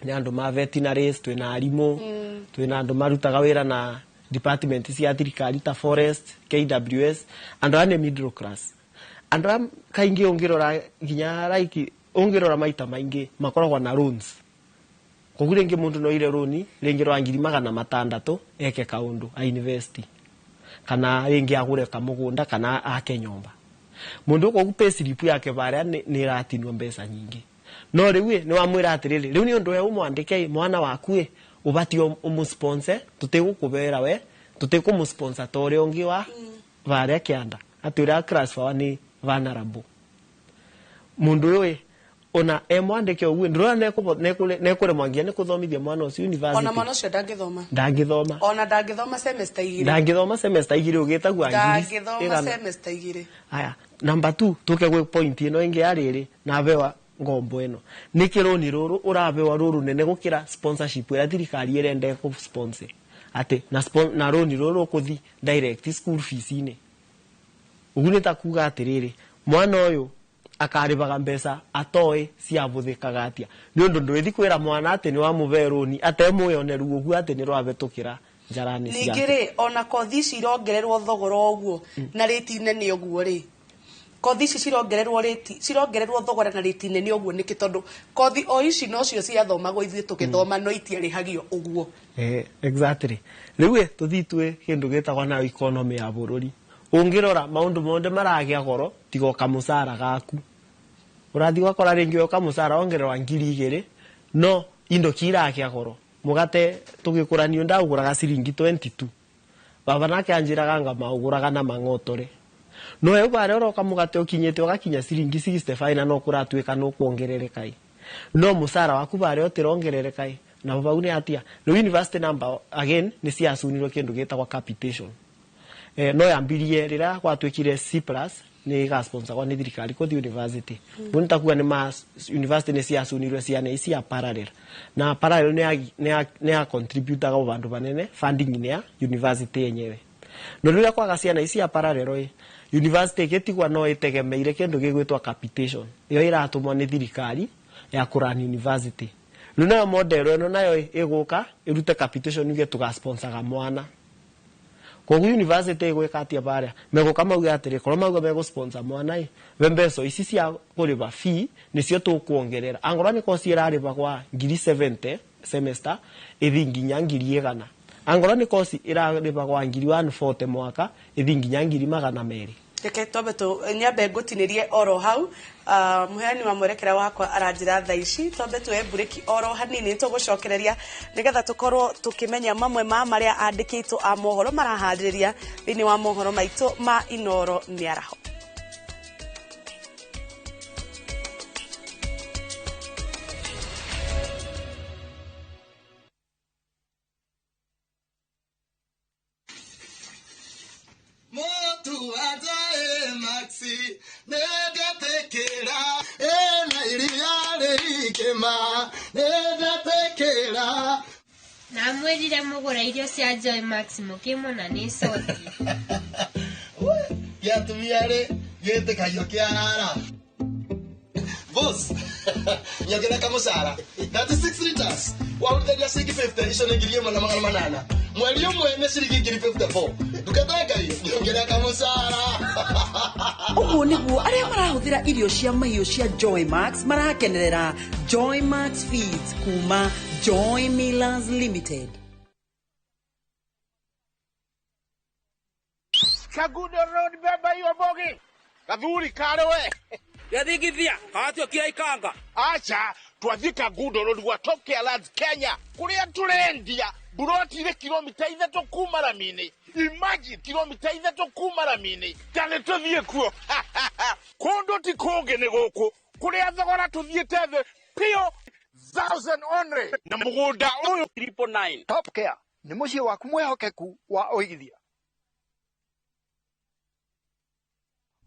ni andu ma veterinaries, twina arimu, twina andu marutaga wira na department cia thirikari ta forest, KWS. Andu aya ni middle class. Andu aya kaingi ungirora nginya like ungirora maita maingi makoragwo na loans. Koguo ringi mundu no ire loan ringi rwa ngiri 600 eke kaundu a invest kana ringi agure kamugunda kana ake nyomba. Mundu koguo pay slip yake baria ni iratinwo mbeca nyingi. No riu ni wamwira atiriri riu ni undu we umwandike mwana waku ubati umusponsor tutigukubera we tutikumusponsor ta uria ungi wa varia kianda ati uria class wa ni vulnerable. Mundu uyu ona e mwandike uguo ndurona nekuremwa nginya ni kuthomithia mwana ucio university. Ona mwana ucio ndangithoma. Ndangithoma. Ona ndangithoma semester igiri. Ndangithoma semester igiri ugitagua ngiri. Ndangithoma semester igiri. Aya, number 2 tuke gwi point ino ingi ya riri na bewa ngombo ino. Ni kironi ruru urabewa ruru nene gukira sponsorship ira thirikari irenda ku sponsor. Ati na na roni ruru kuthi direct school fees ini. Ugu ni ta kuga atiriri mwana uyu akaribaga mbeca atoe ciabuthikaga atia ni undu ndwithi kwira mwana ati ni wa muve roni atemuyoneru uguo ati ni rwabetukira njarani ciake. Ningĩ rĩ ona kothi ici irongererwo thogora ũguo na rĩti nene ũguo rĩ kothi ici cirongererwo rĩti cirongererwo thogora na rĩti nene ũguo nĩkĩ tondu kothi o ici nocio ciathomagwo ithuĩ tũgĩthoma no itiarĩhagio ũguo. Exactly. Rĩu tũthiĩ twĩ kĩndũ gĩtagwo na economy ya bũrũri. Ũngĩrora maũndũ mothe maragĩa goro tiga kamũcara gaku. Urathi wakora ringi yoka musara ongererwa ngiri igiri no indo kirakia goro mugate tugikuranio ndaguraga ciringi 22 baba nake anjiraga nga mauguraga na mang'otore no eu bare oroka mugate ukinyite ugakinya ciringi 65 na no kuratuika no kuongerereka no musara waku bare utirongerereka na bau ni atia no university number again ni ciacunirwo kindu gitagwa capitation no yambirie rira gwatuikire C+ ni ga sponsor kwa ni thirikari ko university mm. Takuga ni ma university ni ciacunirwe ciana ici ya parallel na parallel ni ya contributor ga bandu banene funding ni ya university yenyewe no rira kwaga ciana ici ya parallel university gitigwa no itegemeire kindu gigwitwa capitation iyo iratumwo ni thirikari ya kuran university riu nayo model ino nayo iguka irute capitation yuge tuga mwana. Koguo university igwika atia baria meguka mauge atiri korwo mauga megu sponsor mwana i we mbeca ici cia kuriba fee nicio tukuongerera angorwo ni kosi irariba kwa ngiri 70 semester ithi nginya ngiri 100 angorwo ni kosi irariba kwa ngiri 140 mwaka ithi nginya ngiri 200. Reke twambe tu nyambe ngũtinĩrie oro hau. Mũheani wa mwerekera wakwa aranjĩra thaa ici twambe tuoe mburĩki oro hanini, tũgũcokereria nĩgetha tũkorwo tũkĩmenya mamwe ma marĩa andĩkĩtwo a mohoro maraharĩrĩria thĩinĩ wa mohoro maitũ ma Inoro mĩaraho. Motu ajae maxi nedatekera ena iriare ikema nedatekera. Namwĩrire mũgũre irio cia Joy Max mũkĩmũ na nĩ cothi. Gĩa atumia rĩ gĩtĩkagio kĩa rara. Boss, nyongerera kamũcara 36 liters warutithania ciringi 50 icio nĩ 1800 mweri ũmwe nĩ ciringi 54 ndungata ya Ngai nyongerera kamũcara. Ũguo nĩguo arĩa marahũthĩra irio cia mahiũ cia Joy Max marakenerera Joy Max Feeds kuma Joy Millers Limited. Kagudo Road beba hiyo bogi. Gathuri kare we. Gathigithia, kawatio kia ikanga. Acha, twathie Kagudo Road gwa Top Care Lands Kenya. Kuria turendia buroti ile kilomita 3 kuma ramini. Imagine kilomita 3 kuma ramini. Tane tuthie kuo. Kundu ti kungi ni guku. Kuria thogora tuthiete thi pio 1000 only. Na mugunda uyu 999. Top Care ni muciĩ waku mwihokeku wa ũigithia.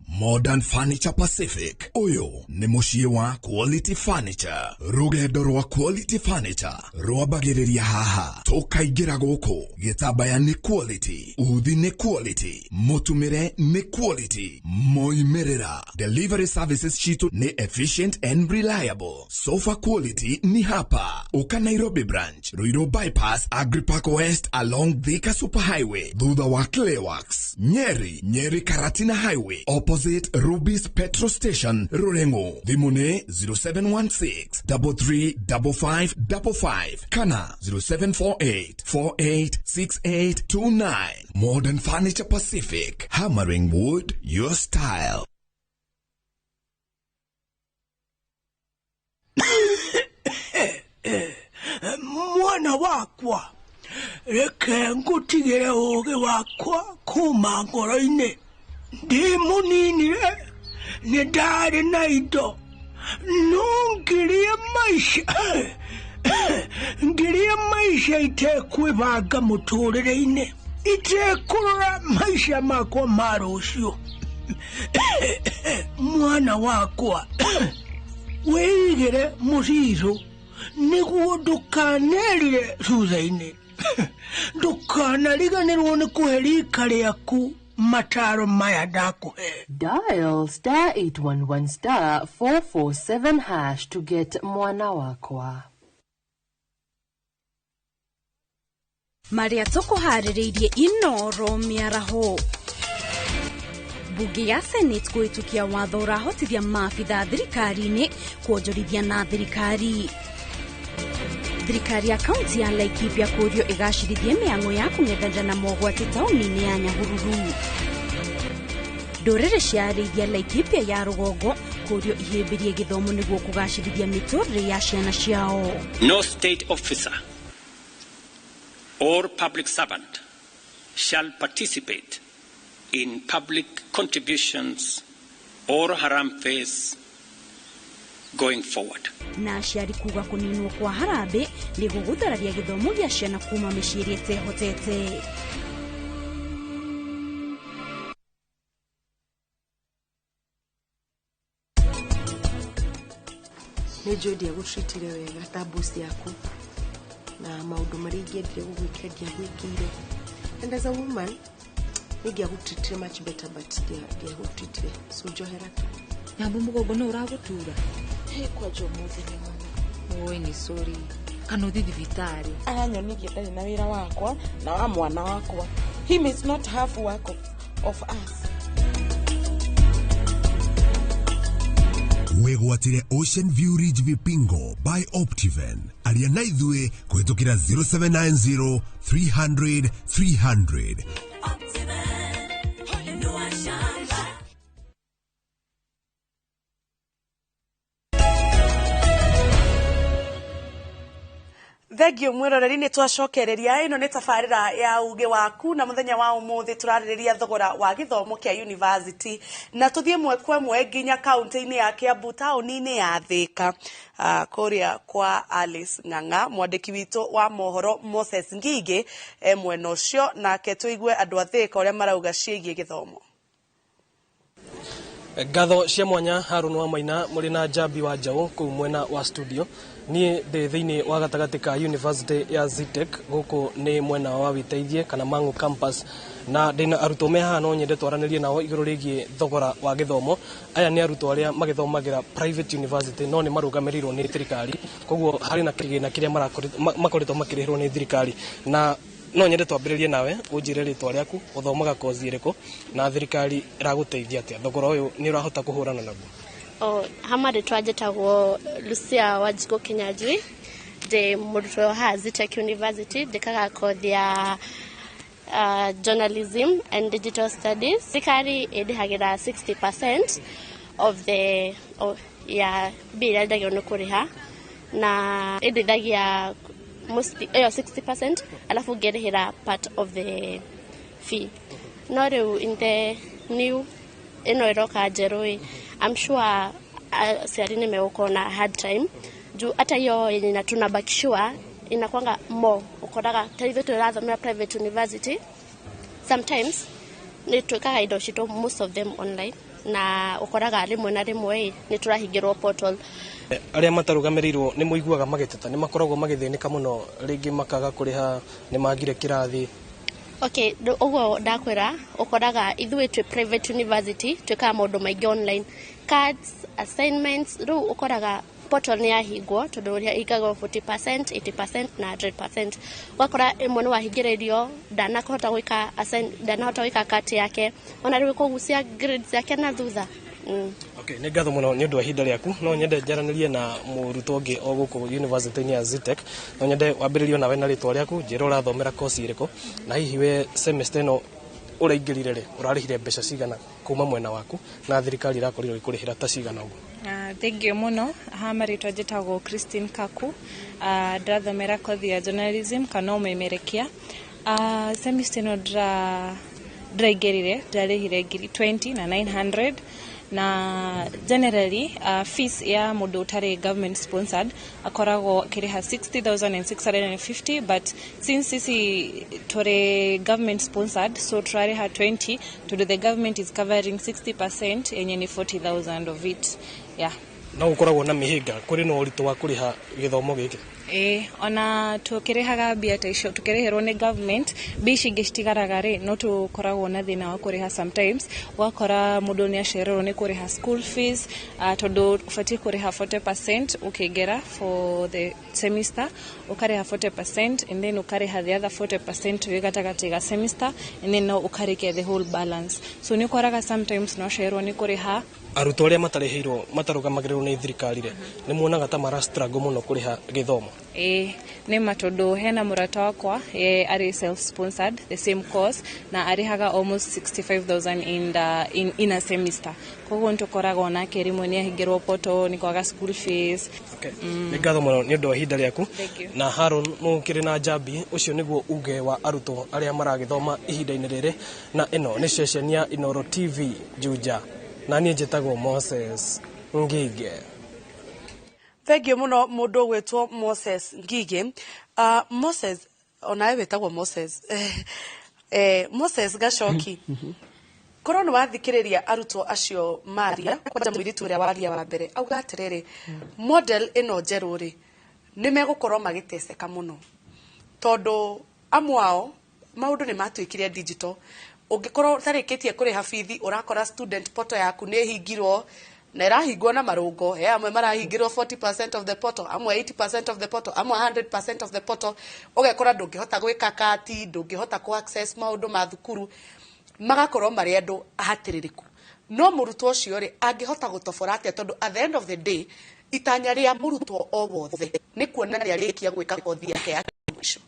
Modern Furniture Pacific. Uyu ni muciĩ wa Quality Furniture. Rugendo rwa Quality Furniture rwambagĩrĩria haha. Tũkaingĩra gũkũ. Gĩtambaya nĩ quality, uthi nĩ quality, mũtumĩre nĩ quality, moimĩrĩra. Delivery services citũ nĩ efficient and reliable. Sofa quality ni hapa. Uka Nairobi branch, Ruiru bypass, Agripark West along Thika Superhighway, thutha wa Clayworks, Nyeri, Nyeri Karatina Highway, opposite Ruby's Petrol Station, Rurengo. Thimũ 0716 335555 kana 0748 486829. Modern Furniture Pacific, hammering wood your style. Mwana wakwa, reke ngutigire ũũgĩ wakwa kuma ngoro-inĩ. Ndĩ mũnini nĩ ndarĩ na indo no ngirie maica itekwĩbanga mũtũrĩre-inĩ, itekũrora maica makwa ma rũciũ. Mwana wakwa, wĩigĩre mũcirũ nĩguo ndũkanerire thutha-inĩ. Ndũkanariganĩrwo nĩ kũhe rika rĩaku mataro maya ndakuhe. Dial star 811 star 447 hash to get mwana wakwa. Maria tũkũharĩrĩirie Inoro mĩaraho. Bunge ya Senate kũhĩtũkia watho ũrahotithia maabitha thirikari-inĩ kuonjorithia na thirikari. Thirikari ya kaunti ya Laikipia kũrio ĩgacĩrithie mĩhang'o ya kũng'ethanĩra na mogwati taũni-inĩ ya Nyahururu. Ndũrĩrĩ cia arĩithia Laikipia ya rũgongo kũrio ihĩmbĩrie gĩthomo nĩguo kũgacĩrithia mĩtũrĩre ya ciana ciao. No state officer or public servant shall participate in public contributions or harambees going forward. Na aciari kuga kũninwo kwa harambĩ nĩ gũgũthararia gĩthomo gĩa ciana kuma mĩciĩ ĩrĩa ĩtehotete. Nĩ njũĩ ndiagũtreatire wega ta boss yaku na maũndũ marĩa ingĩendire gũgwĩkĩra ndiagwĩkĩire. And as a woman nĩ ingĩagũtreatire much better but ndiagũtreatire, so njohera tu. Nyambu mũgongo no ũragũtura? Hĩ, kwanja ũmũthĩ nĩ mũno. Oi, nĩ sorry. Kana ũthiĩ thibitarĩ. Aranyonirie ndarĩ na wĩra wakwa na wa mwana wakwa. Him is not half work of us. Wĩgwatire Ocean View Ridge Vipingo by Optiven. Aria na ithuĩ kũhĩtũkĩra 0790 300 300. Thengio mwiroreri, nĩ twacokereria. Ĩno nĩ tabarĩra ya uge waku, na mũthenya wa ũmũthĩ tũrarĩrĩria thogora wa gĩthomo kĩa university, na tũthiĩ mwe kwa ĩmwe nginya kaunti-inĩ ya Kiambu, taũni-inĩ ya Thĩka, kũrĩa kwa Alice Ng'ang'a. Mwandĩki witũ wa mohoro Moses Ngigĩ e mwena ũcio, nake tũigue andũ a Thĩka ũrĩa marauga ciĩgiĩ gĩthomo. Ngatho cia mwanya Harun wa Maina mũrĩ na Njambi wa Njaũ kũu mwena wa studio. Niĩ ndĩ thĩinĩ wa gatagatĩ ka University ya Zetech, gũkũ nĩ mwena wa Witeithie kana Mang'u campus, na ndĩna arutwo me haha, no nyende twaranĩrie nao igũrũ rĩgiĩ thogora wa gĩthomo. Aya nĩ arutwo arĩa magĩthomagĩra private university, no nĩ marũgamĩrĩirwo nĩ thirikari, koguo harĩ na kĩgĩna kĩrĩa makoretwo makĩrĩhĩrwo nĩ thirikari. Na no nyende twambĩrĩrie nawe, ũnjĩre rĩtwa rĩaku, ũthomaga kozi ĩrĩkũ, na thirikari ĩragũteithia atĩa, thogora ũyũ nĩ ũrahota kũhũrana naguo? Oh, hama rĩtwa njĩtagwo Lucia Wanjikũ Kinyanjui, ndĩ mũrutwo haha Zetech University, ndĩkaga kothi ya journalism and digital studies. Thirikari ĩndĩhagĩra 60% of the ya mbia iria ndagĩrĩirwo nĩ kũrĩha, na ĩndeithagia mostly ĩyo 60%, alafu ngerĩhĩra part of the fee. No rĩu in the new ĩno ĩroka njerũ ĩ, I'm sure aciari nĩ megũkorwo na hard time, juu hata hiyo yenye na tunabakishiwa inakwanga more. Ũkoraga ta ithuĩ tũrathomera private university, sometimes nĩ twĩkaga indo citũ, most of them online, na ũkoraga rĩmwe na rĩmwe ĩ, nĩ tũrahingĩrwo portal. Arĩa matarũgamĩrĩirwo nĩ mũiguaga magĩteta, nĩ makoragwo magĩthĩnĩka mũno, rĩngĩ makaga kũrĩha, nĩ magire kĩrathi? Okay, ũguo ndakwĩra, ũkoraga ithuĩ twĩ private university, twĩkaga maũndũ maingĩ online, cards, assignments. Rĩu ũkoraga portal nĩ yahingwo, tondũ ũrĩa ĩhingagwo 40%, 80% na 100%. Ũgakora ĩmwe nĩ wahingĩrĩrio, ndanahota gwĩka assign, ndanahota gwĩka cut yake, ona rĩu kũgucia grades yake na thutha. Okay, nĩ ngatho mũno nĩ ũndũ wa ihinda rĩaku. No nyende njaranĩrie na mũrutwo ũngĩ o gũkũ university-inĩ ya Zetech. No nyende wambĩrĩrio nawe na rĩtwa rĩaku, njĩra ũrathomera kosi ĩrĩkũ, na hihi we semester ĩno ũraingĩrire rĩ, ũrarĩhire mbeca cigana kuma mwena waku, na thirikari ĩrakorirwo ĩkũrĩhĩra ta cigana ũguo? Thengiũ mũno. Ha marĩtwa njĩtagwo Christine Kaku. Ndĩrathomera kothi ya journalism kana ũmemerekia. Semester ĩno ndĩraingĩrire ndĩrarĩhire ngiri 20 na 900, na generally fees ya mũndũ ũtarĩ government sponsored akoragwo akĩrĩha 60,650, but since sisi tũrĩ government sponsored, so tũrarĩha 20, tondũ the government is covering 60% yenye ni 40,000 of it, yeah. No gũkoragwo na mĩhĩnga, kũrĩ na ũritũ wa kũrĩha gĩthomo gĩkĩ? Ĩĩ, ona tũkĩrĩhaga mbia ta icio, tũkĩrĩhĩrwo nĩ government, mbia ici ingĩ citigaraga rĩ, no tũkoragwo na thĩna wa kũrĩha. Sometimes ũgakora mũndũ nĩ acererwo nĩ kũrĩha school fees, tondũ ũbatiĩ kũrĩha 40% ũkĩingĩra for the semester, ũkarĩha 40% and then ũkarĩha the other 40% wĩ gatagatĩ ga semester, and then no ũkarĩkia the whole balance. So nĩ ũkoraga sometimes no acererwo nĩ kũrĩha. Arutwo arĩa matarĩhĩirwo, matarũgamagĩrĩrwo nĩ thirikari rĩ, nĩ muonaga ta mara struggle mũno kũrĩha gĩthomo? Ĩĩ, nĩ ma, tondũ hena mũrata wakwa ye arĩ self sponsored, the same course, na arĩhaga almost 65,000 in a semester. Koguo nĩ tũkoraga onake rĩmwe nĩ ahingĩrwo portal nĩ kwaga school fees. Okay. Nĩ ngatho mũno nĩ ũndũ wa ihinda rĩaku. Thank you. Na Haron mũkĩrĩ na Njambi, ũcio nĩguo uge wa arutwo arĩa maragĩthoma ihinda-inĩ rĩrĩ, na ĩno nĩ ceceni ya Inoro TV Juja, na niĩ njĩtagwo Moses Ngige. Thengio mũno mũndũ ũgwĩtwo Moses Ngige. Moses, onawe wĩtagwo Moses, Moses Gacoki, korwo nĩ wathikĩrĩria arutwo acio maria, kwanja mũirĩtu ũrĩa waria wa mbere auga atĩrĩrĩ, model ĩno njerũ rĩ, nĩ megũkorwo magĩteceka mũno, tondũ amwe ao maũndũ nĩ matuĩkire digital. Ũngĩkorwo ũtarĩkĩtie kũrĩha bithi, ũrakora student portal yaku nĩ ĩhingirwo, na ĩrahingwo na marũngo. He amwe marahingĩrwo 40% of the portal, amwe 80% of the portal, amwe 100% of the portal. Ũgekora ndũngĩhota gwĩka kati, ndũngĩhota kũ access maũndũ ma thukuru, magakorwo marĩ andũ ahatĩrĩrĩku. No mũrutwo ũcio rĩ, angĩhota gũtobora atĩa? Tondũ at the end of the day, itanya rĩa mũrutwo o wothe nĩ kuona nĩ arĩkia gwĩka kothi yake ya mũico.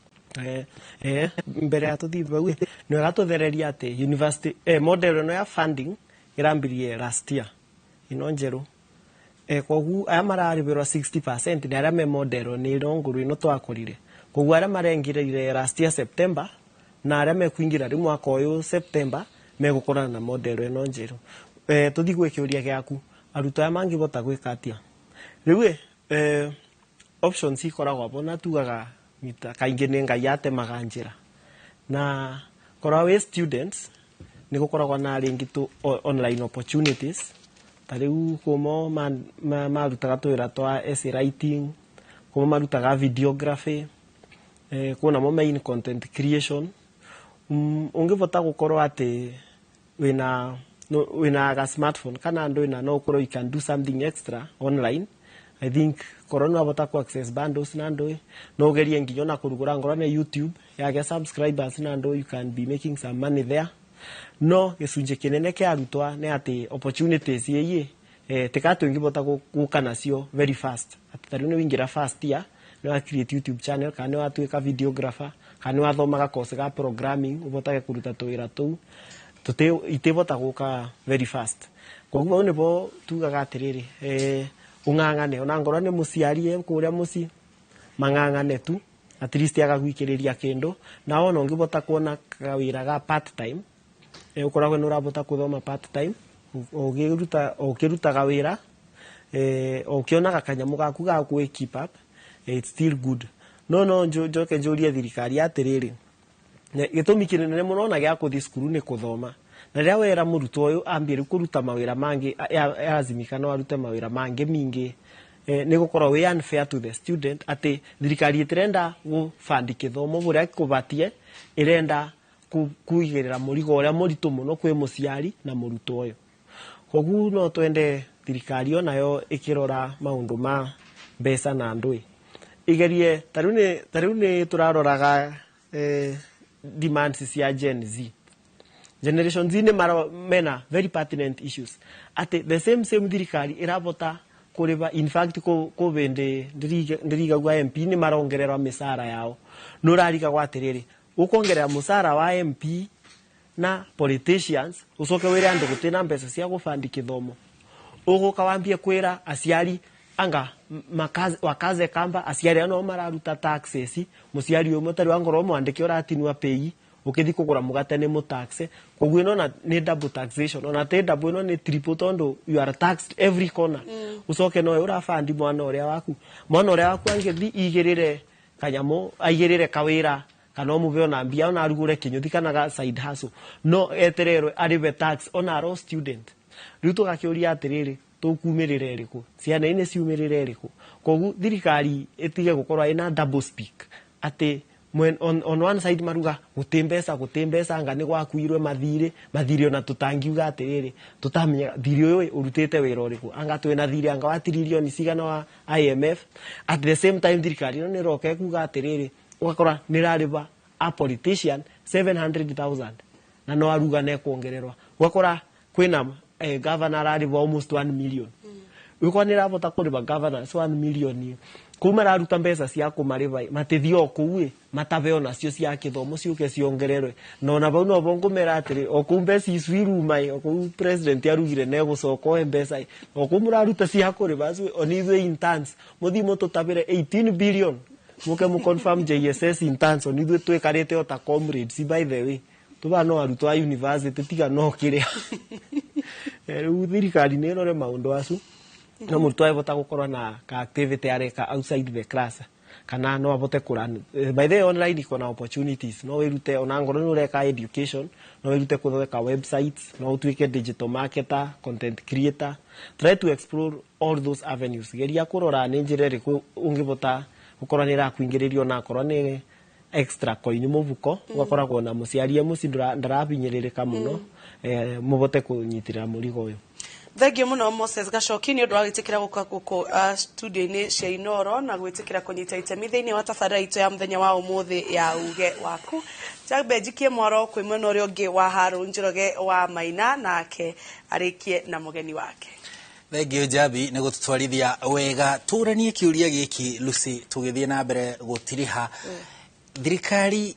Mbere ya tũthiĩ bau, nĩ wega tũthereria atĩ university model ĩno ya funding ĩrambirie last year, ĩno njerũ. Koguo aya mararĩhĩrwo 60% nĩ arĩa me model nĩ ĩno ngũrũ ĩno twakorire. Koguo aria marengirire last year September na aria mekuingira riu mwaka uyu September megukorana na model ino njeru. Tuthi gwĩ kĩũria gĩaku, arutwo aya mangĩbota gwĩka atia rĩu? Options ikoragwo bo na tugaga kaingĩ nĩ Ngai atemaga njĩra, na korwa wĩ students nĩ gũkoragwo na rĩngĩ tu online opportunities. Ta rĩu kũmo marutaga twĩra twa essay writing, kũmo marutaga videography, kwĩna mo main content creation. Ũngĩbota gũkorwo atĩ wĩna ga smartphone kana ndwĩna, no ũkorwo you can do something extra online. I think korwo nĩ wabota ku access bundles na ndũ, no ũgerie nginya ona kũrugũra ngorwo nĩ YouTube yage subscribers na ndũ, you can be making some money there. No gĩcunjĩ kĩnene kĩa arutwo nĩ atĩ opportunities ĩĩ tika tũngĩbota gũka nacio very fast, atĩ ta rĩu nĩ waingĩra first year, nĩ wa create YouTube channel kana nĩ watuĩka videographer kana nĩ wathomaga course ga programming ũbotage kũruta tũwĩra tũu, itibota gũka very fast. Koguo hau nĩbo tugaga atĩrĩrĩ, ung'ang'ane ona ngorwo nĩ mũciari e kũrĩa mũciĩ, mang'ang'ane tu at least agagwikĩrĩria kĩndũ. Na wona ũngĩbota kuona kawĩra ga part time, ũkoragwo nĩ ũrabota kũthoma part time ũgĩruta ũkĩrutaga wĩra, ũkĩonaga kanyamũ gaku ga gwĩ keep up, it's still good. No njoke njũrie thirikari atĩrĩrĩ, gĩtũmi kĩnene mũno na gĩa kũthiĩ cukuru nĩ kũthoma, na rĩrĩa wera mũrutwo ũyũ ambie rĩu kũruta mawĩra mangĩ, yazimika no arute mawĩra mangĩ mingĩ, nĩ gũkorwo wĩ unfair to the student, atĩ thirikari ĩtirenda gũbandi kĩthomo bũrĩa kũbatie, ĩrenda kuigĩrĩra mũrigo ũrĩa mũritũ mũno kwĩ mũciari na mũrutwo ũyũ. Koguo no twende thirikari onayo ĩkĩrora maũndũ ma mbeca na ndũĩ igerie. Ta rĩu nĩ tũraroraga demands cia Gen Z. Generation Z nĩ mena very pertinent issues, atĩ the same same thirikari ĩrabota kũrĩba. In fact, kũ bĩndĩ ndĩrigagua MP nĩ marongererwa mĩcara yao, nĩ ũrarigagwo atĩrĩrĩ, ũkongerera mũcara wa MP na politicians, ũcoke wĩre andũ gũtirĩ na mbeca cia gũbandi kĩthomo. Ũgũka wambie kwĩra aciari anga makaze, wakaze kamba aciari ano mararuta taxes. Mũciari ũmwe tarĩ wangorwo mwandĩke ũratinua pay ũkĩthi kũgũra mũgate nĩ mũtaxe. Koguo ĩno na nĩ double taxation, ona ti double, ĩno nĩ triple, tondũ you are taxed every corner. Ũcoke nowe ũrabandi mwana ũrĩa waku, mwana ũrĩa waku angĩthi igĩrĩre kanyamũ, aigĩrĩre kawĩra kana ũmũve ona mbia ona arugũre kĩnyũthi kana ga side hustle, no etererwe arĩbe tax ona aro student. Rĩu tũgakĩũria atĩrĩrĩ, tũkumĩrĩra ĩrĩkũ? Ciana inĩ ciumĩrĩre ĩrĩkũ? Koguo thirikari ĩtige gũkorwo ĩna double speak, atĩ on one side maruga gũtĩ mbeca, gũtĩ mbeca, anga nĩ gwakuirwe mathirĩ, mathirĩ ona tũtangiuga atĩrĩrĩ, tũtamenya thirĩ ũyũ ũrutĩte wĩra ũrĩkũ, anga twĩna thirĩ anga wa tiririoni cigana wa IMF. At the same time thirikari ĩno nĩ ĩroka ĩkuga atĩrĩrĩ, ũgakora nĩ ĩrarĩba a politician 700,000 na no aruga na ekuongererwa. Ũgakora kwĩna governor ararĩbwo almost 1 million. Ũgakora nĩ ĩrabota kũrĩba governors 1 million, kũu mararuta mbeca cia kũmarĩba matithio o kũu ĩ matabe onacio cia kĩthomo ciũke ciongererwe. Na ona bau nobo ngũmera atĩrĩ, o kũu mbeca icu iruma ĩ, o kũu president arugire negũcoka oe mbeca ĩ, o kũu mũraruta cia kũrĩba acu, ona ithuĩ interns mũthiĩ mũtũtabĩre 18 billion, mũke mũ confirm JSS interns, ona ithuĩ twĩkarĩte o ta comrades. By the way, tuba no arutwo a university tiga no kĩrĩa. Rĩu thirikari nĩ ĩrore maũndũ acu, no mũrutwo ebota gũkorwo na ka activity areka outside the class kana no abote kũrun. By the way, online iko na opportunities. No wĩrute ona ngorwo nĩ ũreka education, no wĩrute gũthondeka websites, no ũtuĩke digital marketer, content creator. Try to explore all those avenues. Geria kũrora nĩ njĩra ĩrĩkũ ũngĩbota gũkorwo nĩ ĩrakuingĩrĩria ona akorwo nĩ extra coin mũbuko, ũgakoragwo na mũciari e mũciĩ ndarabinyĩrĩrĩka mũno, mũbote kũnyitĩrĩra mũrigo ũyũ. Thengio muno, Moses Gacoki, nĩ ũndũ wa gwĩtĩkĩra gũka gũkũ studio-inĩ cia Inoro na gwĩtĩkĩra kũnyita itemi thĩinĩ wa tabarĩra itũ ya mũthenya wa ũmũthĩ ya Uge Waku. Njambe njikie mwaro kwĩ mwena ũrĩa ũngĩ wa Harũ Njoroge wa Maina, nake arĩkie na mũgeni wake. Thengio, Njabi, nĩ gũtũtwarithia wega. Tũranie kĩũria gĩkĩ, Lucy, tũgĩthiĩ na mbere gũtiriha. Thirikari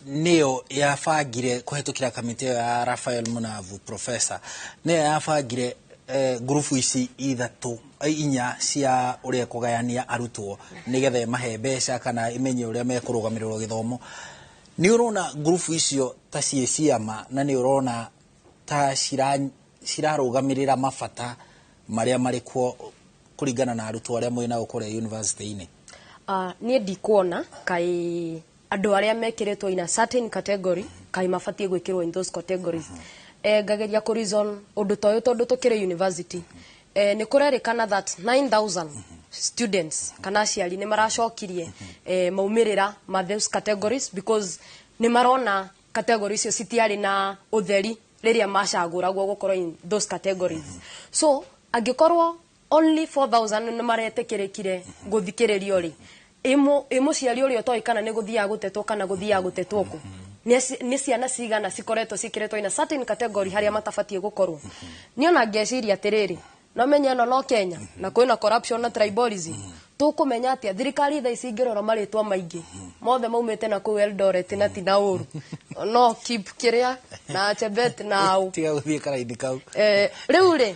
nĩyo yabangire kũhetũkĩra kamĩtĩ ĩyo ya Raphael Munavu professor, nĩyo yabangire. Ngurubu ici ithatũ, inya cia ũrĩa kũgayania arutwo nĩgetha ĩmahe mbeca kana ĩmenye ũrĩa mekũrũgamĩrĩrwo gĩthomo, nĩ ũrona ngurubu icio ta ciĩ ciama, na nĩ ũrona ta cirarũgamĩrĩra mabata marĩa marĩ kuo kũringana na arutwo arĩa mwĩ nao kũrĩa university-inĩ? Niĩ ndikuona kai andũ arĩa mekĩrĩtwo in a certain category kai mabatiĩ gwĩkĩrwo in those categories. Ngageria kũ reason ũndũ ta ũyũ tondũ tũkĩrĩ university, nĩ kũrerĩkana that 9000 students kana aciari nĩ maracokirie maumĩrĩra ma those categories because nĩ marona category icio citiarĩ na ũtheri rĩrĩa macagũragwo gũkorwo in those categories. So angĩkorwo only 4000 nĩ maretĩkĩrĩkire gũthikĩrĩrio rĩ, ĩ mũciari ũrĩa ũtoĩ kana nĩ gũthiaga gũtetwo kana gũthiaga gũtetwo kũ, nĩ ciana cigana cikoretwo ciĩkĩrĩtwo in a certain category harĩa matabatiĩ gũkorwo? Niĩ ona ngeciria atĩrĩrĩ, no menye ĩno no Kenya na kwĩna corruption na tribalism. Tũkũmenya atĩa thirikari thaa ici ingĩrora marĩtwa maingĩ mothe maumĩte na kũu Eldoret, na ti na ũru no keep kĩrĩa na Chebet na ũ Tiga gũthiĩ karaini kau. Rĩu rĩ,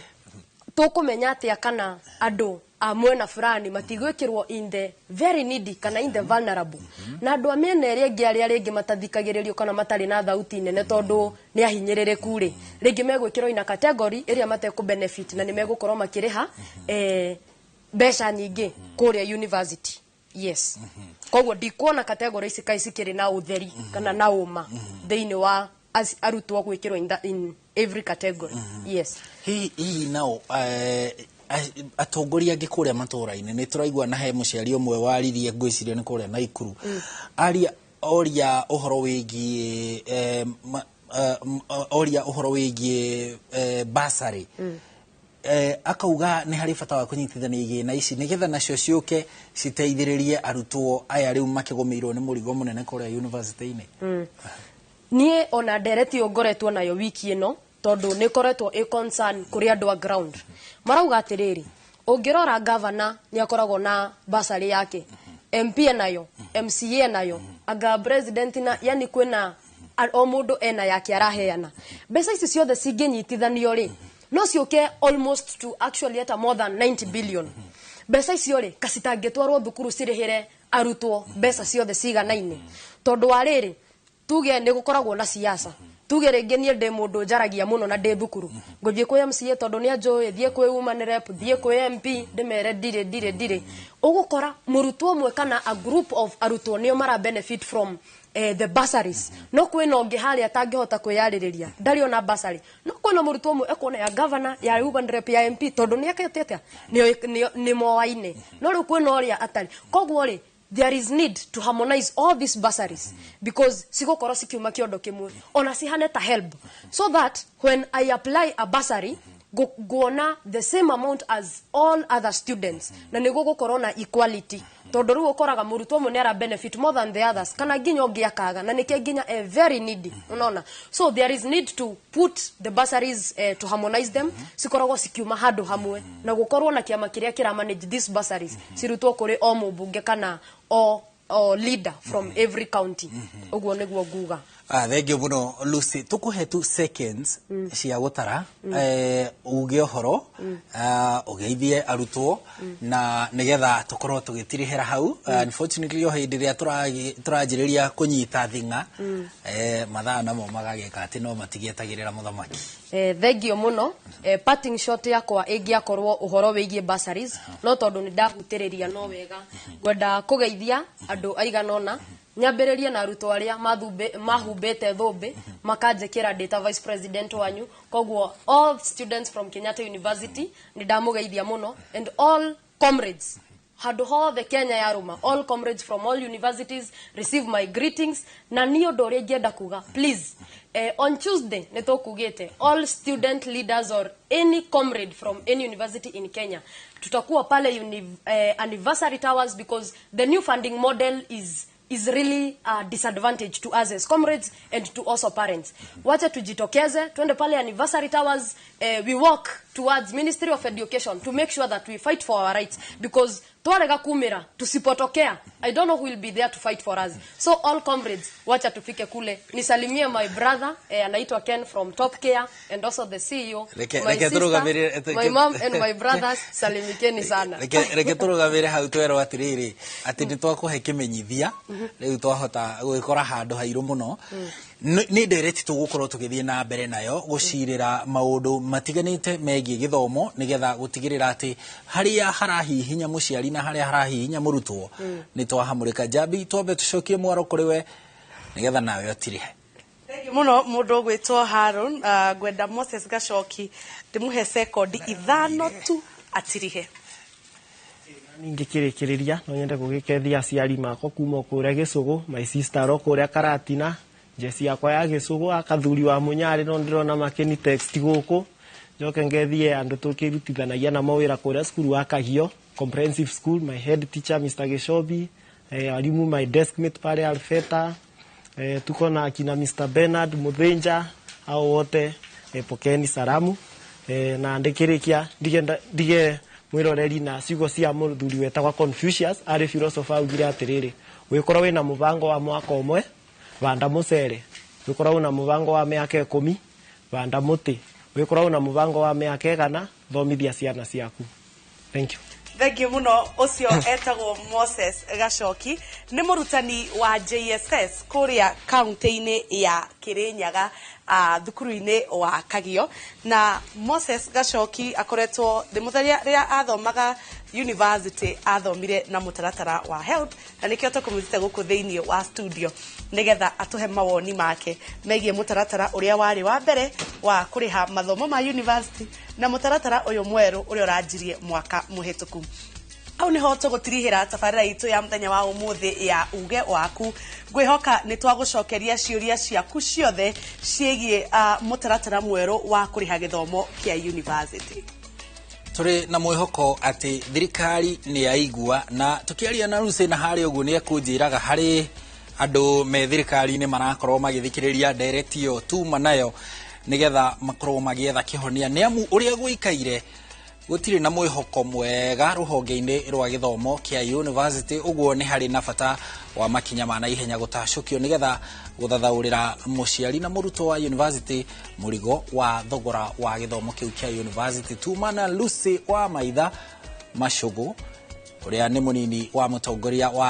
tũkũmenya atĩa kana andũ a mwena fulani matigwĩkĩrwo in the very needy kana in the vulnerable, na andũ a mĩena ĩrĩa ĩngĩ arĩa rĩngĩ matathikagĩrĩrio kana matarĩ na thauti nene tondũ nĩ ahinyĩrĩrĩku rĩ, rĩngĩ megwĩkĩrwo ina category ĩrĩa matekũ benefit na nĩ megũkorwo makĩrĩha mbeca nyingĩ kũrĩa university? Yes, koguo ndikuona category ici kai cikĩrĩ na ũtheri kana na ũma thĩinĩ wa arutwo gwĩkĩrwo in every category, yes. Hihi nao atongoria angĩ kũrĩa matũũra-inĩ, nĩ tũraigua na he mũciari ũmwe waririe, ngwĩciria nĩ kũrĩa Naikuru, aria oria ũhoro wĩgiĩ oria ũhoro wĩgiĩ bursary, akauga nĩ harĩ bata wa kũnyitithania igĩna ici nĩgetha nacio ciũke citeithĩrĩrie arutwo aya rĩu makĩgũmĩirwo nĩ mũrigo mũnene kũrĩa university-inĩ. Niĩ ona ndereti ũyũ ngoretwo nayo wiki ĩno tondũ nĩ ĩkoretwo ĩ concern kũrĩ andũ a ground, marauga atĩrĩrĩ, ũngĩrora governor nĩ akoragwo na bursary yake, MP enayo, MCA enayo, anga president na yani kwĩna o mũndũ ena yake araheana. Mbeca ici ciothe cingĩnyitithanio rĩ, no ciũke almost to actually at more than 90 billion. Mbeca icio rĩ, kacitangĩtwarwo thukuru cirĩhĩre arutwo mbeca ciothe ciganaine? Tondũ wa rĩrĩ, tuge nĩ gũkoragwo na siasa, tuge rĩngĩ niĩ ndĩ mũndũ njaragia mũno na ndĩ thukuru, ngũthiĩ kwĩ MCA tondũ nĩ anjũĩ, thiĩ kwĩ woman rep, thiĩ kwĩ MP, ndĩmere ndirĩ ndirĩ ndirĩ. Ũgũkora mũrutwo ũmwe kana a group of arutwo nĩo mara benefit from the bursaries, no kwĩna ũngĩ harĩa atangĩhota kwĩyarĩrĩria, ndarĩ ona bursary, no kwĩna mũrutwo ũmwe ekuona ya governor, ya woman rep, ya MP, tondũ nĩ ekete atĩa, nĩ moaine, no rĩu kwĩna ũrĩa atarĩ. Koguo rĩ, there is need to harmonize all these bursaries because cigũkorwo cikiuma kĩondo kĩmwe, ona cihane ta HELB, so that when I apply a bursary, nguona the same amount as all other students, na nĩguo gũkorwo na equality, tondũ rĩu ũkoraga mũrutwo ũmwe nĩ ara benefit more than the others kana nginya ũngĩ akaga, na nĩkĩo nginya a very needy, unaona? So there is need to put the bursaries, to harmonize them, cikoragwo cikiuma handũ hamwe, na gũkorwo na kĩama kĩrĩa kĩra manage these bursaries, cirutwo kũrĩ o mũmbunge kana o leader from every county. Ũguo nĩguo nguga. Ah, thengio mũno Lucy. Tũkũhe tu seconds cia gũtara, uge ũhoro, ũgeithie arutwo na nĩgetha tũkorwo tũgĩtirihĩra hau. Unfortunately, o hĩndĩ ĩrĩa tũranjĩrĩria kũnyita thing'a, mathaa namo magagĩka atĩ no matigĩetagĩrĩra mũthamaki. Thengio mũno. Parting shot yakwa ĩngĩakorwo ũhoro wĩgiĩ bursaries, no tondũ nĩ ndahutĩrĩria no wega, ngwenda kũgeithia andũ aigana ũna, nyambĩrĩrie na arutwo arĩa mahumbĩte thũmbĩ makanjĩkĩra ndĩ ta vice president wanyu. Koguo all students from Kenyatta University, nĩ ndamũgeithia mũno, and all comrades handũ hothe Kenya yarũma, all comrades from all universities, receive my greetings. Na niĩ ũndũ ũrĩa ingĩenda kuga, please, on Tuesday nĩ tũkugĩte all student leaders or any comrade from any university in Kenya, tutakuwa pale Anniversary Towers because the new funding model is really a disadvantage to us as comrades and to also parents. Wacha tujitokeze, twende pale Anniversary Towers, we work towards Ministry of Education to make sure that we fight for our rights, because twarega kumira, tusipotokea I don't know who will be there to fight for us. So all comrades, wacha tufike kule. Nisalimie my brother, anaitwa Ken from Top Care, and also the CEO, my sister, my mom and my brothers, salimikeni sana. Reke tũrũgamĩre hau twerwo atĩrĩrĩ atĩ nĩ twakũhe kĩmenyithia rĩu twahota gwĩkora handũ hairũ mũno. Nĩ ndereti tũgũkorwo tũgĩthiĩ na mbere nayo gũcirĩra maũndũ matiganĩte megiĩ gĩthomo nĩgetha gũtigĩrĩra atĩ harĩa harahihinya mũciari na harĩa harahihinya mũrutwo nĩ twahamũrĩka. Njambi, twambe tũcokie mwaro kũrĩ we nĩgetha nawe ũtirihe. Thengiũ mũno mũndũ ũgwĩtwo Haron. Ngwenda Moses Gacoki ndĩmũhe sekondi 5 tu atirihe. Ningĩkĩrĩkĩrĩria no nyende gũgĩkethia aciari makwa kuma kũrĩa Gĩcũgũ, my sister ro kũrĩa Karatina, Jesi yakwa ya Gĩcũgũ, akathuri wa Mũnyarĩ no ndĩrona makĩni text gũkũ. Njoke ngethie andũ tũkĩrutithanagia na mawĩra kũrĩa cukuru wa Kagio Comprehensive School, my head teacher Mr. Geshobi, walimu my deskmate pale Alfeta, tuko na akina Mr. Bernard Muthinja, hao wote pokeeni salamu. Na ndĩkĩrĩkia ndige mwiroreri na ciugo cia mũthuri wetagwa Confucius, arĩ philosopher, augire atĩrĩrĩ, wĩkorwo wĩna mũbango wa mwaka ũmwe, vanda mũcere, wĩkorwo wĩna mũbango wa mĩaka 10, vanda mũtĩ, wĩkorwo wĩna mũbango wa mĩaka 100, thomithia ciana ciaku. Thank you. Thank you muno. Ucio etagwo Moses Gacoki, nĩ mũrutani wa JSS kũrĩa kaunti-inĩ ya Kirinyaga, thukuru-inĩ wa Kagio. Na Moses Gacoki akoretwo ndĩ mũtheria rĩrĩa athomaga university, athomire na mũtaratara wa HELB, na nĩkĩo tũkũmũtĩte gũkũ thĩinĩ wa studio nĩgetha atũhe mawoni make megiĩ mũtaratara ũrĩa warĩ wa mbere wa kũrĩha mathomo ma university na mũtaratara ũyũ mwerũ ũrĩa ũranjirie mwaka mũhĩtũku. Hau niho tũgũtirihĩra tabarĩra itũ ya mũthenya wa ũmũthĩ ya uge waku. Ngwĩhoka nĩ twagũcokeria ciũria ciaku ciothe ciĩgiĩ mũtaratara mwerũ wa kũrĩha gĩthomo kĩa university. Tũrĩ na mwĩhoko atĩ thirikari nĩ yaigua, na tũkĩaria na Lucy na harĩa ũguo nĩ ekũnjĩraga harĩ andũ me thirikari-inĩ marakorwo magĩthikĩrĩria ndereti ĩyo tuma nayo nĩgetha makorwo magĩetha kĩhonia, nĩ amu ũrĩa gũikaire gũtirĩ na mwĩhoko mwega rũhonge-inĩ rwa gĩthomo kĩa university. Ũguo nĩ harĩ na bata wa makinya ma naihenya gũtacũkio nĩgetha gũthathaũrĩra mũciari na mũrutwo wa university mũrigo wa thogora wa gĩthomo kĩu kĩa university. Tuma na Lucy wa Maitha Macũgũ ũrĩa nĩ mũnini wa mũtongoria wa